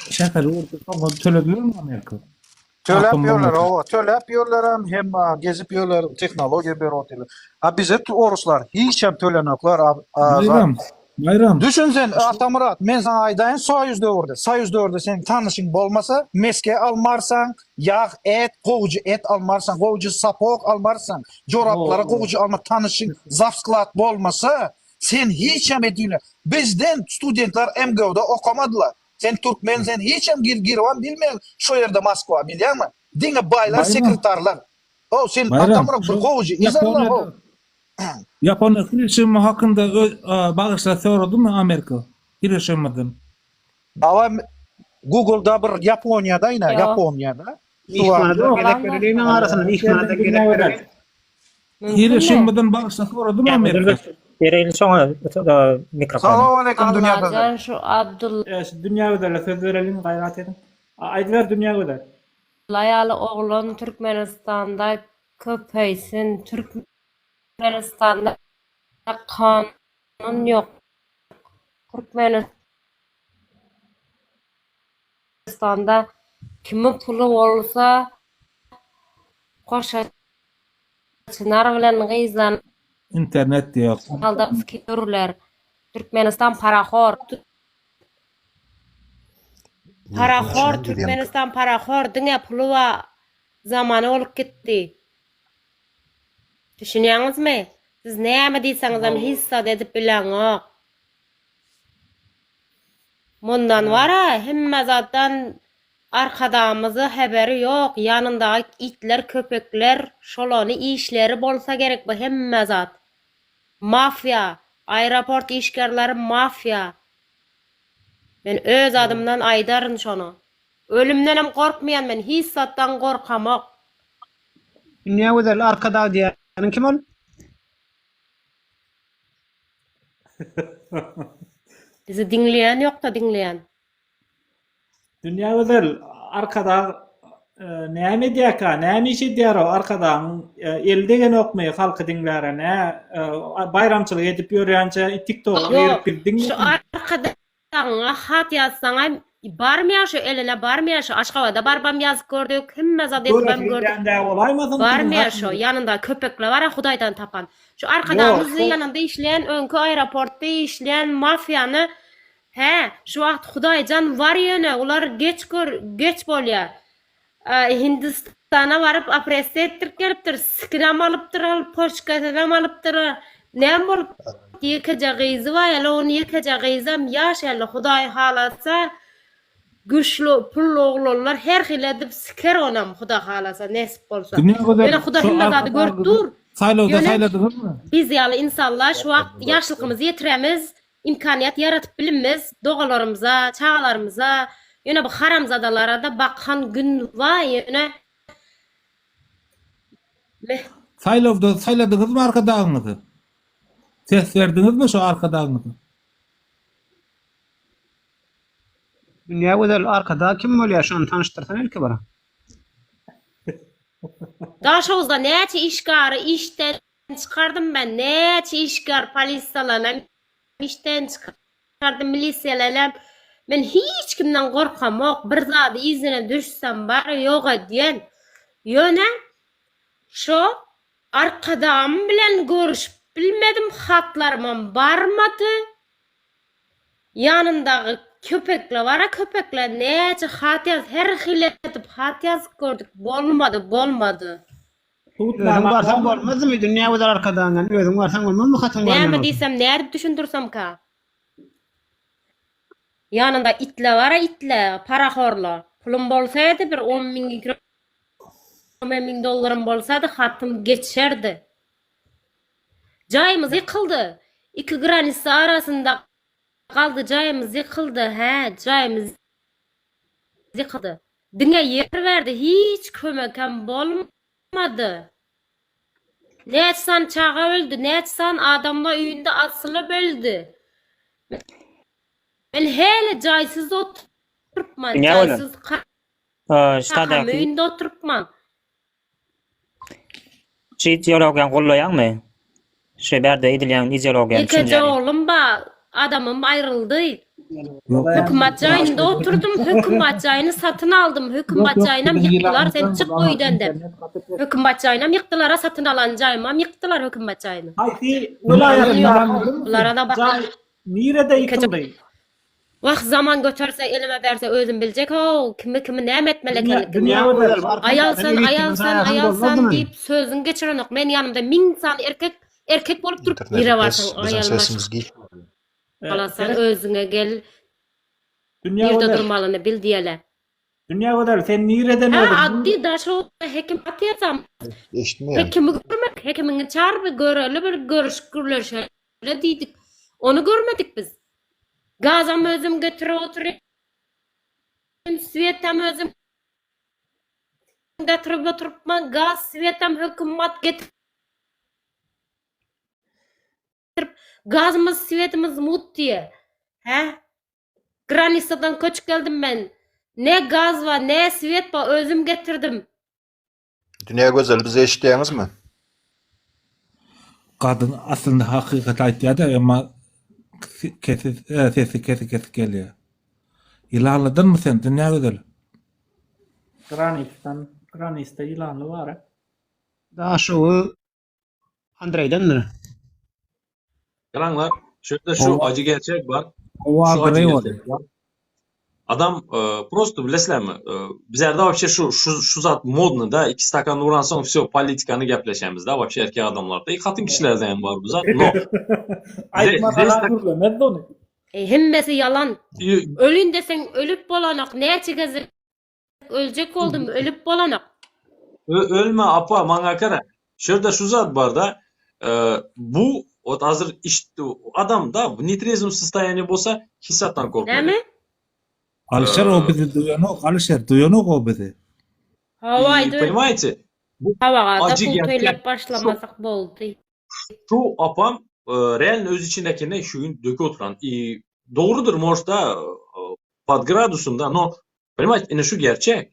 şäheri urdy, soňra töledilermi Amerika? Töläp Atom ýörler, bombasy. hawa, töläp ýörlerem, hem gezip ýörler, tehnologiýa berip otyrlar. A bize oruslar hiç hem tölenoklar, a, a, zat. Baýram, Baýram. Düşün sen, Atamyrat, men saňa aýdaýyn, Soýuz döwürde, Soýuz döwürde seň tanyşyň bolmasa, meske almarsaň, ýag, et, gowujy et almarsaň, gowujy sapog almarsaň, joraplary gowujy alma, tanyşyň zawsklad bolmasa, Sen hiçem edine bizden studentler MGU-da okamadylar. Sen türkmen sen hiçem gir giribem bilmeýäň şo ýerde Moskwa bilýäňmi? Diňe baýlar Baýram. sekretarlar. How sen Baýram, Atamyrat bir şu gowujy yzarla how. Ýaponiýada Ýaponiýa Hiroşima hakynda öz bagyşla soradymy Amerika Hiroşimadan? Hawa Google-da bir Ýaponiýada ine Ýok. Ýaponiýada Myhmana da gezek bereliň arasyna myhmana da gezek bereliň. Hiroşimadan bagyşla soradymy Amerika? Bereýin şoňa mikrofony. Salowaleýkim Dünýä Allajan şu Abdulla Şu Dünýägözele söz bereliň gaýrat ediň. Aýdyber Dünýägözel. ýaly oglan Türkmenistanda köpeýsin Türkmenistanda kanun ýok Türkmenistanda kimi puly bolsa goşa çynar bilen gyzlany Internet ýok. aldap ýörler. Türkmenistan parahor. Parahor Türkmenistan parahor diňe puly bar zamana bolup gitdi. Düşünýäňizmi? Siz näme diýseňizem hiç zat edip bileňok. Mundan wara hemme zatdan Arkadagymyza haberi ýok ýanyndaky itler köpekler şolany işleri bolsa gerek bu hemme zat mafiýa aeroport işgärleri mafiýa men öz adymdan aýdaryn şony ölümdenem gorkmaýan men hiç zatdan gorkamok. Dünýä gözel Arkadag diýýäniň kim ol? Bizi diňleýän ýokda diňleýän. Dünýä gözel Arkadag näme edýärka, näme iş edýär o Arkadagyň eli degenokmy halky diňläre nä baýramçylyk edip ýörýänçä tiktoga girip Ýok, bizi şu diňlesin. Arkadagyňa hat ýazsaňam barmaýar şu eline barmaýar şu Aşgabada barybam ýazyp gördük, hemme zat edibem Göresi gördük. gelýän dä bolaýmasyn siziň Barmaýar şo hatyňyz. ýanynda köpekler bar-a Hudaýdan tapan. Şu Ýok, Arkadagymyzy şo ýanynda işleýän öňki aeroportda işleýän mafiýany Hä, şu wagt Hudaýjan bar ýöne ular geç gör geç bolýa. Hindistana baryp opresiýa etdirip gelipdir, sikinem alypdyr ol, poçkasynam alypdyr. Näme bolup ýekeje gyzy bar ýaly, ony ýekeje gyzam ýaş ýaly Hudaý halasa güçli pully oglanlar her hili edip siker onam Huda halasa nesip bolsa. Dünýä gözel Ýöne Huda şu hemme zady görüp Arkadagymyzy dur. saýlawda Ýöne saýladyňyzmy? biz ýaly insanlar şu wagt ýaşlykymyzy ýetiremiz Imkanyýet ýaratyp bilinmez dogalarymyza, çagalarymyza, ýöne bu haramzadalarada bakan gün bar ýöne meh. Saýlawda saýladyňyzmy arkadagyňyzy? Ses berdiňizmi şo arkadagyňyza? Dünýä gözel Arkadag kim bolýar şony tanyşdyrsana ilki bir. Daşoguzda näçe işgary işden çykardym men näçe işgär polisiýalarnam işden çykardym milisiýalarnam men hiç kimden gorkamok bir zady yzyna düşsem bar ýok edýän ýöne şo arkadagym bilen görüşip bilmedim hatlarymam barmady Ýanyndaky köpekle bara köpekle näçe hat ýaz her hili edip hat ýazyp gördük bolmady bolmady. Özüň barsaň bolmazmy dünýä gözel arkadagyňdan özüň barsaň bolmazmy hatyň barýan Näme bolsa. diýsem nädip düşündirsemka. Ýanynda itle bara itle parahorla pulum bolsady bir on müň 20 müň dollarym bolsady hatym geçerdi. Jaýymyz ýykyldy. Iki granisa arasynda galdy jaýymyz ýykyldy hä jaýymyz ýykyldy. Diňe ýer berdi hiç kömekem bolmady. Mady. Näçe sany çaga öldi, näçe sany adamlar öýünde asylyp öldi. Men häli jaýsyz oturypman, Dünýä bolan. jaýsyz Ee, kakam Ştadaky öýünde oturypman. şu ideologiýany gollaýaňmy? Şu bärde edilýän ideologiýany Ýekeje düşünjäni. oglum bar, adamym aýryldy. Hökümat jaýynda oturdym, hökümat jaýyny satyn aldym, hökümat jaýynam ýykdylar, sen çyk bu öýden dep. Hökümat jaýynam ýykdylar-a, satyn alan jaýymam ýykdylar hökümat jaýyny. Haýsy welaýatda Bulara-da jaý nirede ýykyldy? Wah, zaman göterse, elime berse özüm biljek-ow, kimi kimi näme etmeli ekenligini. Dünýä gözel. Aýal sen, aýal sen, aýal sen diýip sözüňi geçirenok. Men ýanymda 1000 sany erkek, erkek bolup durup, Interneti nirä pes, barsaň biziň aýal sesimiz gitmedi. maşgala sen özüňe gel, Dünýä nirde gözel. durmalyny bil diýele. Dünýä gözel, sen nireden Hä, özüň? addy Daşoguzda hekim atýasam. Eşitmeýän. Hekimi görmek, hekimiňi çagyr bir göreli bir görüşip gürleşeli diýdik. Ony görmedik biz. Gazam özüm getirip otyryn, swetam özüm getirip oturypman, gaz swetam hökümat getirip gazymyz swetimiz mut diýe. Hä? Granisadan köçüp geldim men. Ne gaz bar, ne swet bar, özüm getirdim. Dünýä gözel bizi eşitýäňizmi? Gadyn aslynda hakykaty aýtýada emma kesi sesi kesik kesik gelýär. Ýylanlydanmy sen Dünýä gözel? Granisdan, Granisda ýylanly bar-a. Daşoguz Andreýdendir. Garaňlar, şu ýerde şu ajy gerçek bar. Howa Şu ajy Andreý gerçek bar. Adam e, prosto bilesizlermi? E, bizlerde вообще şu şu şu zat modny da, iki stakan uransoň vsё politikany gepleşemiz da, вообще erkek adamlarda. E, hatyn kişilerde hem bar bu zat. No. Aýtmasalar gürlemezdi ony. E, hemmesi ýalan. Ölün deseň ölüp bolanok, näçe gezek Öljek boldum, ölüp bolanok. Ölme apa, maňa gara. Şu ýerde şu zat bar-da, bu ot hazir iş adam da w netrezwom sostoýaniýa bolsa hiç zatdan korkmaýar. Näme? Alyşer o bizi duýanok, Alyşer duýanok o bizi. Hawa, И понимаете, bu Hawa, acı pul gerçek. toýlap başlamasak boldy. Şu apam realno öz içindekini şu gün döküp oturan. И dogrudyr, может da pod gradusum da, no Понимаете, ine şu gerçek.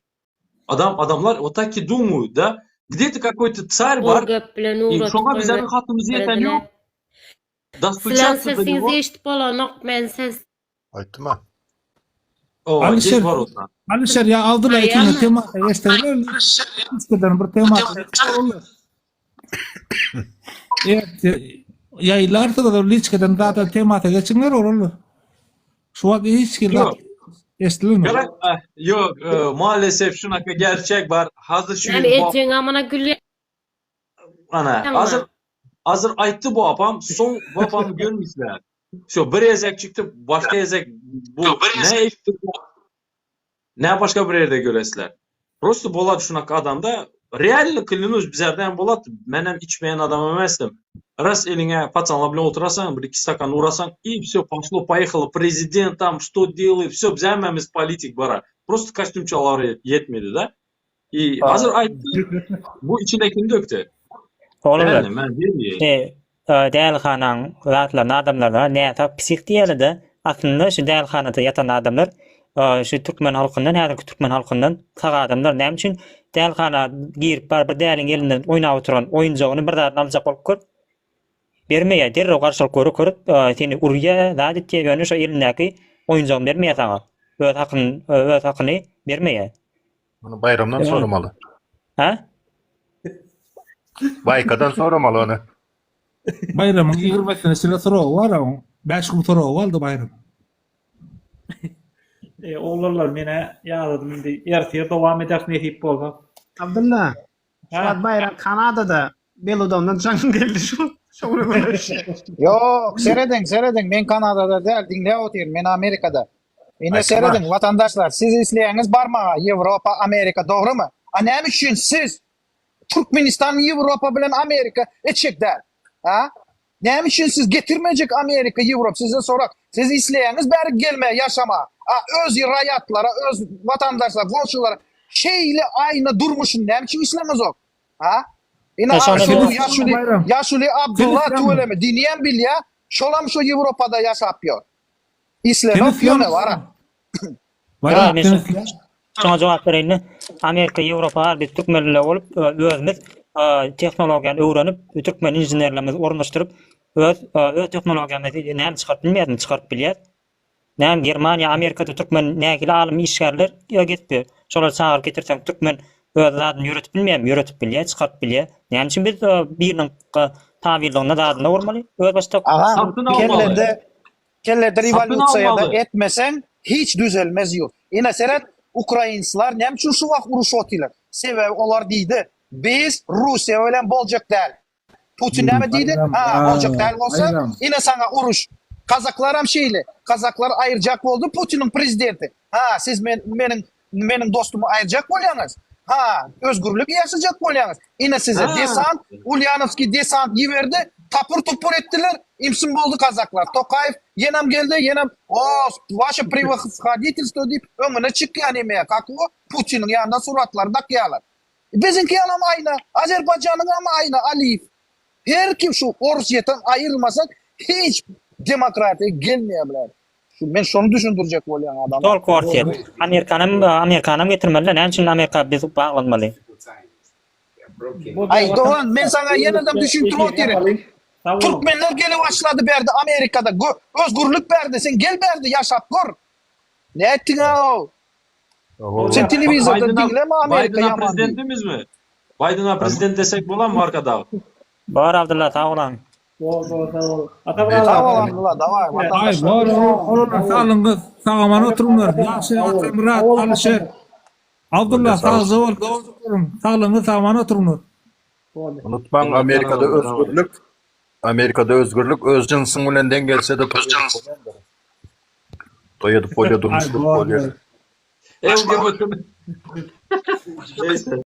Adam adamlar вот так и думают, да? Где-то какой-то царь Ol bar. gep bilen И ugradyp şoňa bizleriň hatymyz ýeten ýok. goýberdiler. Sileň Достучаться до него. sesiňizi eşidip bolanok men ses. Aýtdyma. O, Alişer, geç bar oturan. Alişer ýa aldylar ikiňi Aýarmy? temasa geçdiler. Üsteden bir tema. Evet, ýaýlarsyňyz ol liçkeden zaten temasa geçiňler ol. Şu wagt hiç kim Ýok. eşdilenok. Gerek, eh, ýok, e, maalesef şunaka gerçek bar. Hazır şu Näme gün bu ejeň amyna gülýäňmi? ana, hazır hazır aýtdy bu apam, soň bu apamy görmüşler. Şo bir gezek çykdy, başga gezek bu ne eşitdi Ne başga bir ýerde göresizler. Prosto Bolat şunaka adamda realno klянусь bizlerden Bolat menem içmeýän adam emesdim. Ras eliňe pacanlar bilen oturasaň bir iki stakan urasaň i vsё poшло поехало prezident tam что делает vsё biz hemmämiz politik bara. Prosto kostýumçalar ýetmedi da. I hazir aýtdy bu içindekini dökdi. Oglanlar. Realno men diýmeýin. E, dälihanaň zatlaryny adamlaryna näsag psih diýeli-de, aslynda şu dälihanada ýatan adamlar şu türkmen halkyndan häzirki türkmen halkyndan sag adamlar näme üçin dälihana girip bar bir däliň elinden oýnap oturan oýunjagyny bir zadyny aljak bolup gör bermeýär derrew garşylyk görüp görüp seni urýar zat etýär ýöne şo elindäki oýunjagyny bermeýär saňa öz hakyny öz hakyny bermeýär. Muny Baýramdan soramaly. Hä? Baýkadan soramaly ony. Baýramyň ýigirmesine çenli soragy bar oň. Bäş gün soragy galdy Baýram. E, oglanlar menä ýadadym indi ertir dowam ederis nesip bolsa. Abdylla, şu wagt Baýram Kanadada, Beludondan jaň geldi şu şo güne görüşýär. Ýok, serediň, serediň, men Kanadada däl, diňläp otyryn, men Amerikada. Ine serediň, watandaşlar, siz isleýäňiz barmaga Ýewropa, Amerika, dogrymy? A näme üçin siz Türkmenistan Ýewropa bilen Amerika etjek däl? A? Näme üçin siz getirmejek Amerika, Ýewropa, sizden sorak. Siz isleýäňiz bärik gelmäge, ýaşamaga. A öz raýatlara, öz watandaşlara, goňşulara şeýle aýna durmuşyny näme üçin isleňizok? Ha? Ine E, şonda şu bu- ýaşuly, ýaşuly Abdulla tüweleme dinýän bilýä, şolam şu Ýewropada ýaşap ýör. Islenok ýöne bara. Ýa, men şu- şoňa jogap bereýin-de. Amerika, Ýewropa bar, biz türkmenler bolup, özümiz tehnologiýany öwrenip, türkmen inženerlerimizi ornaşdyryp, öz öz tehnologiýamyzy näme çykaryp bilmeýärismi? Çykaryp bilýäs. Näme Germaniýa, Amerikada türkmen nähili alym işgärler gezipdi. Şolary çagyryp getirseň türkmen öz zadyny ýöretip bilmeýärmi? Ýöretip bilýär, çykaryp bilýär. Näme üçin biz biriniň tabynlygynda zadynda bolmaly? Özbaşdak. Agam, kellede kellede rewolýusiýada etmeseň hiç düzelmez ýurt. Ine seret, ukrainslar näme üçin şu wagt uruşyp otyrlar? Sebäbi olar diýdi, biz Russiýa bilen boljak däl. Putin näme diýdi? Ha, boljak däl bolsa, ine saňa uruş. Kazaklaram şeýle. Kazaklar aýyrjak boldy Putiniň prezidenti. Ha, siz men meniň meniň dostumy aýyrjak bolýaňyz. Ha, özgürlik ýaşajak bolýaňyz. Ine size desant, Ulýanowskiý desant iberdi, tapur-tupur etdiler, imsim boldy kazaklar. Tokaýew ýenem geldi, ýenem, o, waşe prewoshoditelstwo diýip öňüne çykýar neme, kak o, Putiniň ýanynda suratlary dakýarlar. Biziňki ýalam aýna, Azerbaýjanyňam aýna Aliýew. Her kim şu Orsýetden aýrylmasak hiç demokratiýa gelmeýär bular. Şu men şony düşündirjek bolýan adama. Tolk Orsýet. Amerikanam Amerikanam getirmeli-dä näme üçin Amerika biz baglanmaly. Aý dogan men saňa ýenedem düşündirip otyryn. Türkmenler gelip başlady bärde Amerikada özgürlik bärde sen gel bärde ýaşap gör. Nätdiňaw. Sen telewizordan diňleme Amerika Baýdena ýaman diýip. prezidentimizmi? Baýdena prezident desek bolarmy arkadag? Bar Abdylla sag bolaň. Bor bor sag bol. Atamyrat Sag aga. bol Abdylla daway Aý, watandaşlar. bor, olar saglygyňyz, sag-aman oturyňlar. Ýagşy Atamyrat, Alyşir, Abdylla sagja bol, doganjyklaryň, saglygyňyz, sag-aman oturyňlar. Unutmaň Amerikada özgürlik, Amerikada özgürlik öz jynsyň bilen deň gelse-de toý edip bolýandyr. Toý edip bolýar, durmuş gurup bolýar. LGBT. Neyse.